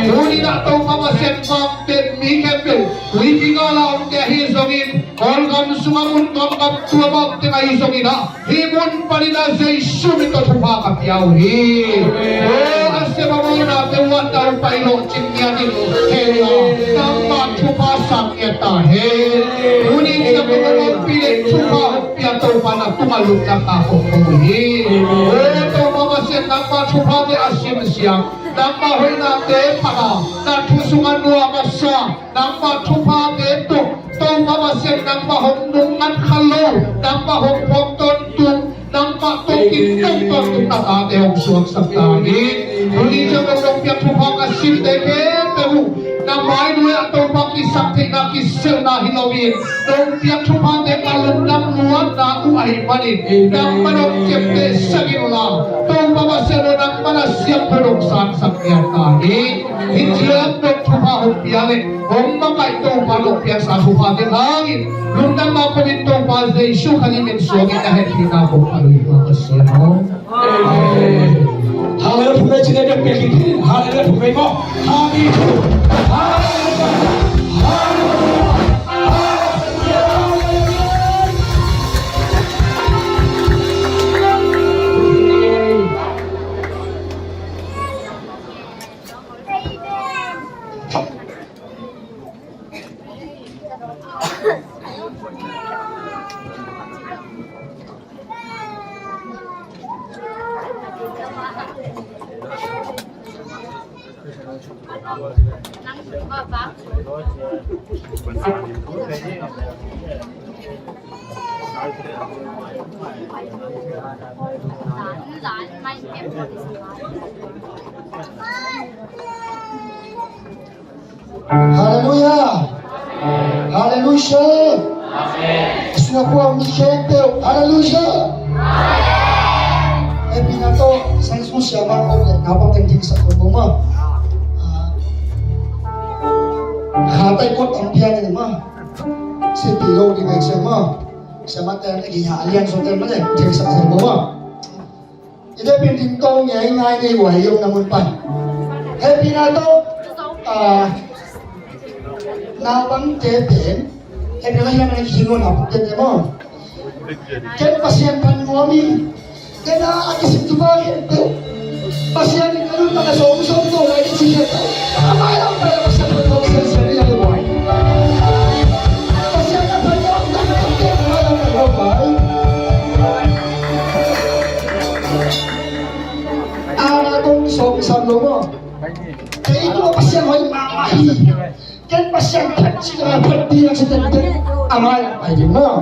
Tuni-in ah Topa Pasian, Vangteh mi khempeuh, tuipi gala omte ahi zongin, Kawlgam sungah mun tuam gam tuam a omte ahi zongin ah, hih mun panin ah Jesu min tawh thupha ka pia uh hi. Aw a sep a mawhnate uh a daupai lawhcin ngiatin hell ah nangmah thupha sang ngiat ta hen. Tuni ciang kong a lawmpi le thupha hong pia Topa, na tungah lungdamna kong ko uh hi. Aw Topa Pasian, nangmah thuphate a simsiang, nangmah hoihnate phat a, na thu sungah nuam a sa, nangmah thuphate tawh Topa Pasian, nangmah hong nungngat kha lo, nangmah hong phawk tawntung, nangmah tawh kintong tawntung na tate hong suaksak ta hi. Tuni ciang nong piak thupha ka simte khempeuh uh na mai nuai-ah Topa kisaktheihna, kiselna hi loin, nong piak thuphate ka lungdam luatna uh ahih manin nangmah nong kepteh sak inla, Topa Pasian aw, nangmah na siangtho nong sangsak ngiat ta hi. Hih ciang nong thupha hong pia le hong makaih Topa nong piaksa thuphate hangin lungdamna ko in Topa Jesu Khazih min suangin na hehpihna kong pahtawi hi, Pasian aw. Amen. Hallelujah, thupha cih le dam piak kik hi. Hallelujah, thupha maw. Hallelujah. Hallelujah. Hallelujah. Hallelujah. Hallelujah. Amen. Singapore mi khempeuh. Hallelujah. Amen. Hehpihna tawh Sunday school siamah ko le naupang teng ding sak ko maw. Ah, kha tai kot ang pian ni maw. Sipi lo ding ai siamah. Siamah teng ni ya alian so teng maw le ding sak ko maw. I depin ding tawh ngeingei nei uh a, i omna mun pan. Hehpihna tawh, ah, naupangte pen Ken ka hiam na kihin lo na ken te maw. Ken Pasian phat nuam hi. Ken a kisim tu pa ken te. Pasian in ka lungtang a sawm sawm to lai di ci hiam. A mai lam pai Pasian phat nuam sian sian hi a le buai. Pasian a phat nuam tak tak ken a mai lam pai lam pai. A na kong sawm sam lo maw. Kei tua Pasian hoih mahmah hi. Ken Pasian phat cih a phat ding a ci tengteng a mai lam pai ding maw.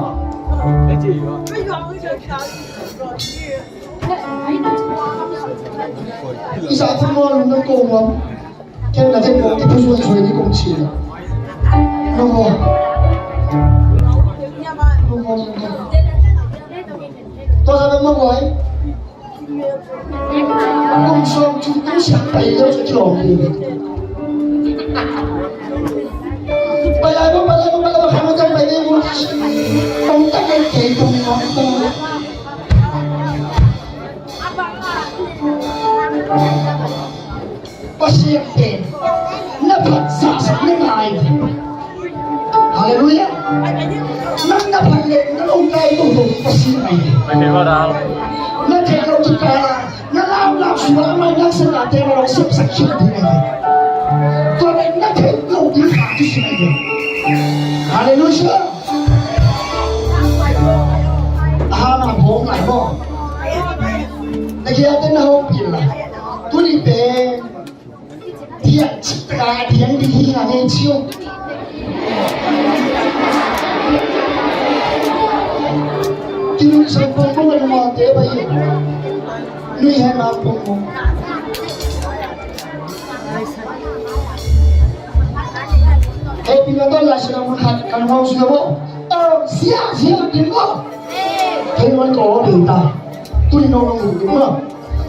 I zah thu maw lungdam ko maw. Ken na ken ko kiphusuan suai ni kong ci. No maw. No maw. Tua zah bek maw buai. Kum sawm tung tung siang pai leu sa kilawm ni. Pai lai bo, pai lai bo, pai lai bo, khang tang pai lai bo. Tong tang ai kei tong tong tong. Pasian pen na phat zahzah na ngai. Halleluiah. Nang na phat leh na lungkai toto Pasian ahi. Na theih loh kikal ah na lamlam sung ah amah in na sepnate na lawh sepsak khin ding ahi. Tua pen na theih loh ding kha thusim ahi. Halleluiah. Aha, na hong lai maw. Na kiate na hong pil lai. Tuni pen diah cik taka diang ding hi nga ngei ciu. Kinun sang pong pong anu ma te bai. Nui hai ma pong pong. Hei, pi na to la sila mun khat kan hau sila bo. Oh, sia, sia, pi mo. Hei, man ko, pi ta. Tui no no mu ma.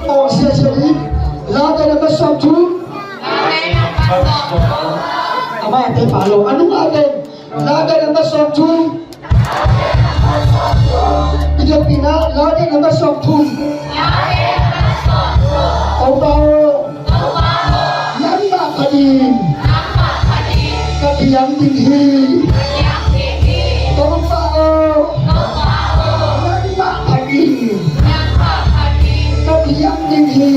Aw, sia sia ding. Late number sawm thum. Amah te pa lo. A nung a te. Late number sawm thum. Pi te pi na. Late number sawm thum. Topa aw. Nangmah pha ding. Ka diang ding hi. Topa aw. Nangmah pha ding. Ka diang ding hi.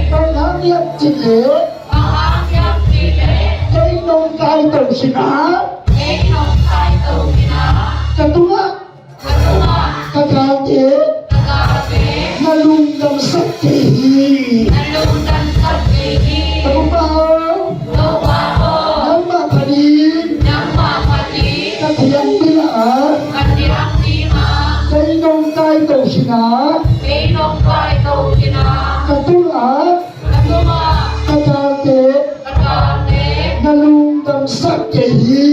Ka hang hiam cih leh kei nong kaito khin a, ka tungah ka galte na lungdamsak kei hi. Topa aw. Nangmah pha ding. Ka diang ding a, kei nong kaito khin a, ka tungah ka galte na lungdamsak kei hi.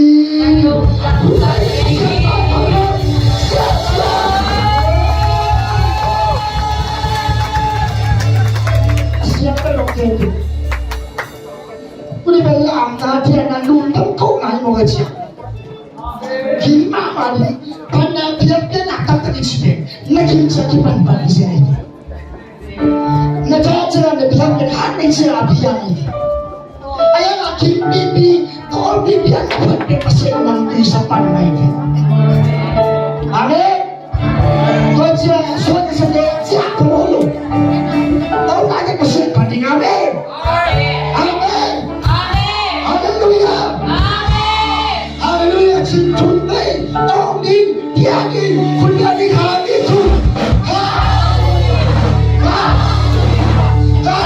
Siapa lo kei tu? Kuni bela ang tadi na lungdam ko ngai mo ka cia. Kim mahmah ding. Pan na biakpiakna taktak in ci pen na kim ciang kipanpan ding sia hi. Na tha ciang na biakpiak hat ding sia a biak hi. A yang a kim pipi, tawlpi piak na pan pen Pasian nang tuisa pan ngai hi. Amen. Tua ciang suan na sa te ciang ko lo. Tawlpa te Pasian pan ding. Amen. Amen. Halleluiah. Halleluiah. Cin thum vei awng ding, piak in, khut piak ding, kha ding thum. Ha! Ha! Ha!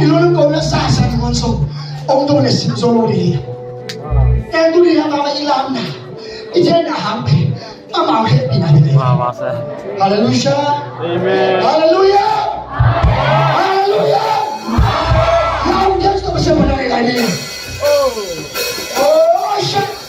Lulung ko na sa sa ngon so. Ong to na sim zo lo di. Kan tu di na ma i lam na. I chen na ham pe. Amau hehpihna hi ve. Halleluia. Amen. Halleluia. Halleluia. Lau Yesu Pasian pada ni lai ni. Oh, shit.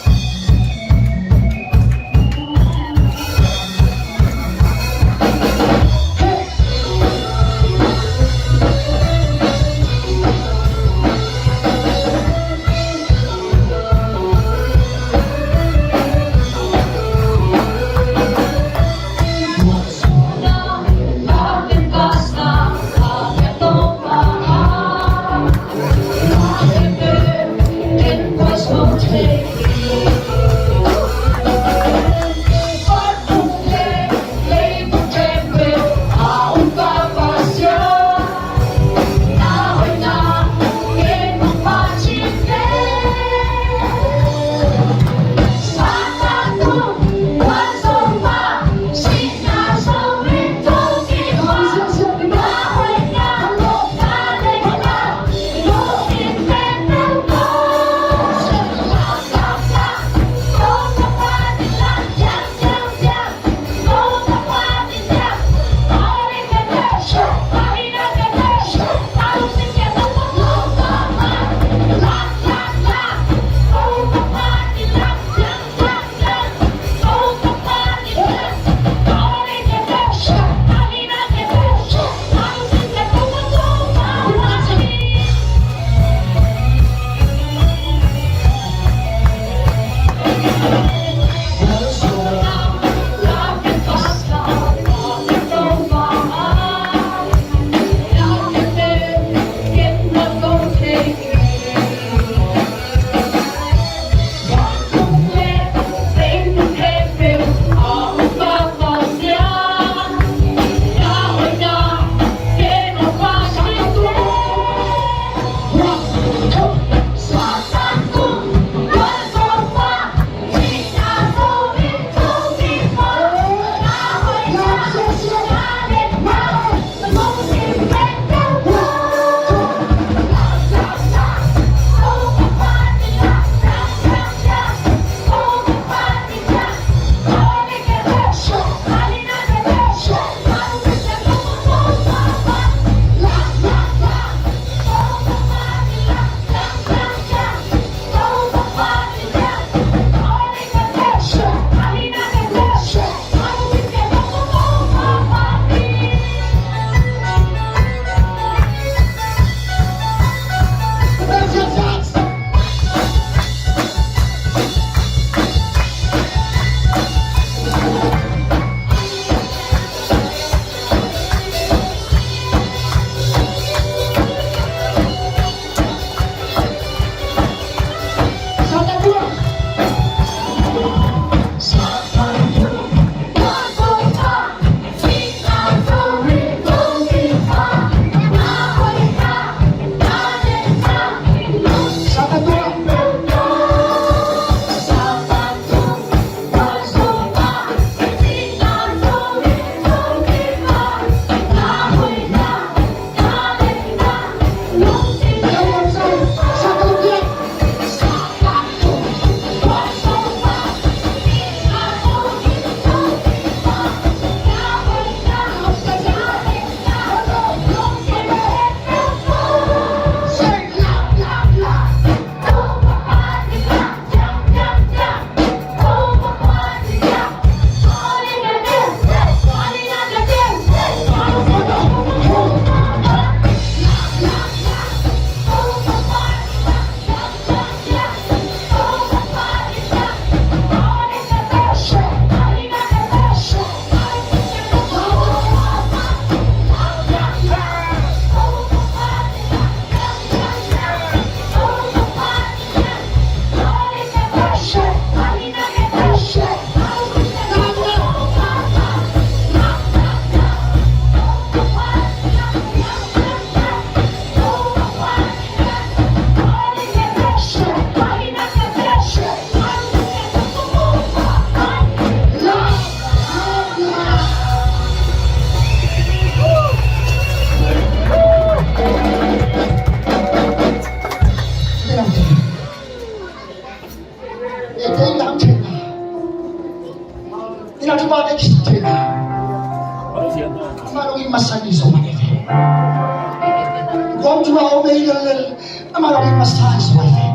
Lel, amah lam in masa in suai ve.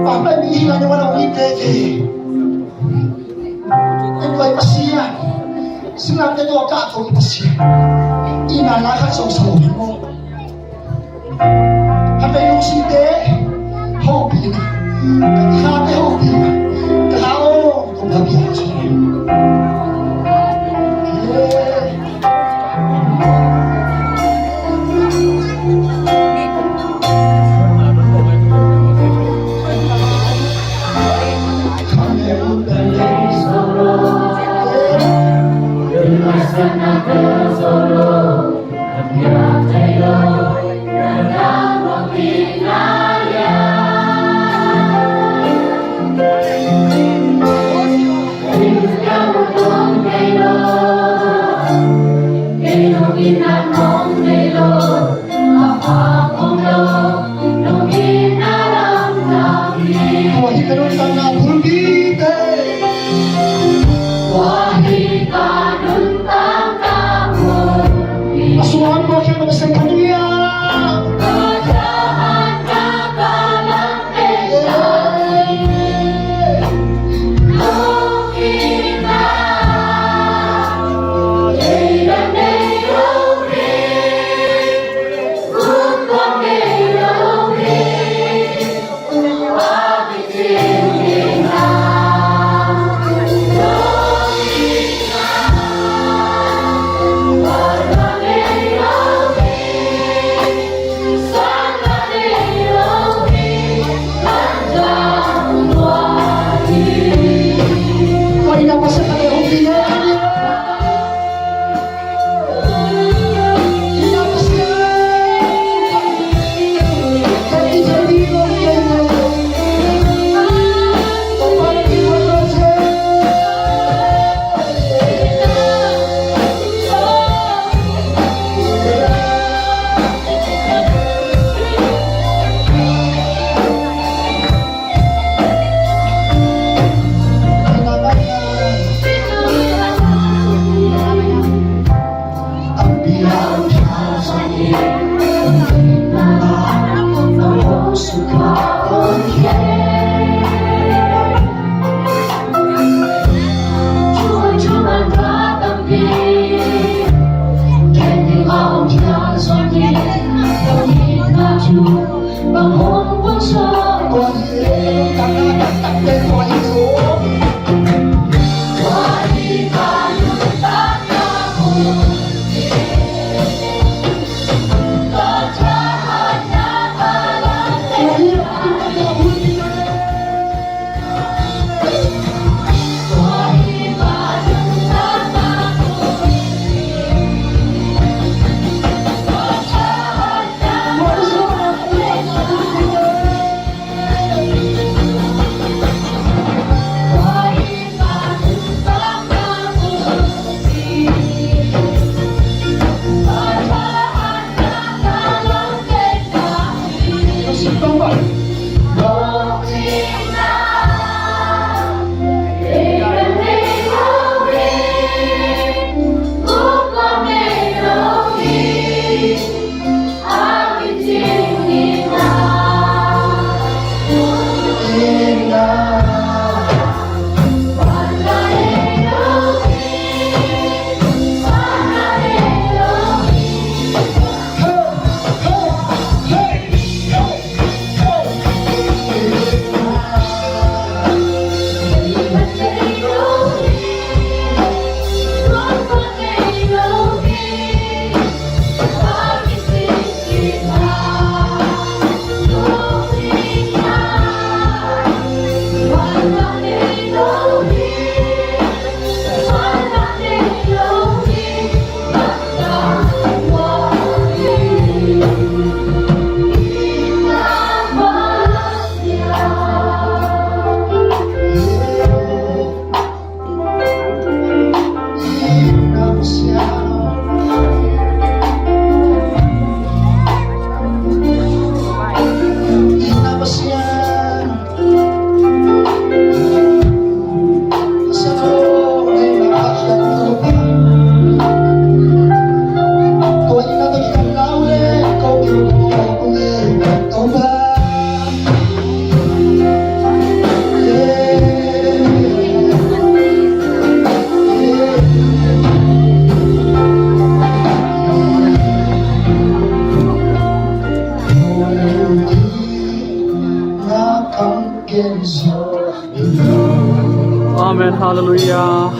Pampai mi hi lai na wan a ui te ve. En vai Pasian. Sinam te tua ka tong Pasian. Ina la khat song sa lo ni mo. Hapai lungsim te hopina. Ka kha te hopina. Ka kha o. Amen. Halleluiah.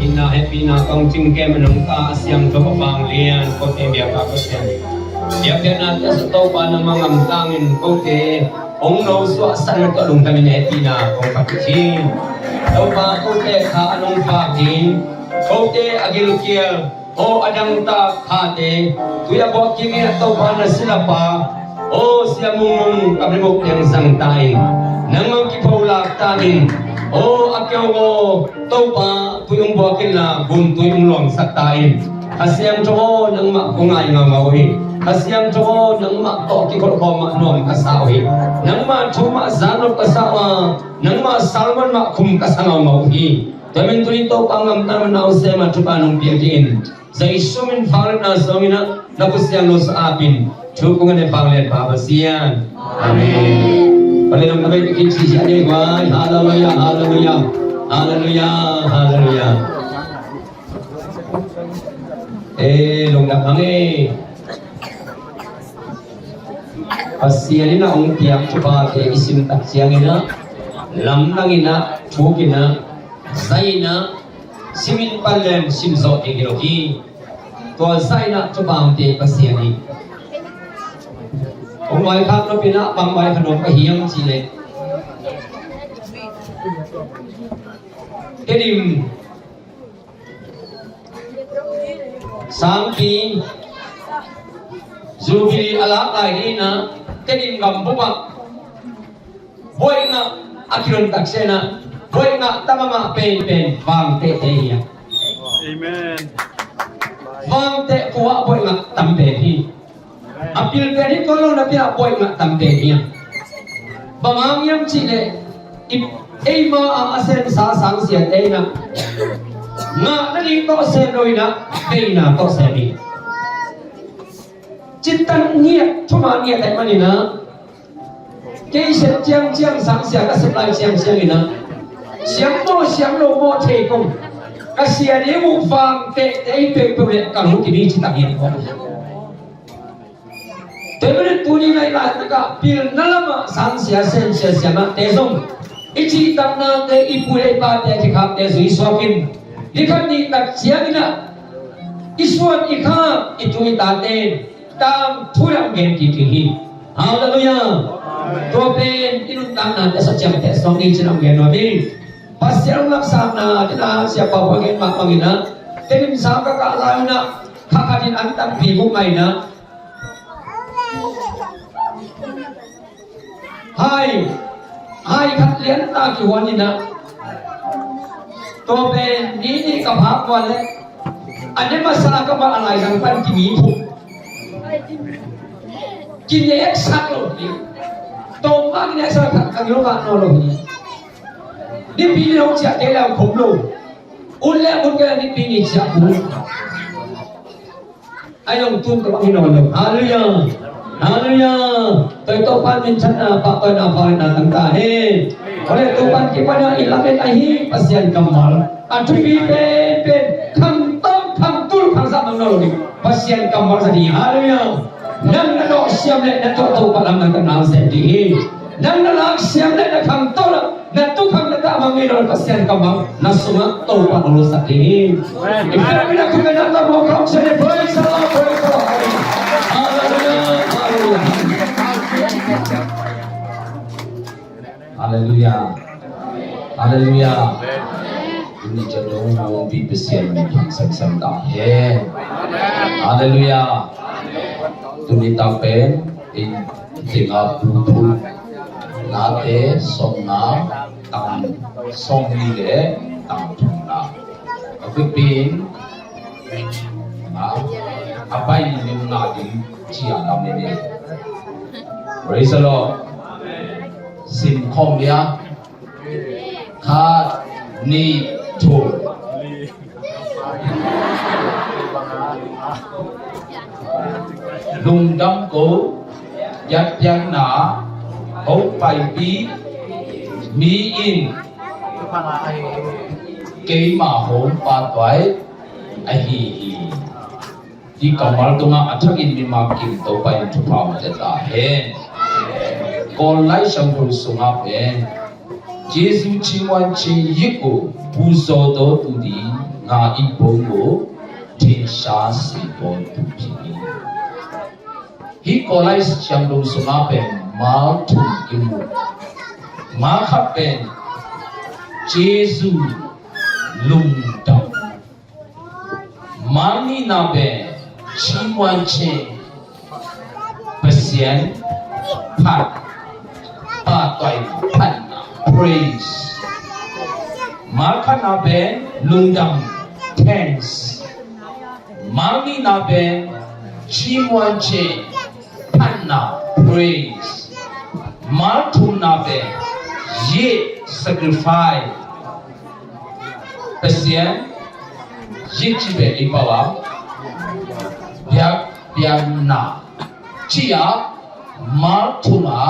Ina hehpihna kong cingkem a nungta a siangtho a vanglian kote biakpa Pasian. Biakpiakna te sa Topa nangmah ngamtangin kote hong nosuahsak na tawh lungdamin hehpihna kong phat hi. Topa kote kha a nungfak hi. Kote a gilkial aw a dangtak khate tui a buak kim in a Topa na silapa aw Sia Mungmung a bimuk piang zang ta in nangmah kipholak ta in aw a keu aw Topa tui ung buak inla gun tui ung luangsak ta in a siangtho aw nangmah kong ngai ngaungau hi. A siangtho aw nangmah tawh kikholh khawm mah nuam ka sa uh hi. Nangmah thu mah zanop ka sa uh a nangmah salmon mah khum ka sa ngaungau uh hi. Tua min tuni Topa ngamta na nau sem a thupha nong piak dingin Jesu min vangliatna sawngin ah na kut siangtho sa apin thu kong ngen e vanglian pa Pasian. Amen. Pale nong na bai pikin sisi ade guai. Halleluiah, halleluiah, halleluiah, halleluiah. Eh, lungdam hang e. Pasian in a hong piak thuphate i sim tak ciangin ah lamdang in ah thuk in ah zai in ah simin pan leng simzawh ding hi lo hi. Tua zai in ah thupha hong pia Pasian hi. Hong vaikhak nop in ah bang vaikhak nop ka hiam cih leh Tedim sangpi Jubilee a lak lai ni in ah Tedim gam bup ah buaina a kilon tak ciangin ah buaina tam a ngah penpen Vangtehte hi a. Amen. Vangteh khua ah buaina tam pen hi. A pil pen hi tuan lo napi ah buaina tam pen hi a. Bang hang hiam cih leh eima a a semsa sangsiate in ah ngahna ding tawh sem lo in ah veina tawh sem hi. Citan ngiat thuman ngiat ahih manin ah kei sep ciangciang sangsia ka sep lai ciangciang in ah siam maw siam lo maw thei kong ka sia ding uh Vangtehte i peuhpeuh leh ka lungkim hi ci tak hi. Tua ahih manin tuni nai laitak ah pilna lamah sangsia semsia siamahte zong i cihtaknate i pu le i pate a kikhakte zui suakin ni khat ni tak ciangin ah i suan i khak i tu i tate tangthu in ah hong gen kik ding hi. Halleluiah. Tua pen i nuntaknate a sa ciamteh suak ni ci-in hong gen nuam hi. Pasian hong laksakna ding ah siapa pua gen mah bangin ah Tedim sang ka kah lai un ah kha khat in an tampi buk ngai in ah hai hai khat lian ta kihuan in ah tua pen ni nih ka phak huan leh a ne masa ka mah a laizang pan kimi phuk kineksak lo hi. Tawm mah kineksak khat ka ngilh ngah nawn lo hi. Nipi ni hong ciah kei leh khom lo. Ut leh ut kei leh nipi ni ciah khum. Ai long tun ka bang hi nawn lo. Halleluiah. Halleluiah. Toitawh pan min chatna pahtawina vangliatna tang ta hen. Tua leh tu pan kipan a i lamet ahi Pasian kammal a thupi penpen khang tawm khang tul khang Sa mang nawn lo ding, Pasian kammal sa ding. Halleluiah. Nang na nawh siam leh na tuah Topa lam na tang nang sem ding hi. Nang na lak siam leh na khang tawh na tukhang na tah mang ngei nawn leh Pasian kammal na sungah Topa na lo sak ding hi. Amen. If you have been a good enough, praise the Lord, praise the Lord. Halleluiah, halleluiah. Halleluiah. Halleluiah. Tuni ciang dong hong pi Pasian min thang semsem ta hen. Halleluiah. Tuni tang pen in dinga pu phun nate sawmna tang sawmnih le tang thumna. A kuipin a pai ni lim nga ding cia lam ni. Praise the Lord. Sim khawm lia. Khat, nih, thum. Lungdam ko, yatpiakna, hong paipih mi in keima hong pahtawi ahi hi. Hih kammal tungah a thakin mimal kim Topa in thupha hong pia ta hen. Kawl Lai Siangtho sungah pen Jesu ချီးမွမ်းခြင်းယဇ်ကို ပူဇော်သောသူသည် ငါ၏ဘုန်းကို ထင်ရှားစေသောသူဖြစ်၏။ Hih Kawl Lai Siangtho sungah pen mal thum kimu. Mal khat pen Jesu lungdam. Mal nihna pen ချီးမွမ်းခြင်း, Pasian phat, pahtawi, phatna, praise. Mal khatna pen lungdam, thanks. Mal nihna pen ချီးမွမ်းခြင်း, phatna, praise. Mal thumna pen yet, sacrifice. Pasian yet ci pen i pau a biakpiakna ci a mal thum a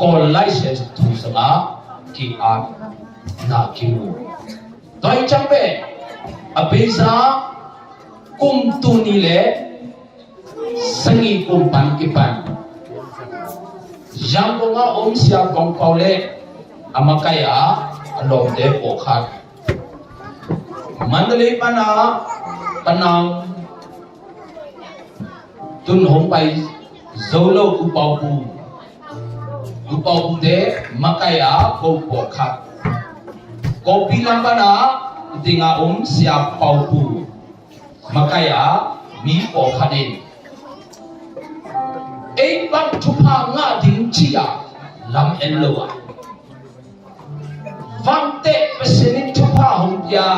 Kawl Lai Siangtho sungah ki-atna kimu. Tua i cang pen a beisa kum tul nih le sagih kum pan kipan Yangon a om Sia Kong Pau le a makai a a lawmte pawlkhat, Mandalay pan a Penang tun hong pai zo lo U Pau Pu, U Pau Pu te makai a ko pawlkhat, Kawlpi lam pan a ding a om Sia Pau Pu makai a mi pawlkhat in ei bang thupha ngah ding ci a lam en lo a, vangteh Pasian in thupha hong pia,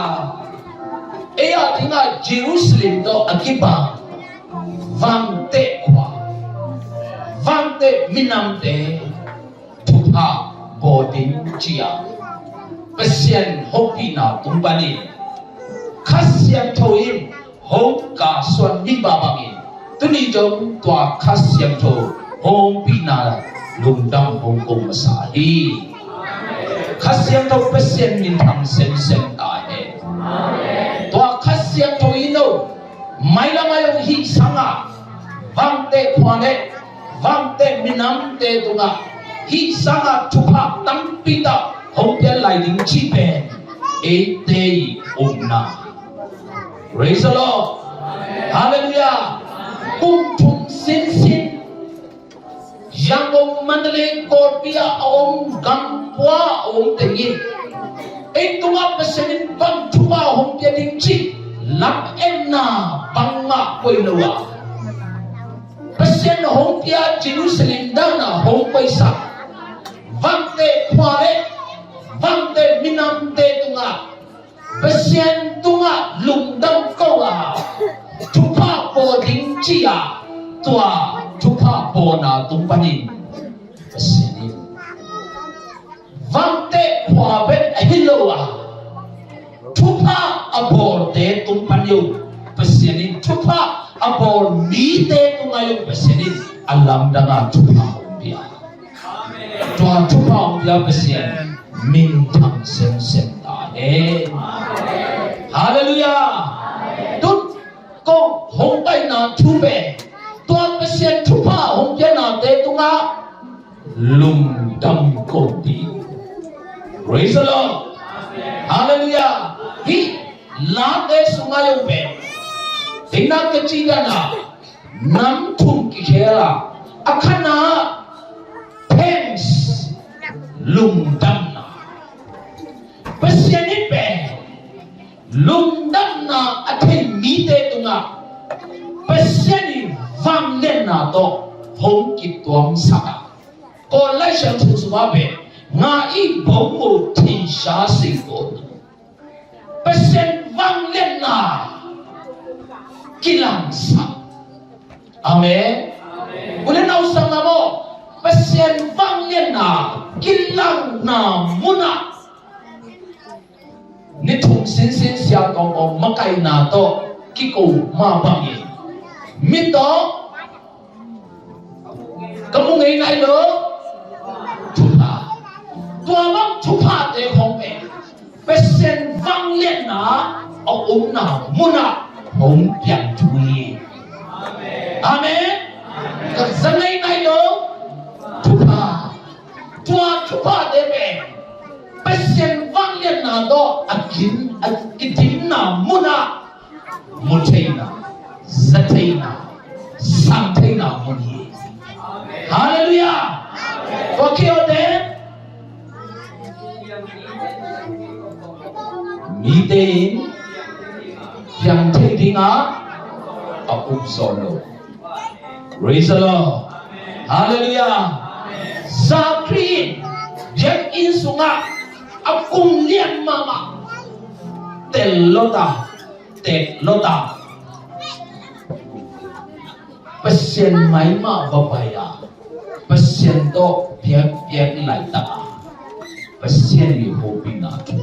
ei a ding a Jerusalem tawh a kibang vangteh khua, vangteh minamte thupha bawl ding ci a Pasian hopihna tung panin Kha Siangtho in hong kalsuan mi mah bangin tuni zong tua Kha Siangtho hong pihna lungdam hong ko masa hi. Kha Siangtho Pasian minthang semsem ta hen. Tua Kha Siangtho in lo mailam a hong hih sangin vangteh khua le vangteh minamte tungah hih sangin thupha tampi tak hong pian lai ding ci pen eite i upna. Praise the Lord. Halleluiah. Kum thum sinsin Yangon, Mandalay, Kawlpi a om, gam pua a om teng in ei tungah Pasian in bang thupha hong pia ding ci lam enna bangmah koih lo a, Pasian hong pia Jerusalem dan a hong koihsak vangteh khua le vangteh minamte tungah Pasian tungah lungdam ko a thupha bawl ding ci a, tua thupha bawlna tung panin Pasian in vangteh khua bek ahi lo a, thupha a bawlte tung pan zong Pasian in, thupha a bawl mite tungah zong Pasian in a lamdang a thupha hong pia. Tua thupha hong pia Pasian minthang semsem ta hen. Halleluiah. Tun thu pen, tua Pasian thupha hong pianate tungah lungdam ko ding. Praise the Lord. Hallelujah. Hih Late sungah zong pen, tena ka cih dan a, nam thum kikhel a, a khatna thanks, lungdamna. Pasian in pen lungdamna a thei mite tungah Pasian in vangliatna tawh hong kituamsak a, Kawl Laisiangtho sungah pen, ngah i bawng uh theihsa sing ko. Pasian vangliatna kilangsak. Amen. U le nau sanggamah, Pasian vangliatna kilangna munah ni thum sinsin siangkawngkawng makaihna tawh kiko mah bangin mi tawh ka mu ngei nai lo thupha. Tua bang thuphate khong pen Pasian vangliatna a omna munah hong piang thu hi. Amen. Ka za ngei nai lo thupha. Tua thuphate pen Pasian vangliatna tawh a kin, a kidimna munah mu theihna, za theihna, sang theihna mun hi. Hallelujah. Tua khit teh mite in piang thei dingah a um zaw lo. Praise the Lord. Hallelujah. Zakri in biakinn sungah a kum lian mahmah tel lo ta, tek lo ta. Pasian mai mah va pai a, Pasian tawh biakpiak laitak a, Pasian i hopihna thu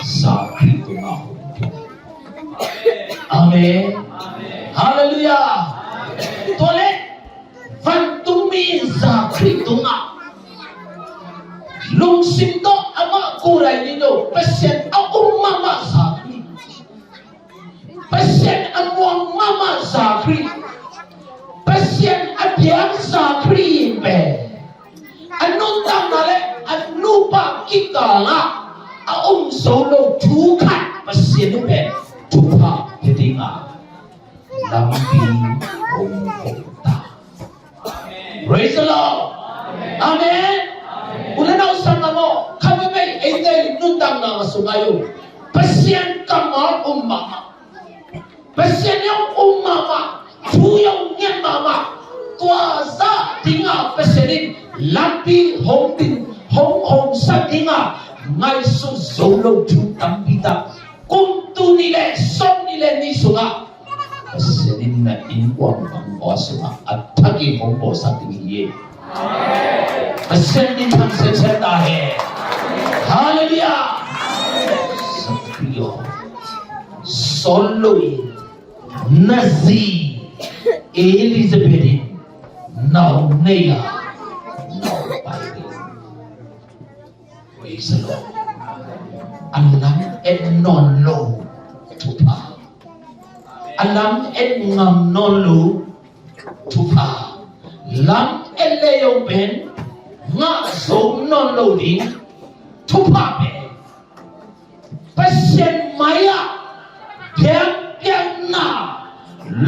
Zakri tungah hong tung. Amen. Hallelujah. Tua leh vantung mi in Zakri tungah lungsim tawh amah kurai ni lo, Pasian a um mahmah Zakri. Pasian a muang mahmah Zakri, Pasian a biak Zakri in pen a nuntakna le a nupa kikal ah a um zo lo thu khat Pasian in pen thupha pia dingah lampi hong hong ta. Praise the Lord. Amen. U le nau sanggamah, kha veve eite nuntakna sungah zong Pasian kammal um mahmah. Pasian i um mahmah. Thu i ngen mahmah. Tua zah dingah Pasian in lampi hong din, hong hong sak dingah ngaihsut zo lo thu tampi tak kum tul nih le sawmnih le nih sungah Pasian in na innkuan bang bawl sungah a thak in hong bawlsak ding hi. Pasian minthang semsem ta hen. Hallelujah. Zakri aw, sawl lo in na zi Elizabeth in nau nei a, nau pai ding. Praise the Lord. A lam et nawn lo thupha. A lam et ngam nawn lo thupha. Lam et le zong pen ngah zo nawn lo ding thupha pen Pasian mai-ah biakpiakna,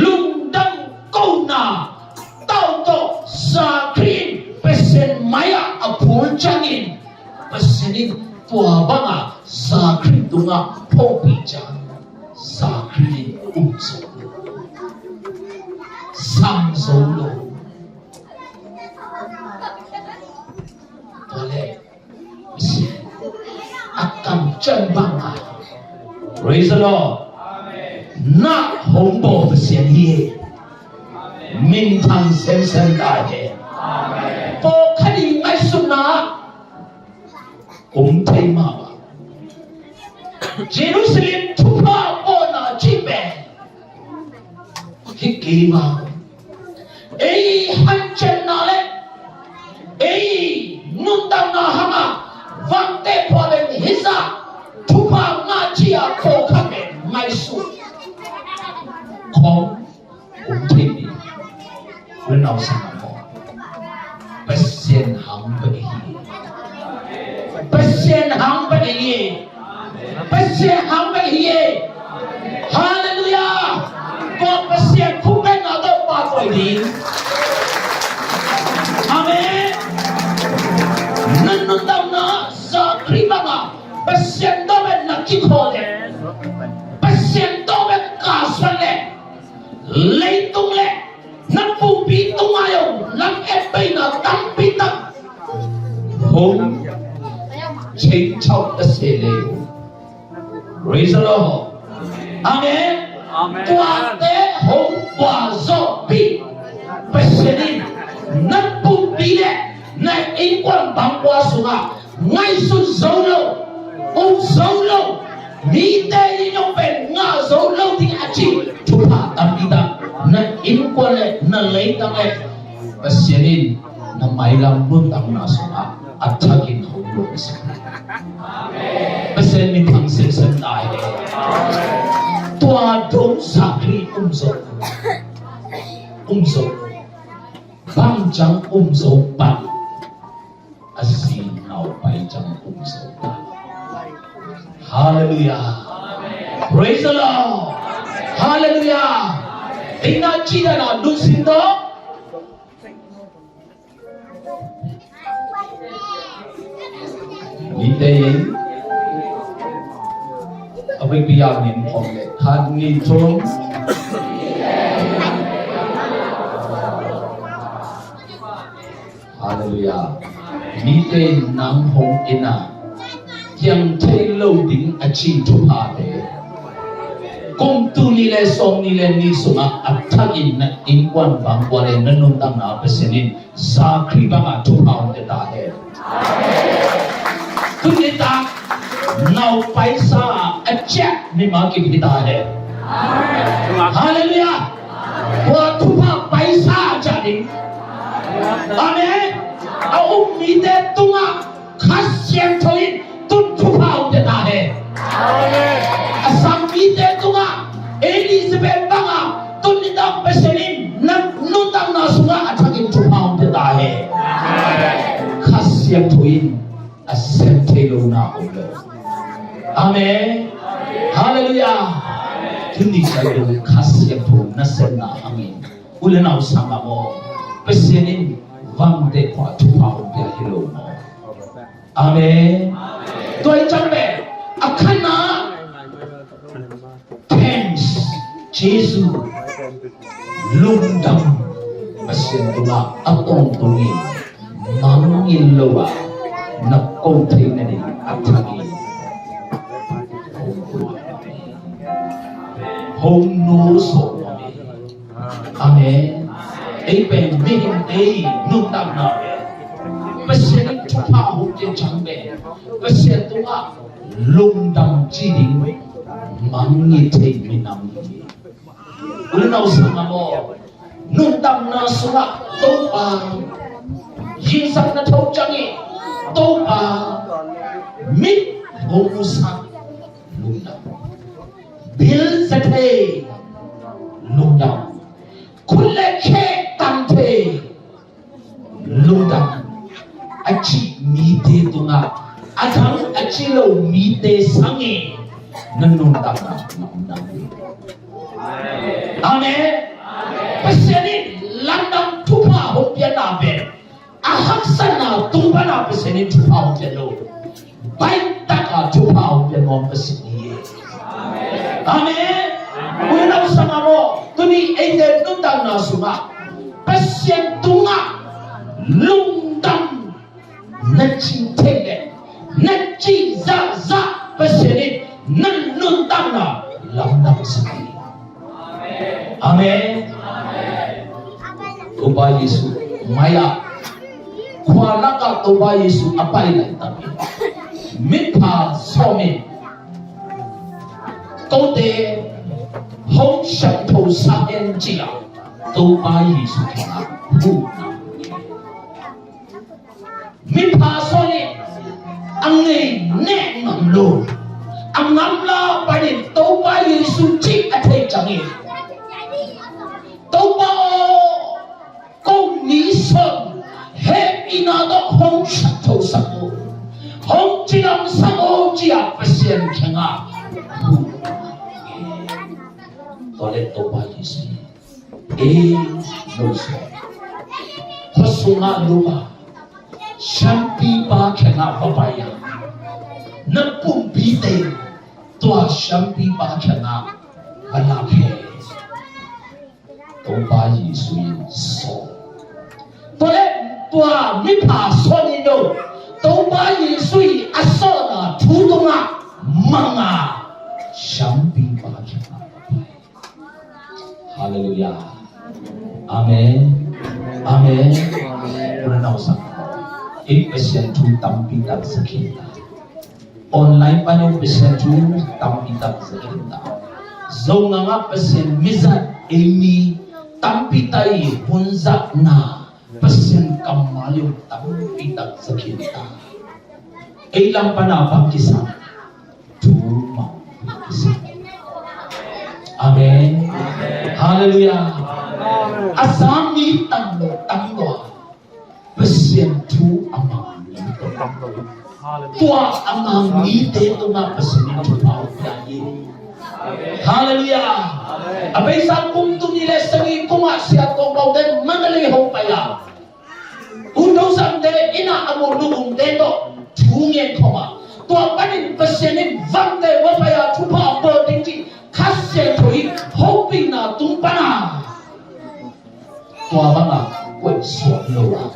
lungdam kohna tawh tawh Zakri in Pasian mai-ah a phul ciangin Pasian in tua bangah Zakri tungah phopih ciang Zakri in um zo lo, sang zo lo. Tua leh Pasian a kamciam bangah, praise the Lord, na hong bawl Pasian hi. Minthang semsem ta hen. Pawlkhat i ngaihsutna om thei mahmah. Jerusalem thupha bawlna cih pen hi kei mah. Ei hanciamna le ei nuntakna hangah vangteh phuah pen hizah thupha ngah ci-a pawlkhat pen ngaihsut khawng om thei Nau sang a maw? Pasian hang bek hi. Pasian hang bek hi. Pasian hang bek hi. Halleluiah. Tua Pasian khut bek na tawh pa koi ding. Amen. Nan nuntakna zakri banga Pasian tawh bek na kikhawl le, Pasian tawh bek kasuan le, leitung le na pumpi tunga zong lam et beina tampi tak hong change out ta se le. Praise the Lord. Amen. Amen. Tuate hong pua zawhpih Pasian in na pumpi le na innkuan bangkua sungah ngaihsut zo lo, um zo lo, mite in zong pen ngah zo lo ding a ci thupha tampi tak na innkuan le na leitang le Pasian in na mailam nuntakna sungah a thakin hong luang sa. Pasian minthang semsem ta hi. Tua dong zakri um zo, um zo, bang ciang um zo pan a zi nau pai ciang um zo ta. Halleluiah. Praise the Lord. Halleluiah. Ina ci dan a lungsim tawh mite in a vekpi a min khawm le khat nih thum. Halleluiah. Mite in nang hong ina kiang thei lo ding a ci thuphate kum tul nih le sawmnih le nih sungah a thakin na innkuan bangkua le na nuntakna Pasian in zakri banga thupha hong pia ta hen. Tuni tak nau paisa a ciah mi ma kim hi ta hen. Halleluiah. Tua thupha paisa a ciah ding. Amen. A um mite tungah Kha Siangtho in tun thupha hong pia ta hen. A sang mite tungah Elizabeth banga tun nitak Pasian in na nuntakna sungah a thakin thupha hong pia ta hen. Kha Siangtho in a sem thei lo na om lo. Amen. Halleluiah. Tuni ciang lo Kha Siangtho na semna hangin u le nau sang a maw, Pasian in vangte khua thupha hong pia hi lo maw? Amen. Tua hi ciang pen a khatna, thanks, Jesu, lungdam, Pasian tungah a tawntungin mangngilh lo a na ko theihna ding a thakin hong nusiat nuam hi. Amen. Ei pen mihingte i nuntakna pen Pasian in thupha hong pia ciang pen Pasian tungah lungdam ci ding mangngilh thei minam hi. U le nau sang a maw, nuntakna sungah Topa zingsang na tho ciangin Topa mit hong musak lungdam. Bil za thei lungdam. Khut le khe tang thei lungdam a cih mite tungah a dang a ci lo mite sangin na nuntakna lungdam hi. Amen. Pasian in lamdang thupha hong piakna pen a haksatna tung pana Pasian in thupha hong pia lo. Baih taka thupha hong pia nuam Pasian hi. Amen. U le nau sang a maw, tuni eite nuntakna sungah Pasian tungah lungdam na ci thei le na ci zahzah Pasian in na nuntakna lamdang sa hi. Amen. Topa Jesu mai-ah khua lakah Topa Jesu a pai laitak in mipha sawm in kote hong siangtho sa hen ci-a Topa Jesu kiangah huh. Mipha sawm in a ngei neh ngam lo, a ngamla panin Topa Jesu cih a thei ciangin Topa aw, ko Ko mi son hehpihna tawh hong siangthosak o, hong cidamsak o ci-a Pasian kiangah tua leh Topa Jesuh in, ei, no sawm, khua sungah lup a, siampipa kiangah va pai a, na pumpi teng tua siampipa kiangah va lak hen. Topa Jesuh in sawm. Tua leh tua mipha son in no, Topa Jesuh in a sawmna thu tungah mang a, siampipa kiangah va pai. Halleluiah. Amen. Amen. Amen. Unau sang, ei Pasian thu tampi tak za khin ta. Online pan zong Pasian thu tampi tak za khin ta. Zogam ah Pasian mizat ei mi tampi tak i hun zatna Pasian kammal zong tampi tak za khin ta. Ei lam pan a bang kisam? Thu mang kisam. Amen. Halleluiah. A za mi tam lo, tam lo a Pasian thu a mang mi tawh, tua a mang mite tungah Pasian in thupha hong pia hi. Halleluiah. A beisa kum tul nih leh sagih kum ah Sia Tuang Pau te Mandalay hong pai a, U Tho Sam te inn ah a muh Nu Vung te tawh thu ngen khawm a, tua panin Pasian in Vangte va pai a thupha hong pia ding cih Kha Siangtho in hopihna tung pan a, tua bangah koih suak lo a.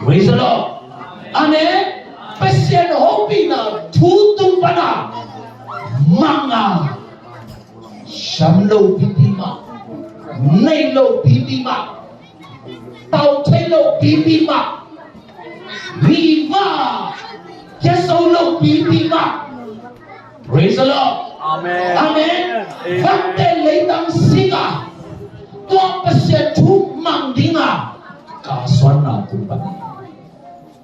Praise the Lord. Amen. Pasian hopihna thu tung pan a mang a, siam lo pipi mah, nei lo pipi mah, tau thei lo pipi mah, mi va kia so lo pipi mah. Praise the Lord. Amen. Amen. Amen. Vante leitang sik a, tua Pasian thu mang ding a kalsuanna tung pan hi.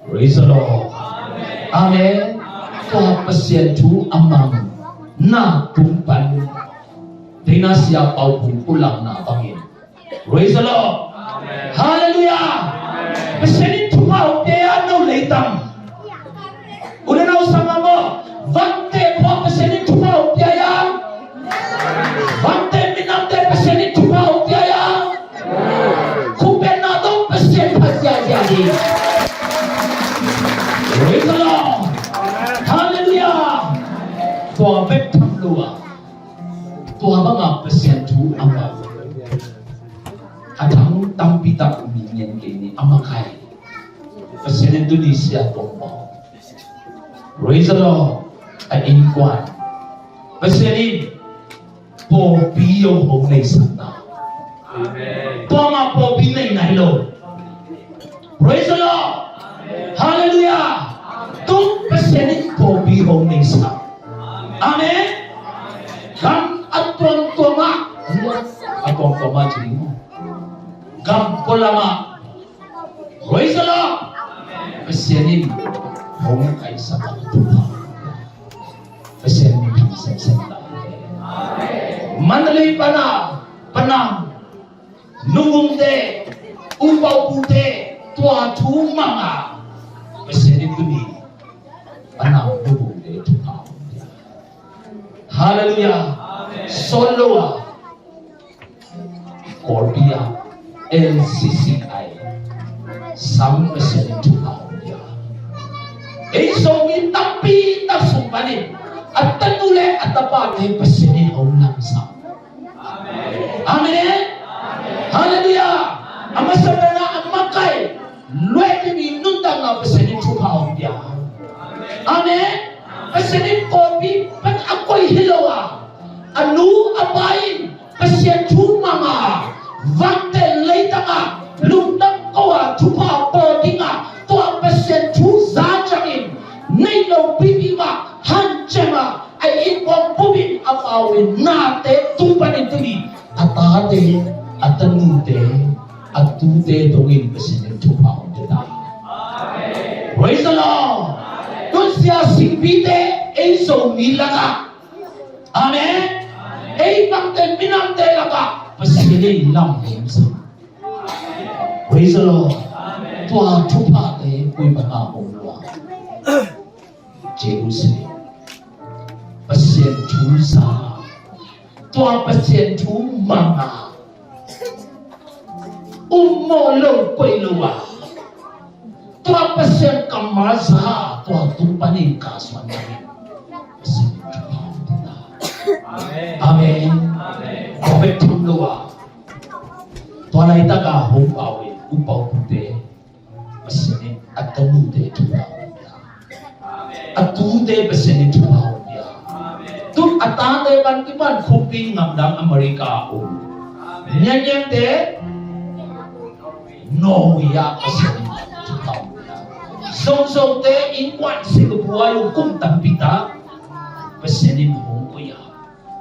Praise the Lord. Amen. Tua Pasian thu a mang na tung pan, deina Sia Pau Bung pulakna bangin, Praise the Lord. Amen. Halleluiah. Amen. Pasian in thupha hong pia a, no leitang. U le nau sanggamte, Vangte phuak Pasian in thupha hong pia a, Vangte minamte Pasian in thupha hong pia a, khupetna tawh Pasian phat ziahziah hi. Praise the Lord. Halleluiah. Tua bek tham lo a, tua bangah Pasian thu a mang a, a thang tampi tak mi ngen kei ni, a makai. Pasian in tuni Sia Tuang Pau, praise the Lord, a innkuan, Pasian in pawlpi hong neisakna. Amen. Tua mah pawlpi nei nai lo. Praise the Lord. Halleluiah. Tung Pasian in pawlpi hong neisak. Amen. Gam a tuamtuam ah, a tuamtuam ah ci ding maw, gam pualam ah, praise the Lord, Pasian in hong kaisak a, thupha Pasian min thang semsem ta. Mandalay pan a, pan a, Nu Vung te, U Pau Pu te, tua thu mang a, Pasian in tuni pan a, Nu Vung te thupha hong pia. Halleluiah. Amen. Solo a, Kawlpi a, L C C I sang Pasian in thupha hong pia. Ei Zomi tampi tak sung panin a tanu le a tapate Pasian in hong lamsak. Amen. Halleluiah. A masa pen a, a makai, luaitimi nuntakna Pasian in thupha hong pia. Amen. Pasian in pawlpi pan a koih hi lo a, a nu a pa in Pasian thu mang a, Vangte leitang ah lungdam ko a, thupha pia ding a, tua Pasian thu za ciangin nei lo pipi mah hanciam a, a innkuan bup in a pau in nate tung panin tuni a tate, a tanute, a tute dongin Pasian in thupha hong pia ta. Praise the Lord. Tun sia singpite, ei Zomi lakah, amen, ei Vangte minamte lakah Pasian in lam hong sa. Praise the Lord. Amen. Tua thuphate koi pana om lua. Jerusalem, Pasian thu za, tua Pasian thu manga, um mawh lo koi lo a, tua Pasian kammal za, tua tung panin ka suan dingin Pasian thupha hong pia ta. Amen. Amen. Amen. Tua bek tham lo a, tua laitaka hong pau in, upau pute, Pasian in a tanute thupha hong pia. A tute Pasian in thupha hong pia. Tun a tate ban kipan khumpi ngamdang America a um, nyanyan'te Norway ah Pasian in thupha hong pia. Zongzongte innkuan Singapore ah kum tampi tak Pasian in hong koih a,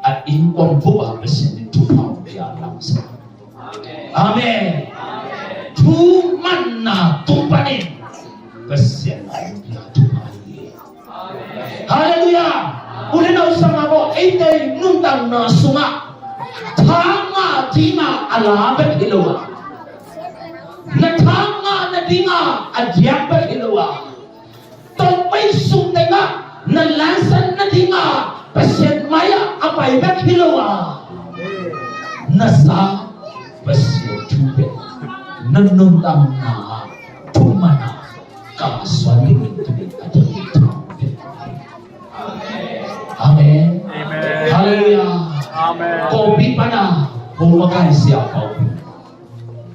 a innkuan bup ah Pasian in thupha hong pia lamsa. Amen. Thu manna tung panin Pasian a hong pia thupha hi. Halleluiah. U le nau, sanggamnu, eite nuntakna sungah thangah dinga a la bek hi lo a, na thangah na dinga a diak bek hi lo a, tongpai sung tengah na lansan na dinga Pasian mai-ah a pai bek hi lo a, na za Pasian thu pen na nuntakna ah thu mana ka suan dingin tuni a thei thu pen. Amen. Amen. Halleluiah. Amen. Kawpi pana hong makaisia pau.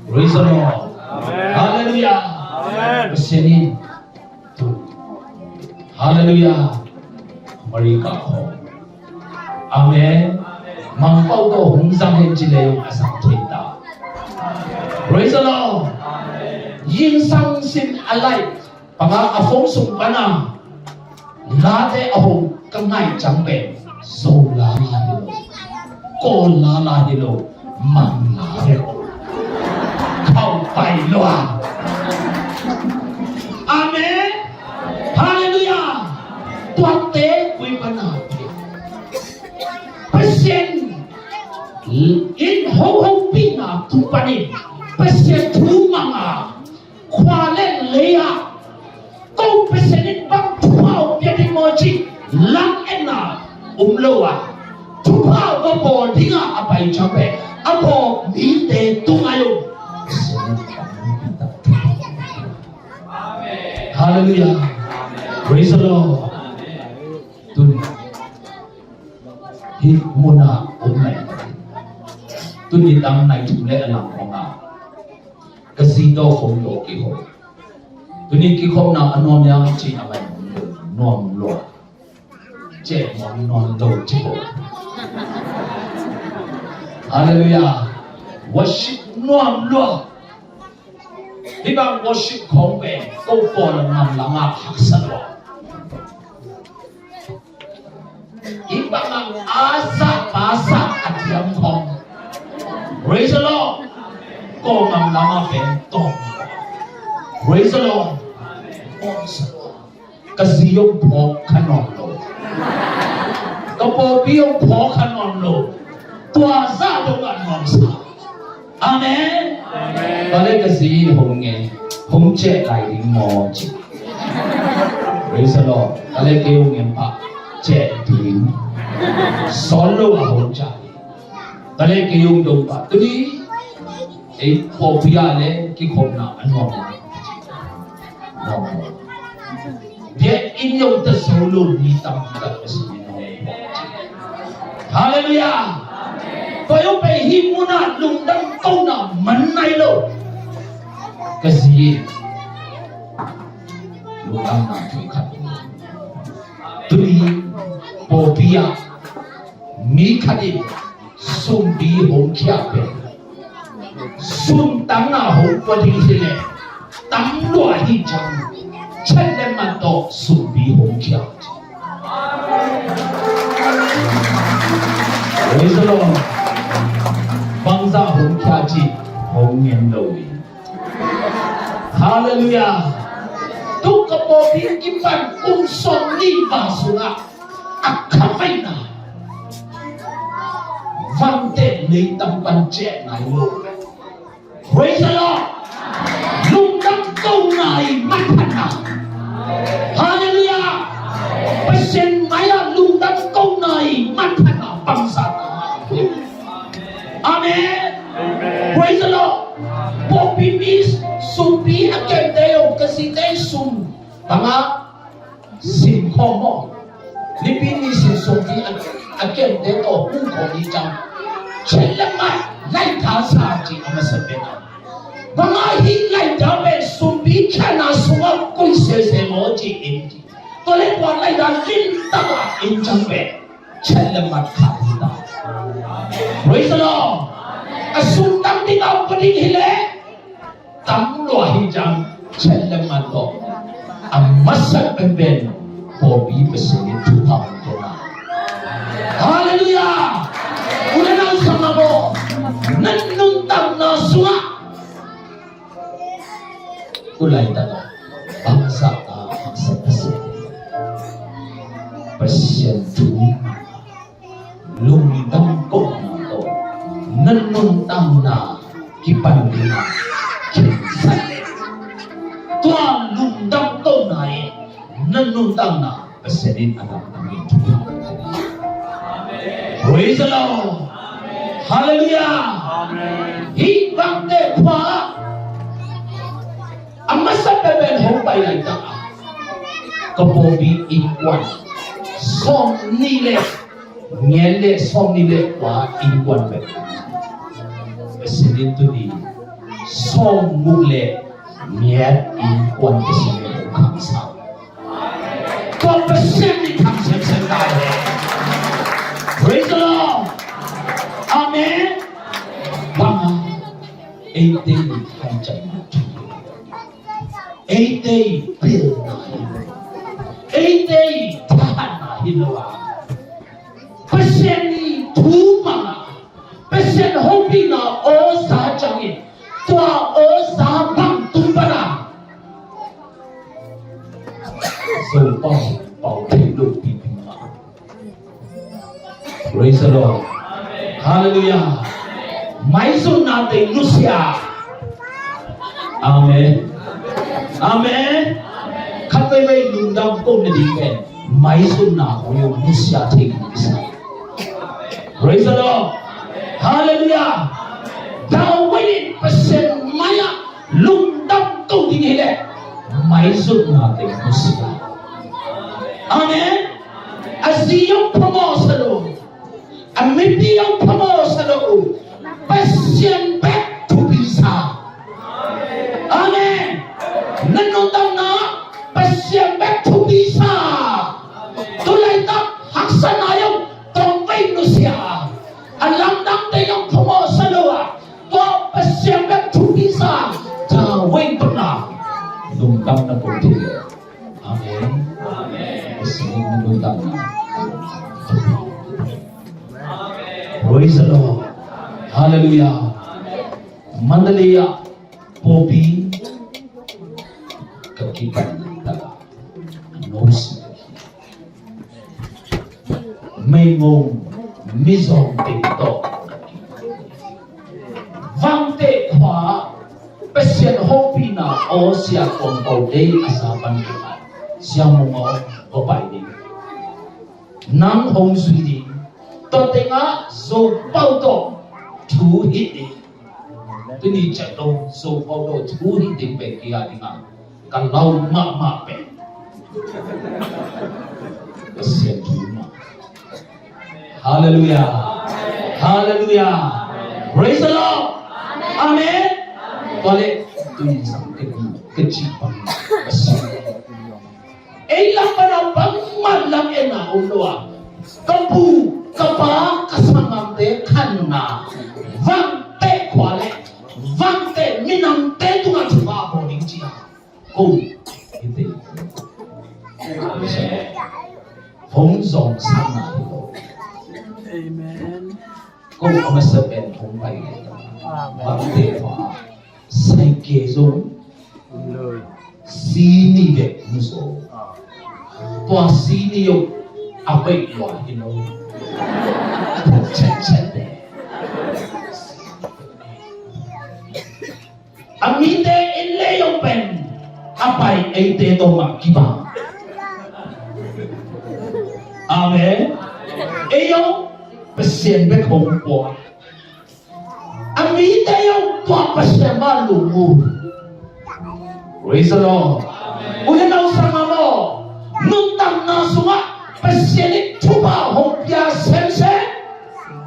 Praise the Lord. Amen. Halleluiah. Amen. Pasian in Halleluiah. America khawng. Amen. Mangpau tawh hong zang hen ci leh a zang thei ta. Praise the Lord. Ying Sang Sin a laih panga a phone sung pana late a hong ka ngaih ciang pen Zo lala hi lo, Kawl lala hi lo, Mang la hi lo. Khauh pai lo a. Amen. Halleluiah. Tuate koi pana Pasian in hong hong pihna tung panin Pasian thu manga khua le lei ah ko Pasian in bang thupha hong pia ding maw cih lam etna um lo a, thupha va bawl dingah a pai ciang pen a bawl mite tungah zong Pasian in bang hong pia ta. Halleluiah. Praise the Lord. Tun hih munah om nai. Tuni tang nai thum le a lang khawng a ka zi tawh khawng tawh kikhop. Tuni kikhopna a nuam hiam ci a ngai nuam lua. Ceh nuam nuam lo ci ko. Halleluiah. Worship nuam lua. Hih bang worship khawng pen ko pawl a nam langah haksa lua. Hih bangah a zah pa zah a thiam khawng. Praise the Lord. Ko ngam lamah pen tawm. Praise the Lord. Ka zi hong phawk kha nawn lo. Ka pawlpi hong phawk kha nawn lo. Tua zah dongah nuamsa. Amen. Amen. Tua leh ka zi in hong ngen, hong ciah lai ding maw ci. Praise the Lord. Tua leh kei hong ngen pah ciah ding. Sawn lo a hong ciah ding. Tua leh kei hong dong pah tuni. Ei pawlpi ah leh kikhopna a nuam. Nuam. Biakinn zong ta zo lo mi tampi tak a si ni. Halleluiah. Tua zong pen hih munah lungdam kohna man nai lo. Ka zi lungdamna thu khat. Tuni pawlpi ah mi khat in sumbi hong khia pen, sum tangna hong pua ding hi leh tam lua hi ciang, chet le man tawh sumbi hong khia. Praise the Lord. Bangzah hong khia cih hong ngen lo hi. Halleluiah. Tu ka pawlpi kipan kum sawmnih val sungah a khaveina vante lei tam pan ciah nai lo. Praise the Lord. kohna i manphatna. Halleluiah. Pasian mai-ah lungdam kohna i manphatna bangzah na. Amen. Praise the Lord. Pawlpi mi sumpi a kente, ka zite sum bangah sin khawm maw. Nipi ni sin sumpi a, a kente tawh hong khawm hi ciang, chet le mat laita sa ci a masa pen a. Bangah hih laita pen sumpi khialhna sungah koih sese maw ci in ci. Tua leh tua laita limtak a in ciang pen chet le mat khah hi ta. Praise the Lord. A sum tam ding a om ding hi leh tam lua hi ciang, chet le mat tawh a masa penpen pawlpi Pasian in thupha hong pia na. Halleluiah. U le nau, sanggambawi, na nuntakna sungah tu laitak ah bangzah a haksa Pasian, Pasian thu lungdam kohna tawh na nuntakna kipan ding a khensat leh, tua lungdam kohna in na nuntakna Pasian in a damdam in thupha. Praise the Lord. Halleluiah. Hih Vangteh khua a masa penpen hong pai laitak ah ka pawlpi innkuan sawmnih le ngen le sawmnih le kua innkuan pen Pasian in tuni sawmguk le ngen innkuan Pasian in hong khangsa. Tua Pasian in khang semsem ta hen. Praise the Lord. Amen. Bang a, eite in khang cai na thu, eite in pilna hi lo, eite in thahatna hi lo a, Pasian in thu mang a, Pasian hopihna aw za ciangin, tua aw za bang tung pan a, Zopau pau thei lo pipi mah. Praise the Lord. Halleluiah. Maizumna teng nusia. Amen. Amen. Khat veivei lungdam ko na ding pen maizumna ko yo nusia thei ding kisa. Praise the Lord. Halleluiah. David in Pasian mai-ah lungdam ko ding hileh maizumna teng nusia. Amen. A zi hong phamawh sa lo, a mipi hong phamawh sa lo, Pasian bek thupi sa. Amen. Na nuntakna Pasian bek thupi sa. Tu laitak haksatna hong tawmvei nusia, a lamdangte hong phamawh sa lo a, tua Pasian bek thupi sa. David tungah lungdam na ko thei. Amen. Amen. Pasian in lungdam na. Praise the Lord. Halleluiah. Mandalay ah pawlpi ka kipan tak a no si. Meigong mizawng teng tawh Vangteh khua Pasian hopihna aw sia kong ko dei a sa pan ding a, Sia Mung aw, ko pai ding. Nang hong zui ding. Tua tengah Zopau tawh thu hi ding. Tuni ciang dong Zopau tawh thu hi ding pen kia ding a, ka lau mahmah pen Pasian thu mah. Halleluiah. Halleluiah. Praise the Lord. Amen. Tua leh tuni sang ka ci, ka ci bang Pasian. Ei lam pan a bangmah lametna om lo a, ka pu, ka pa, ka sanggamte khanna Vangteh khua le Vangteh minamte tungah thupha bawl ding ci a. Ko hite. Hong zong sang na hi lo. Amen. Ko a masa pen hong pai. Amen. Vangteh khua. Saike zong sini bek mu zo. Tua sini zong a pai lua hi lo. Chet chet de. A mite in lei zong pen a pai eite tawh mah kibang. Amen. Ei zong Pasian bek hong pua. A mite zong tua Pasian mah lungmuh. Praise the Lord. U le nau, sanggamte, nuntakna sungah Pasian in thupha hong pia semsem,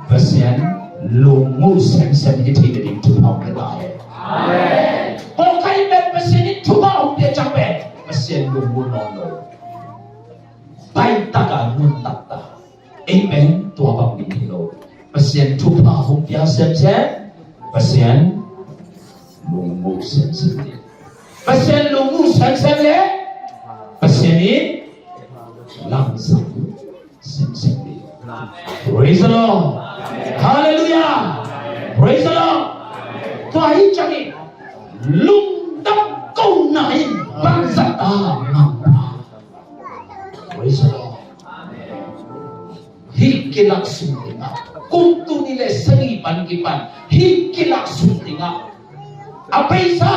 Pasian lungmuh semsem hi thei nading thupha hong pia ta hen. Amen. Kawlkai pen Pasian in thupha hong pia ciang pen Pasian lungmuh nawn lo. Pai tak a nuntak ta. Ei pen tua bang ding hi lo. Pasian thupha hong pia semsem, Pasian lungmuh semsem ding. Pasian lungmuh semsem le Pasian in lamsang semsem ding. Praise the Lord. Hallelujah. Praise the Lord. Tua hi ciangin lungdam kona in bangzah ta ngam pha. Praise the Lord. Hih kilak sung dingah, kum tul nih le sagih pan kipan hih kilak sung dingah a beisa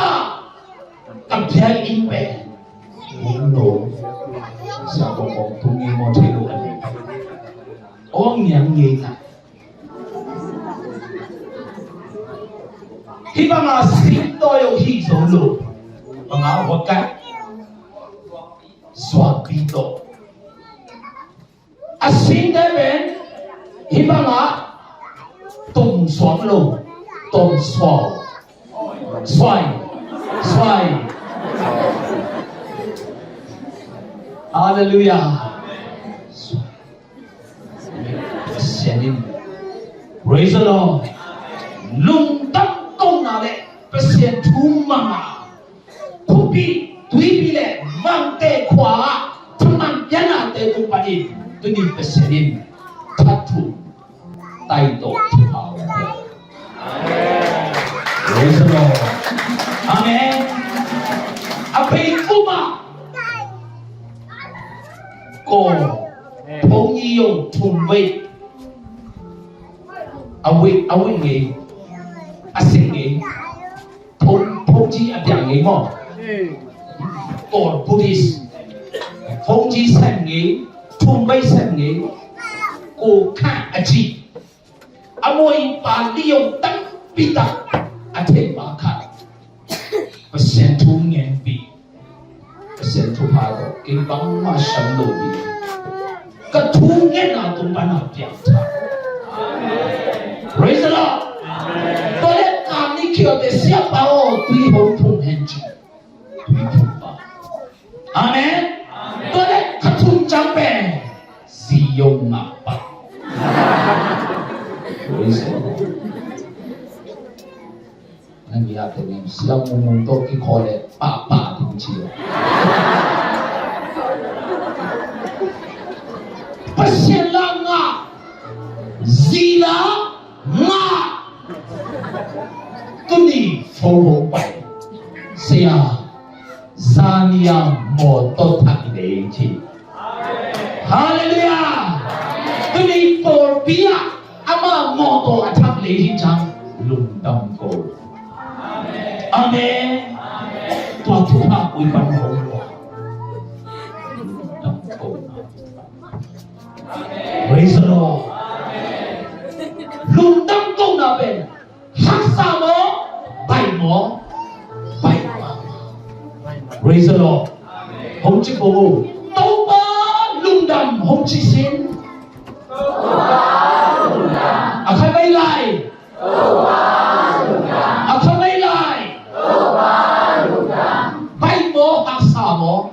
ka biakinn pen, hong lo, sia kong kong tung ngi maw thei lo a ni. Aw ngiang ngei na. Hih banga singtawi aw hih zo lo. Banga huakai, zuakpi tawh. A singte pen hih bangah tum suak lo, tom suau, suai, suai. Hallelujah. Pasian in, praise the Lord. Lungdam kona le Pasian thu manga khuapi, tuipi le mangte khua ah thaman pianate tung panin tuni Pasian in thathum taito thupha hong pia. Praise the Lord. Amen. A pei kum ah ko phung i yo thum wei a wei a wei ngei a sing ngei. Phung, phungci a biang ngei maw? Kawl Buddhist. Phungci sem ngei, thum bei sem ngei. Ko kha a ci. A muai pa liau tampi tak a thei pa khat. Pasian thu ngenpi. Pasian thupha tawh kei bangmah siam lo ding. Ka thu ngenna tung pan a piangthak. Praise the Lord. Tua leh ka ni khiaute siapa aw tui hong phum hen ci. Tui phum pa. Amen. Tua leh ka thum ciang pen zi yong ngak pa. Praise the Lord. Nang ya te ning siang mung mung to ki khole pa pa ding ci. Pasian la ngah, zi la ngah. Tuni fo hong pai. Sia, zania mawtaw thak lei ci. Hallelujah. Tuni pawlpi ah ama mawtaw a thak lei hi ciang lungdam ko. Amen. Tua thupha koi pan hong lua. Lungdam ko. Praise the Lord. Lungdam ko na pen haksa maw, baih maw? Baih maw? Praise the Lord. Hong ci ko. Topa lungdam hong ci sin. A kha baih lai. A kha baih lai. Baih maw, haksa maw?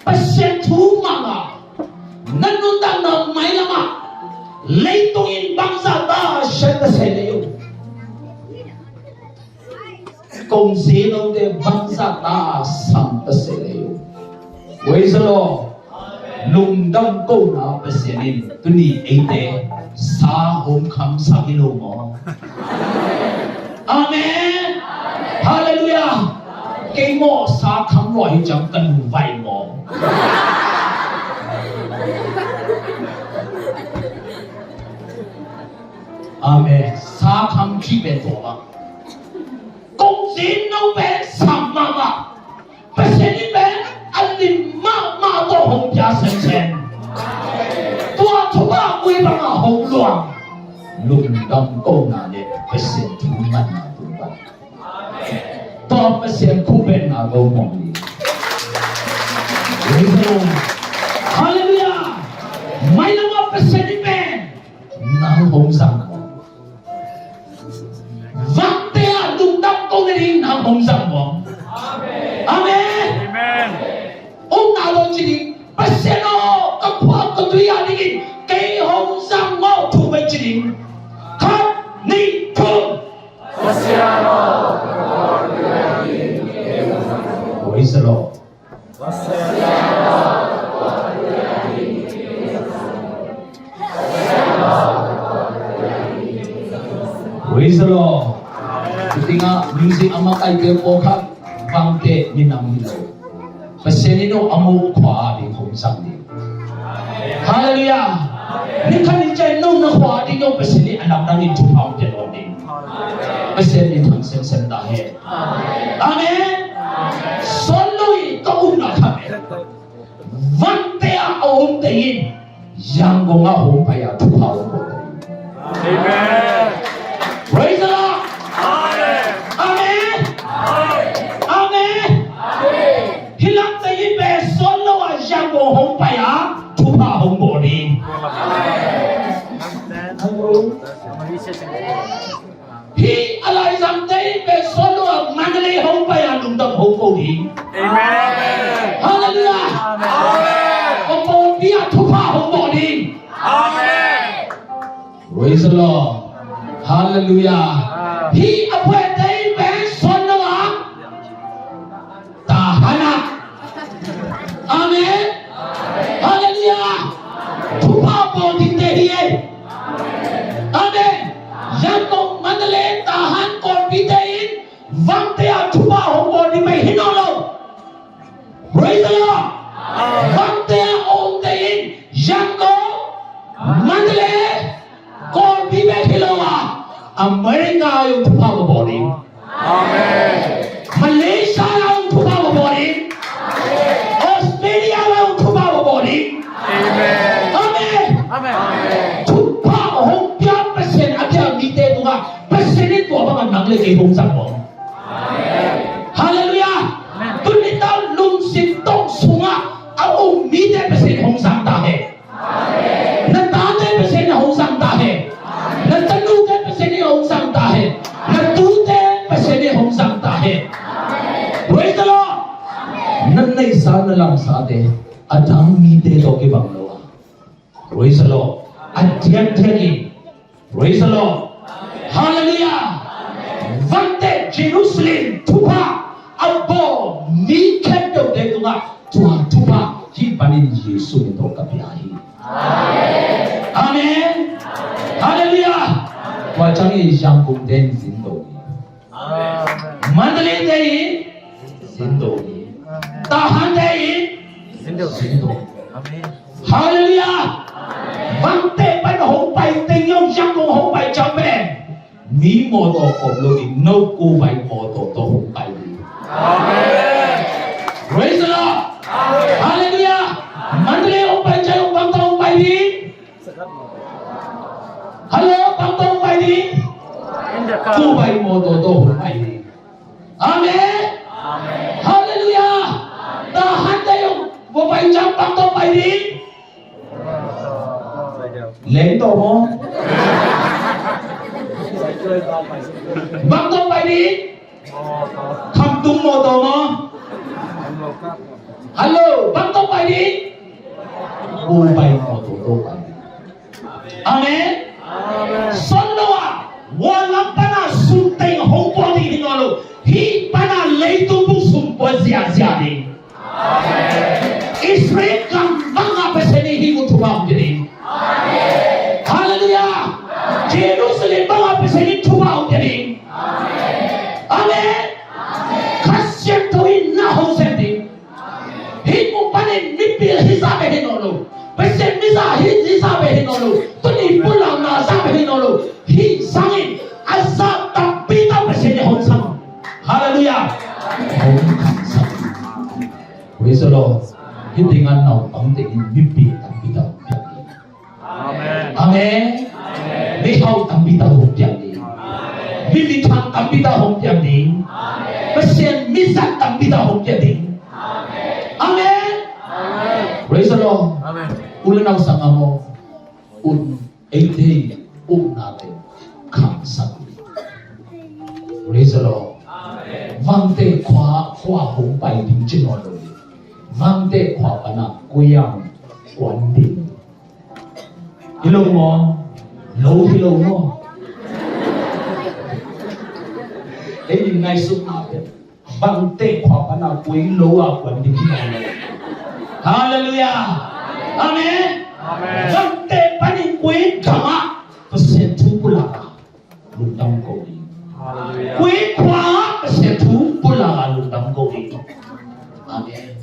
Pasian thu manga na nuntakna mailamah leitung in bangzah ta siam ta se lei uh. Kong zenote bangzah ta sam ta se lei uh. Praise the Lord. Lungdam kona Pasian in tuni eite sa hong khamsak hi lo maw? Amen. Hallelujah. Kei maw sa kham lua hi ciang ka nu vai maw? Amen. Sa kham ci pen tua. Kong Ui bang a hong luang. Lungdam kohna le Pasian thu ngatna tung pan. Tua Pasian khubenna ko mong ni. Praise the Lord. Hallelujah. Mailam a Pasian in pen nang hong zang mong. Vangte a lungdam ko nading nang hong zang mong. Amen. Amen. Om na lo ci ding. Pasian aw, ka khua ka tui a dingin kei hong zang maw thu bai ci ding. Khat, nih, thum. Praise the Lord. Praise the Lord. Tua tengah music a makaite pawlkhat vangte minam hi lo. Pasian in a mu khua a ding hong zang ding. Hallelujah. Ni khat ni ciang nong na khua a ding nong Pasian in a lamdang in thupha hong pia lo ding. Pasian in thang semsem ta hen. Amen. Suan lo i ka umna khat. Vangte a a omte in Yangon a hong pai a thupha hong pia. Amen. Praise the Lord. Amen. Amen. Amen. Hih lamte in pen suan lo a Yangon hong pai a thupha hong pia ding. Hih a laizangte in pen suan lo a Mandalay hong pai a lungdam hong ko ding. Amen. Hallelujah. Amen. Kong pawlpi a thupha hong ko ding. Amen. Praise the Lord. Hallelujah. Hih a phuaite in pen suan lo a Tahan ah. Amen. Hallelujah. Thupha bawl dingte hi ei. Amen. Yangon, Mandalay, Tahan kawlpite in vangte a thupha hong bawl ding pai hi nawn lo. Praise the Lord. Vangte a omte in Yangon, Mandalay, Kawlpi bek hi lo a, America a hong thupha bawl ding. Amen. Malaysia a hong thupha bawl ding. Australia a hong thupha bawl ding. Amen. Amen. Amen. Thupha hong pia Pasian a pia mite tungah Pasian in tua bang a nang le kei hong zang bawl. Hallelujah. Tuni ta lungsim tong sungah a um mite Pasian hong zang ta hen. Na tate Pasian in hong zang ta hen. Na tanute Pasian in hong zang ta hen. Na tute Pasian in hong zang ta hen. Praise the Lord. Na neihsa na lamsate a dang mite tawh kibang lo a. Praise the Lord. A diakdiak in. Praise the Lord. Hallelujah. Vante Jerusalem thupha a bawl mi khempeuhte tungah tua thupha hih panin Jesu min tawh ka pia hi. Amen. Hallelujah. Tua ciangin Yangon ten zin do hi. Mandalay te in zin do hi. Tahan te in zin do hi. Hallelujah. Vante pan hong pai teng yong Yangon hong pai ciang pen mi mawtaw kop lo in no ko pai mawtaw tawh hong pai ding. Amen. Praise the Lord. Hallelujah. Mandalay hong pai ciang hong bang tawh hong pai ding. Hello, bang tawh hong pai ding. Ko pai mawtaw tawh hong pai ding. Amen. Hallelujah. Tahan te yong ko pai ciang bang tawh pai ding. Leng tawh maw? Bang tawh pai ding. Khamtung mawtaw maw? Hello, bang tawh pai ding. Ko pai mawtaw tawh pai ding. Amen. Suan lo a, wua lam pan a sum teng hong pua ding hi nawn lo. Hih pan a leitung bup sum pua ziahziah ding. Israel gam bang a Pasian in hih mun thupha hong pia ding. Hallelujah. Jerusalem bang a Pasian in thupha hong pia ding. Amen. Kha Siangtho in na hong sem ding. Hih mun panin mipil hih zah bek hi nawn lo. Pasian mi zah hih zah bek hi nawn lo. Tuni pulakna zah bek hi nawn lo. Hih sangin a zah tampi tak Pasian in hong sang. Hallelujah. Hong sang. Praise the Lord. Hih tengah naupang tengin mipil tampi tak. Amen. Amen. Mihau tampi tak hong piang ding. Mi mithang tampi tak hong piang ding. Pasian mizat tampi tak hong piang ding. Amen. Praise the Lord. U le nau, sanggam aw, un, ei thei, upnate khangsak. Praise the Lord. Vangteh khua, khua hong pai ding ci nawn lo. Vangteh khua pana koi a kuan ding. Hi lo maw? Lo hi lo maw? Ei in ngaihsutna pen, Vangteh khua pana koi lo a kuan ding hi lo. Halleluiah. Amen. Vangteh panin koi gam ah Pasian thu pulak a lungdam ko ding. Koi khua ah Pasian thu pulak a lungdam ko ding. Amen.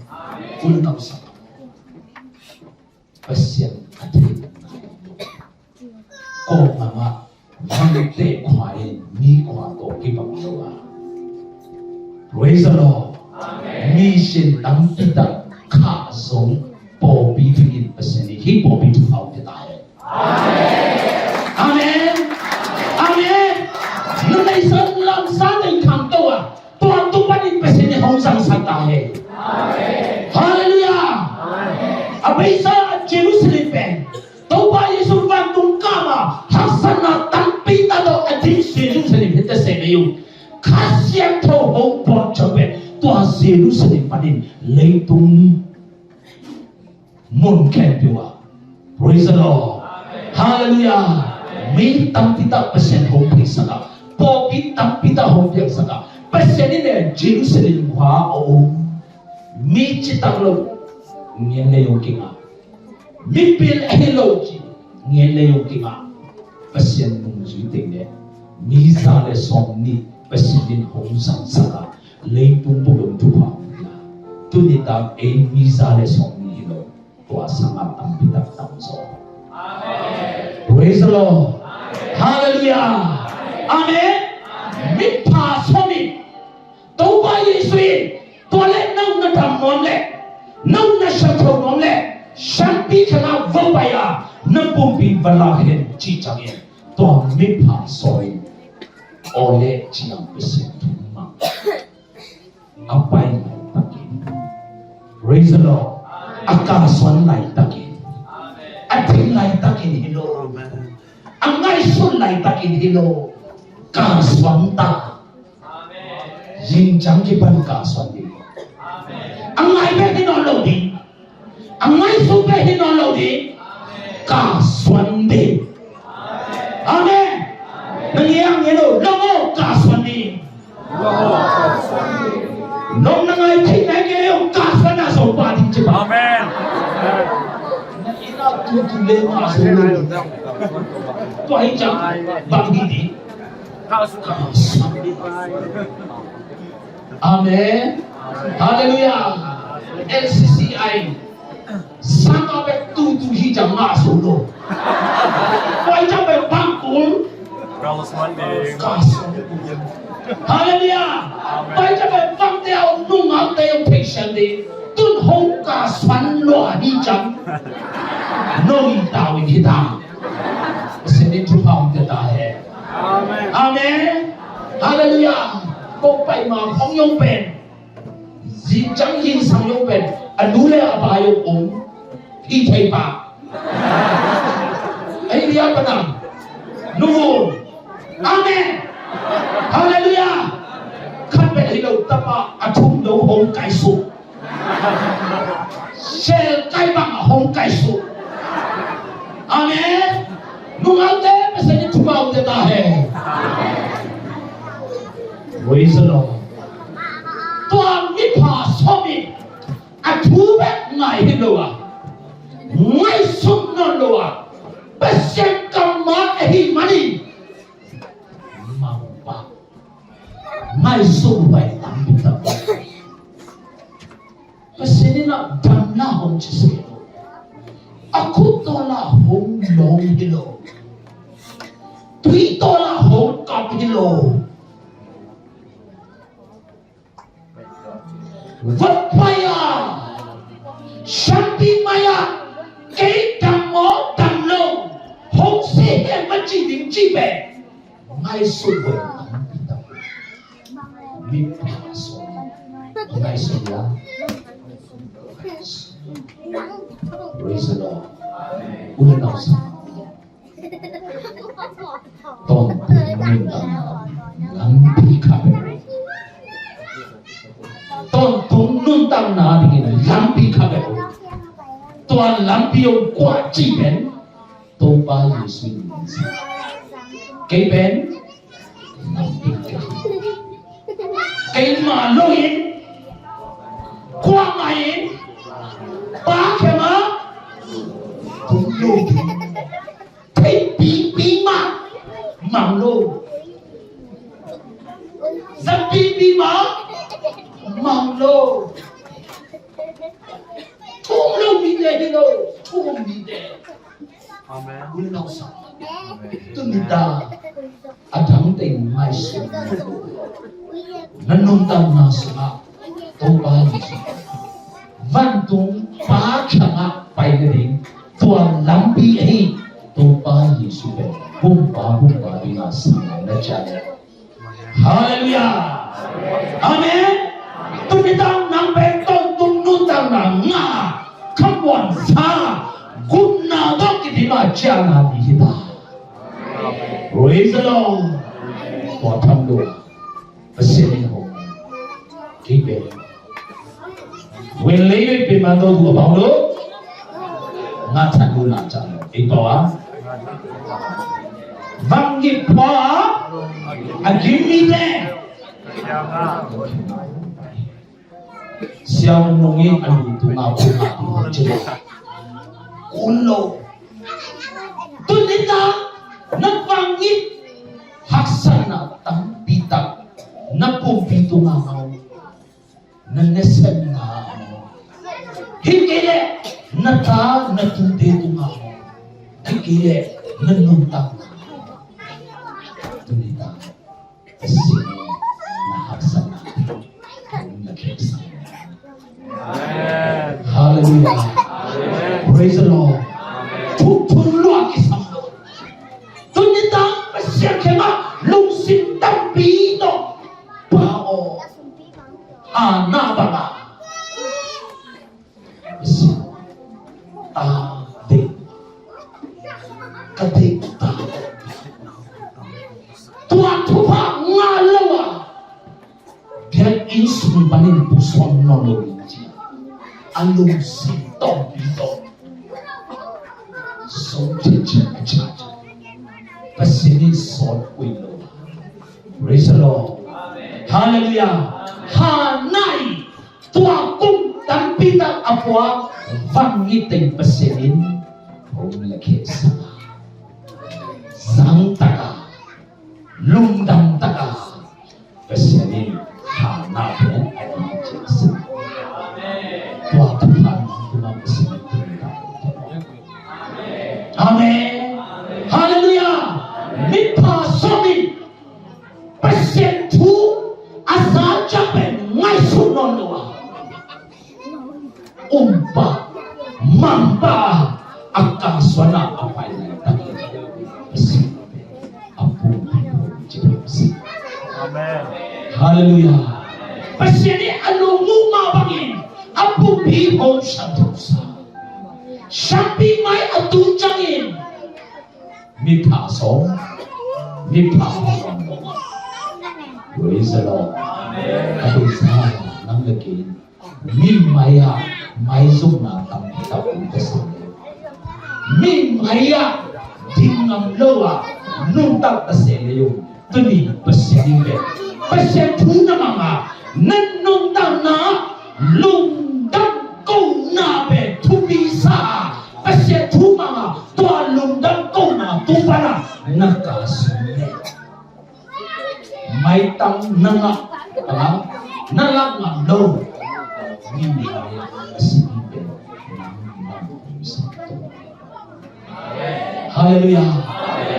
Lungdam sak. Pasian a thei. Kawknam ah Vangteh khua in mi khua tawh kibang lo a. Praise the Lord. Mission tampi tak khah zong pawlpi dingin Pasian in hih pawlpi thupha hong pia ta hen. Amen. Amen. Amen. Numei san lam sa teng khangto a, tua tu panin Pasian in hong zangsak ta hen. Halleluiah. A beisa a Jerusalem pen Topa Jesu vantung kam a haksatna tampi tak tawh a ding Jerusalem hi ta se mei ung. Kha Siangtho hong pawt ciang pen tua Jerusalem panin leitung mun khempeuh ah. Praise the Lord. Halleluiah. Mi tampi tak Pasian hong paisak a, pawlpi tampi tak hong piangsak a, Pasian in le Jerusalem khua a om mi citak lo ngen le yong kinga. Mipil ahi lo ci ngen le yong kinga. Pasian nungzui teng le mi za le sawmnih Pasian in hong zangsak a, leitung bup dong thupha hong pia. Tuni tak ei mi za le sawmnih hi lo, tua sang a tampi tak tam zaw. Praise the Lord. Halleluiah. Amen. Mipha sawm in Topa Jesu in tua le nang na dam nuam le, nang na siangtho nuam le, siampi khat ah va pai a, na pumpi va lak hen ci ciangin tua mipha sawm in aw le ciang Pasian thu mang. A pai laitakin, praise the Lord, a kalsuan laitakin, a ding laitakin hi lo, a ngaihsun laitakin hi lo, kalsuan ta. Zing ciang kipan kalsuan ding. A ngai bek hi nawn lo ding. A ngaihsut bek hi nawn lo ding. Kalsuan ding. Amen. Na ngiang ngian lo, long aw, kalsuan ding. Long na ngai thei nai ngian lo, kalsuan a zong pa ding ci pa. Amen. Na ina tu tu le ma so lo. Tua hi ciang bang hi ding. Amen. Halleluiah. N C C I sang a bek tutu hi ciang ngah so lo. Pai ciang bek bang kul. Halleluiah. Pai ciang bek bang te a om nung ngau te om thei sian ding. Tun hong kalsuan lua hi ciang. Noi tawin hi ta. Pasian in thupha hong pia ta hen. Amen. Halleluiah. Kong pai ma khong yong pen, zing ciang ying sang yong pen, a nu le a pa yong om. Hi thei pa. Ei lia pa nang. Nu. Amen. Halleluiah. Khat pen hi lo, tapa a thum lo hong kai suk. Sel kai bang a hong kai suk. Amen. Nungaute, Pasian in thupha hong pia ta hen. Praise the Lord. Tua mipha sawm in a thu bek ngai hi lo a, ngaihsut nawn lo a, Pasian kammal ahih manin mangpa, ngaihsut huai tampi tak. Pasian in a damna hong ci se lo. A khut tawh la hong lawng hi lo. Tui tawh la hong kap hi lo. Vat pai a, siampi mai a, kei dam maw dam lo, ho Cih pen ngaihsut hoih tampi tak. Mipha sawm ngaihsut ia. Praise the Lord. U le nau sa, tawntung nuntakna lampi khat bek. Tawntung nuntakna dingin lampi khat bek. Tua lampi hong kuah cih pen Topa Jesu in. Kei pen lampi khat. Keimah lo in, kuamah in, Pa kiangah tung lo. Thei pipi mah mang lo. Za pipi mah mang lo. Thum lo mite hi lo. Thum mite. Amen. U le nau sa. Amen. Tuni ta a dang teng ngaihsun na nuntakna sungah Topa Jesu, vantung Pa kiangah pai nading tua lampi ahi Topa Jesu pen Pumpa Pumpa dingah sang na cian. Halleluiah. Amen. Tuni dang nang pen tawntung nuntakna ngah, khamuansa, gupna tawh kidim a ciahna ding hi ta. Praise the Lord. Tua tham lo. Pasian in hong. Kei pen. Wen lei pen man do dua bau lo. Nga chan lo na chan lo. Ei pau a. Vang ngip pua a. A gim mi te. Siaw nung in a lu tu nga pu nga tu chin. Kun lo. Tuni ta na vang ngip haksatna tampi tak na pumpi tu nga ngau. Na nesen na. Hi kei leh na ta na tute tu nga ngau. Hi kei leh na nuntak na. Tuni ta. Pasian na haksatna hong na kheksak. Amen. Hallelujah. Amen. Praise the Lord. Amen. Thuk thuk lua kisam lo. Tuni ta Pasian kiangah lungsim tampi tawh Pa aw, Hannah bangah ta deih, ka deih ta. Tua thupha ngah lo a biakinn sung panin pusuan nawn lo ding ci a, a lungsim tawmpi tawh sawm ciat ciat a ciat. Pasian in sawt koih lo. Praise the Lord. Hallelujah. Hannah i tua kum tampi tak a pua vang ngip teng Pasian in hong lakhia sa. Zang taka, lungdam taka Pasian in Hannah pen a ding ciang sa. Tua thupha nang tungah Pasian in tung ta. Amen. Halleluiah. Mipha sawm in Pasian thu a za ciang pen ngaihsut nawn lo a, umpa, mangpa a kasuan a pai lai tak a pumpi hong ci peuh sa. Amen. Halleluiah. Pasian in a lungmuh mah bangin a pumpi hong siangtho sa. Siampi mai a tun ciangin mipha sawm, mipha sawm. Praise the Lord. A beisa nang le kei in mi mai-ah maizumna tampi tak om ta se leh, mi mai-ah ding ngam lo a nuntak ta se leh, tuni Pasian in pen Pasian thu na mang a, na nuntakna lungdam kohna pen thupi sa a, Pasian thu mang a, tua lungdam kohna tu pan a na ka sung leh maitang na ngah, a, na lak ngam lo. Mi mai a si ding pen nang nang sa. Halleluiah.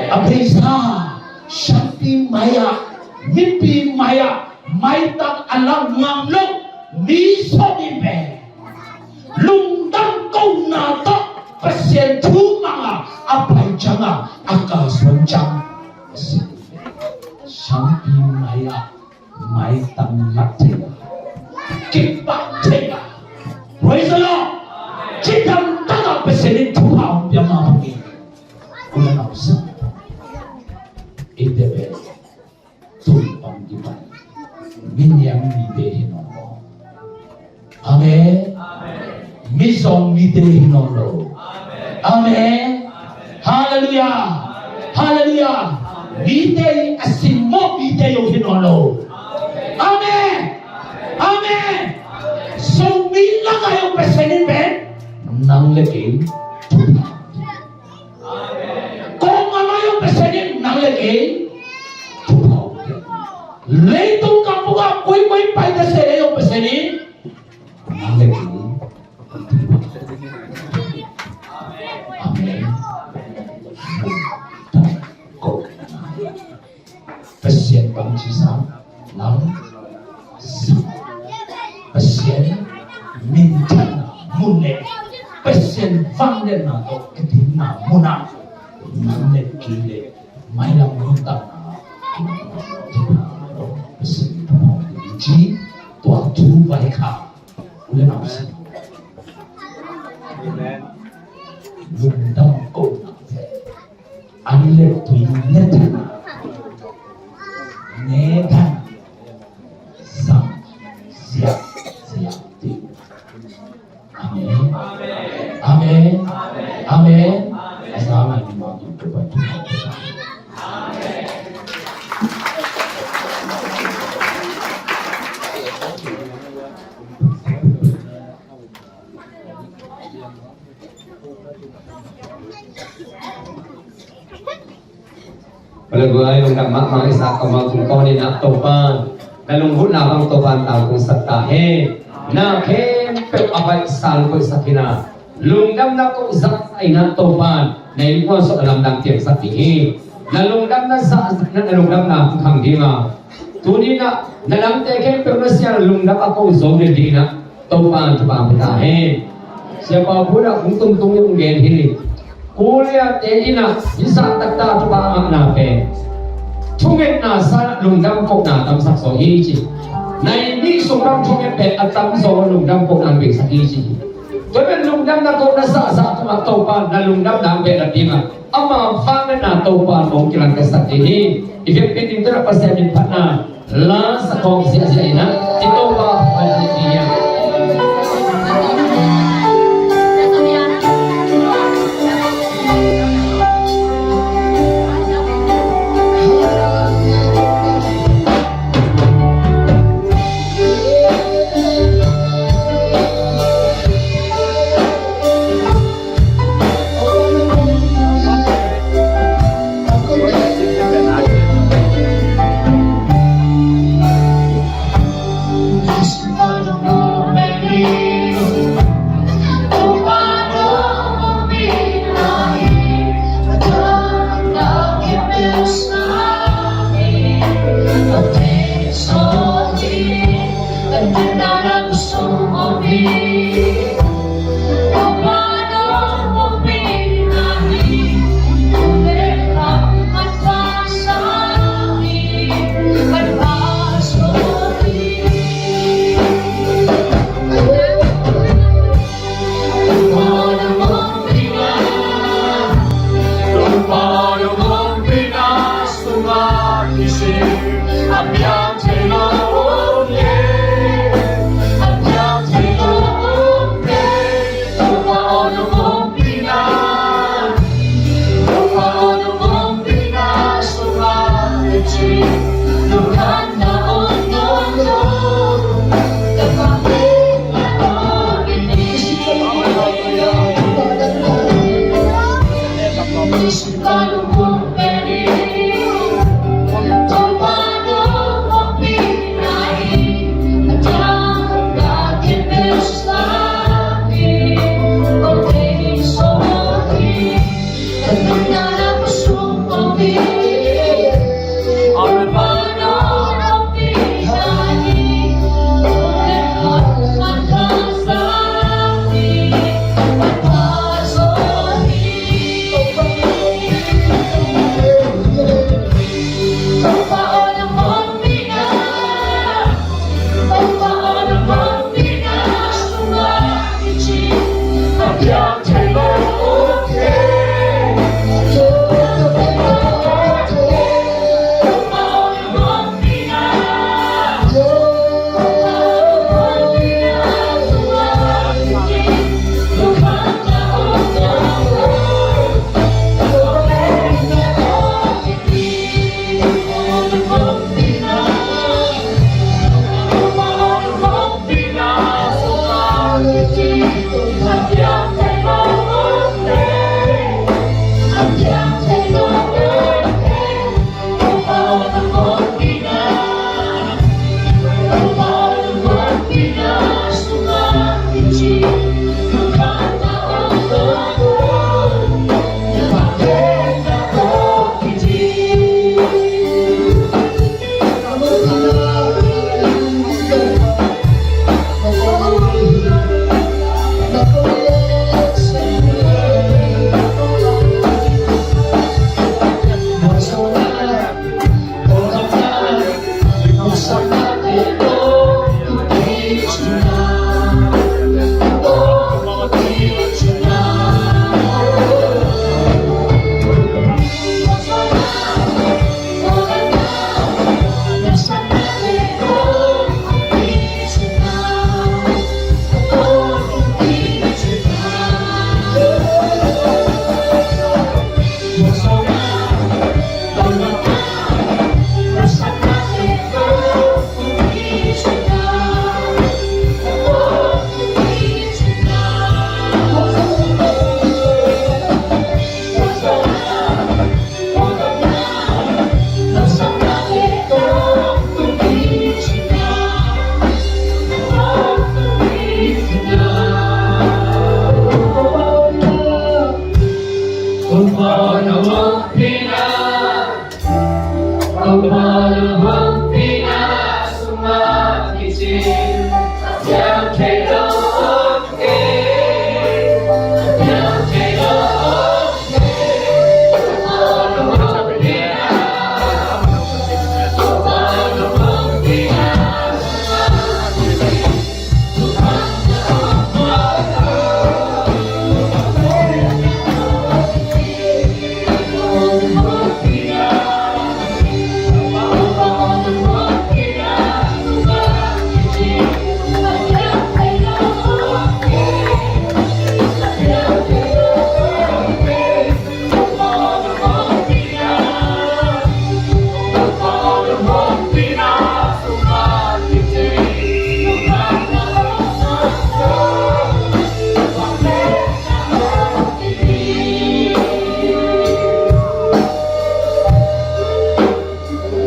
A beisa, siampi mai-ah, mipi mai-ah maitang a lak ngam lo mi sawm in pen lungdam kohna tawh Pasian thu mang a, a pai ciang a, a kasuan ciang Sangpi mai-ah maitang lak thei a, kipak thei a. Praise the Lord. Cidam takah Pasian in thupha hong pia mahmah hi. Ula nau sa, i te be tun pan kipan miniam mite hi nawn lo. Amen. Mizawng mite hi nawn lo. Amen. Halleluiah. Halleluiah. Mite a simmawh mite hi nawn lo. Amen. Amen. Zomi lakah zong Pasian in pen nang le kei thupha. Kong a mai hong Pasian in nang le kei thupha hong pia. Leitung kam bukah koikoi pai ta se lei hong Pasian in nang le kei thupha. Amen. Pasian bangci sa, lam sa. Pasian minthanna mun le Pasian vangliatna tawh ka dinna munah nang le kei le mailam nuntakna Pasian minthanna ci tua thu vai kha. Ule nau sa. Lungdam kohna. An le tui ne thana, ne thana, zang ziahziah ding. Amen. Amen. Amen. A za ngai ni ma tu tu pa tu. Pala guai lungdam mahmah i sa kammal tung kawn in ah Topa na lunggulhna bang Topa in tangtung sak ta hen. Na khempeuh a baihsa lungguai sak hi na lungdamna ko zahzah in ah Topa na innkuan sawh na lamdang piangsak ding hi. Na lungdamna zahzah in ah na lungdamna hong khang ding a, tuni in ah na dangte khempeuh na sia lungdam a ko zo ding in ah Topa in thupha pia ta hen. Sia Pau Phu in ah hong tung tung in hong gen hi. Koreate in ah hih zah taktak thupha a ngahna pen thungetna sangin lungdam kohna tamsak zaw hi ci. Nai nih sung bang thunget pen a tamzaw lungdam kohna peksak hi ci. Tua pen lungdamna kohna zahzah tungah Topa na lungdamna hong pia ding a, ama vangliatna Topa in hong kilangkhiatsak ding hi. I vekpi ding tawh Pasian min phatna la sa khawm ziahziah in ah i Topa hong pia.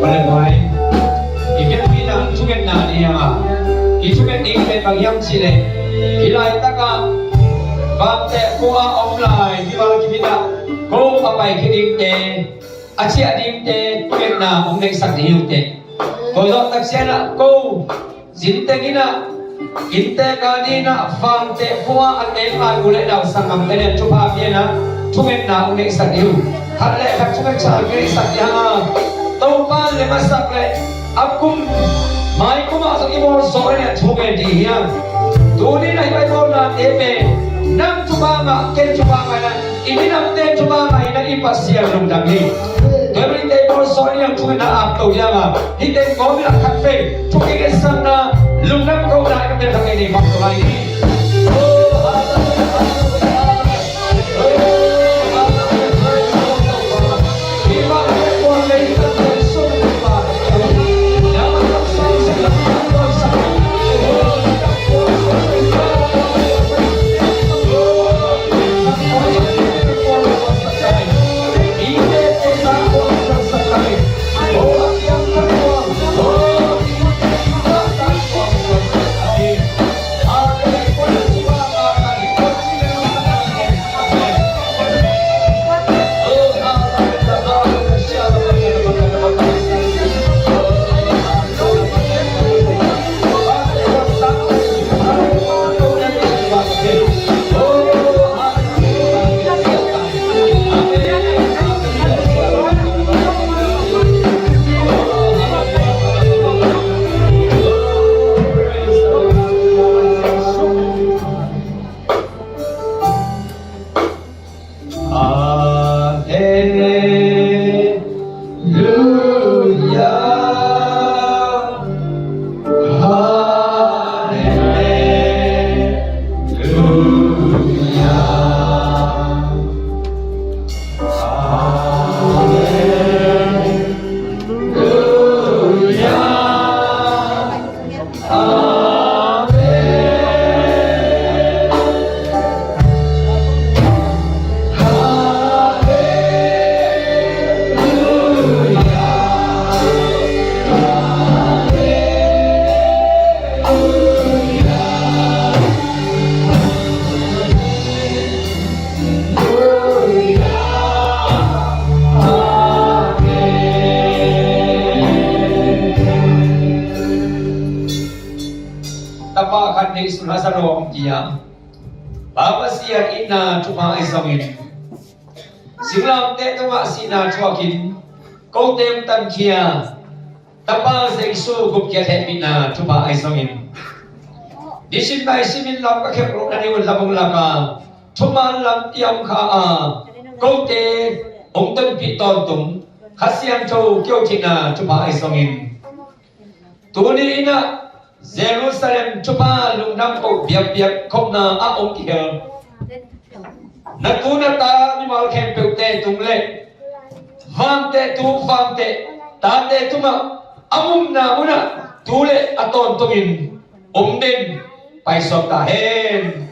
Bang le buai, i biakpi dang thungetna ding hi hang a, i thunget ding pen bang hiam cih leh, hih laitak ah vanteh khua a om lai, hih val kipit ah ko a pai khia dingte, a ciah dingte thungetna hong neihsak ding hi uh teh. Tua zawh tak ciangin ah ko Zinteng in ah, innte kani in ah, vanteh khua a teng lai u le nau sanggamte in ah thupha pia in ah, thungetna hong neihsak ding uh. Khat le khat thunget ciat neihsak ding hi hang a, Topa in lem a sak leh a kum, mai kum ah zong i bawl zawh in ah thungen ding hi hang. Tuni in ah hih bang i bawlnate pen nang thupha ngah, ken thupha ngah in ah, i minamte thupha ngah in ah i Pasian lungdam hi. Tua ahih manin hihte i bawl zawh in ah thungetna ap to hi hang a, hihte kawm in ah khat vei thu kiketsakna, lungdam kohna i kamtel khat vei nei mah to lai ni. Ia, Pa Pasian itna thupha ahi zongin, singlamteh tungah sihna thuakin kote hong tankhia Tapa Jesu gupkhiat hehpihna thupha ahi zongin, nisim naisim in lam ka khek lo na ding un lam hong lak a, thuman lam tiam kha a, kote hong tonpih tawntung Kha Siangtho kio theihna thupha ahi zongin, tuni in ah Jerusalem thupha lungdam koh biakpiak khopna ah hong kihel na tu na ta mimal khempeuhte tung le vante tu vante tate tungah a mumna munah tu le a tawntungin om den paisuak ta hen.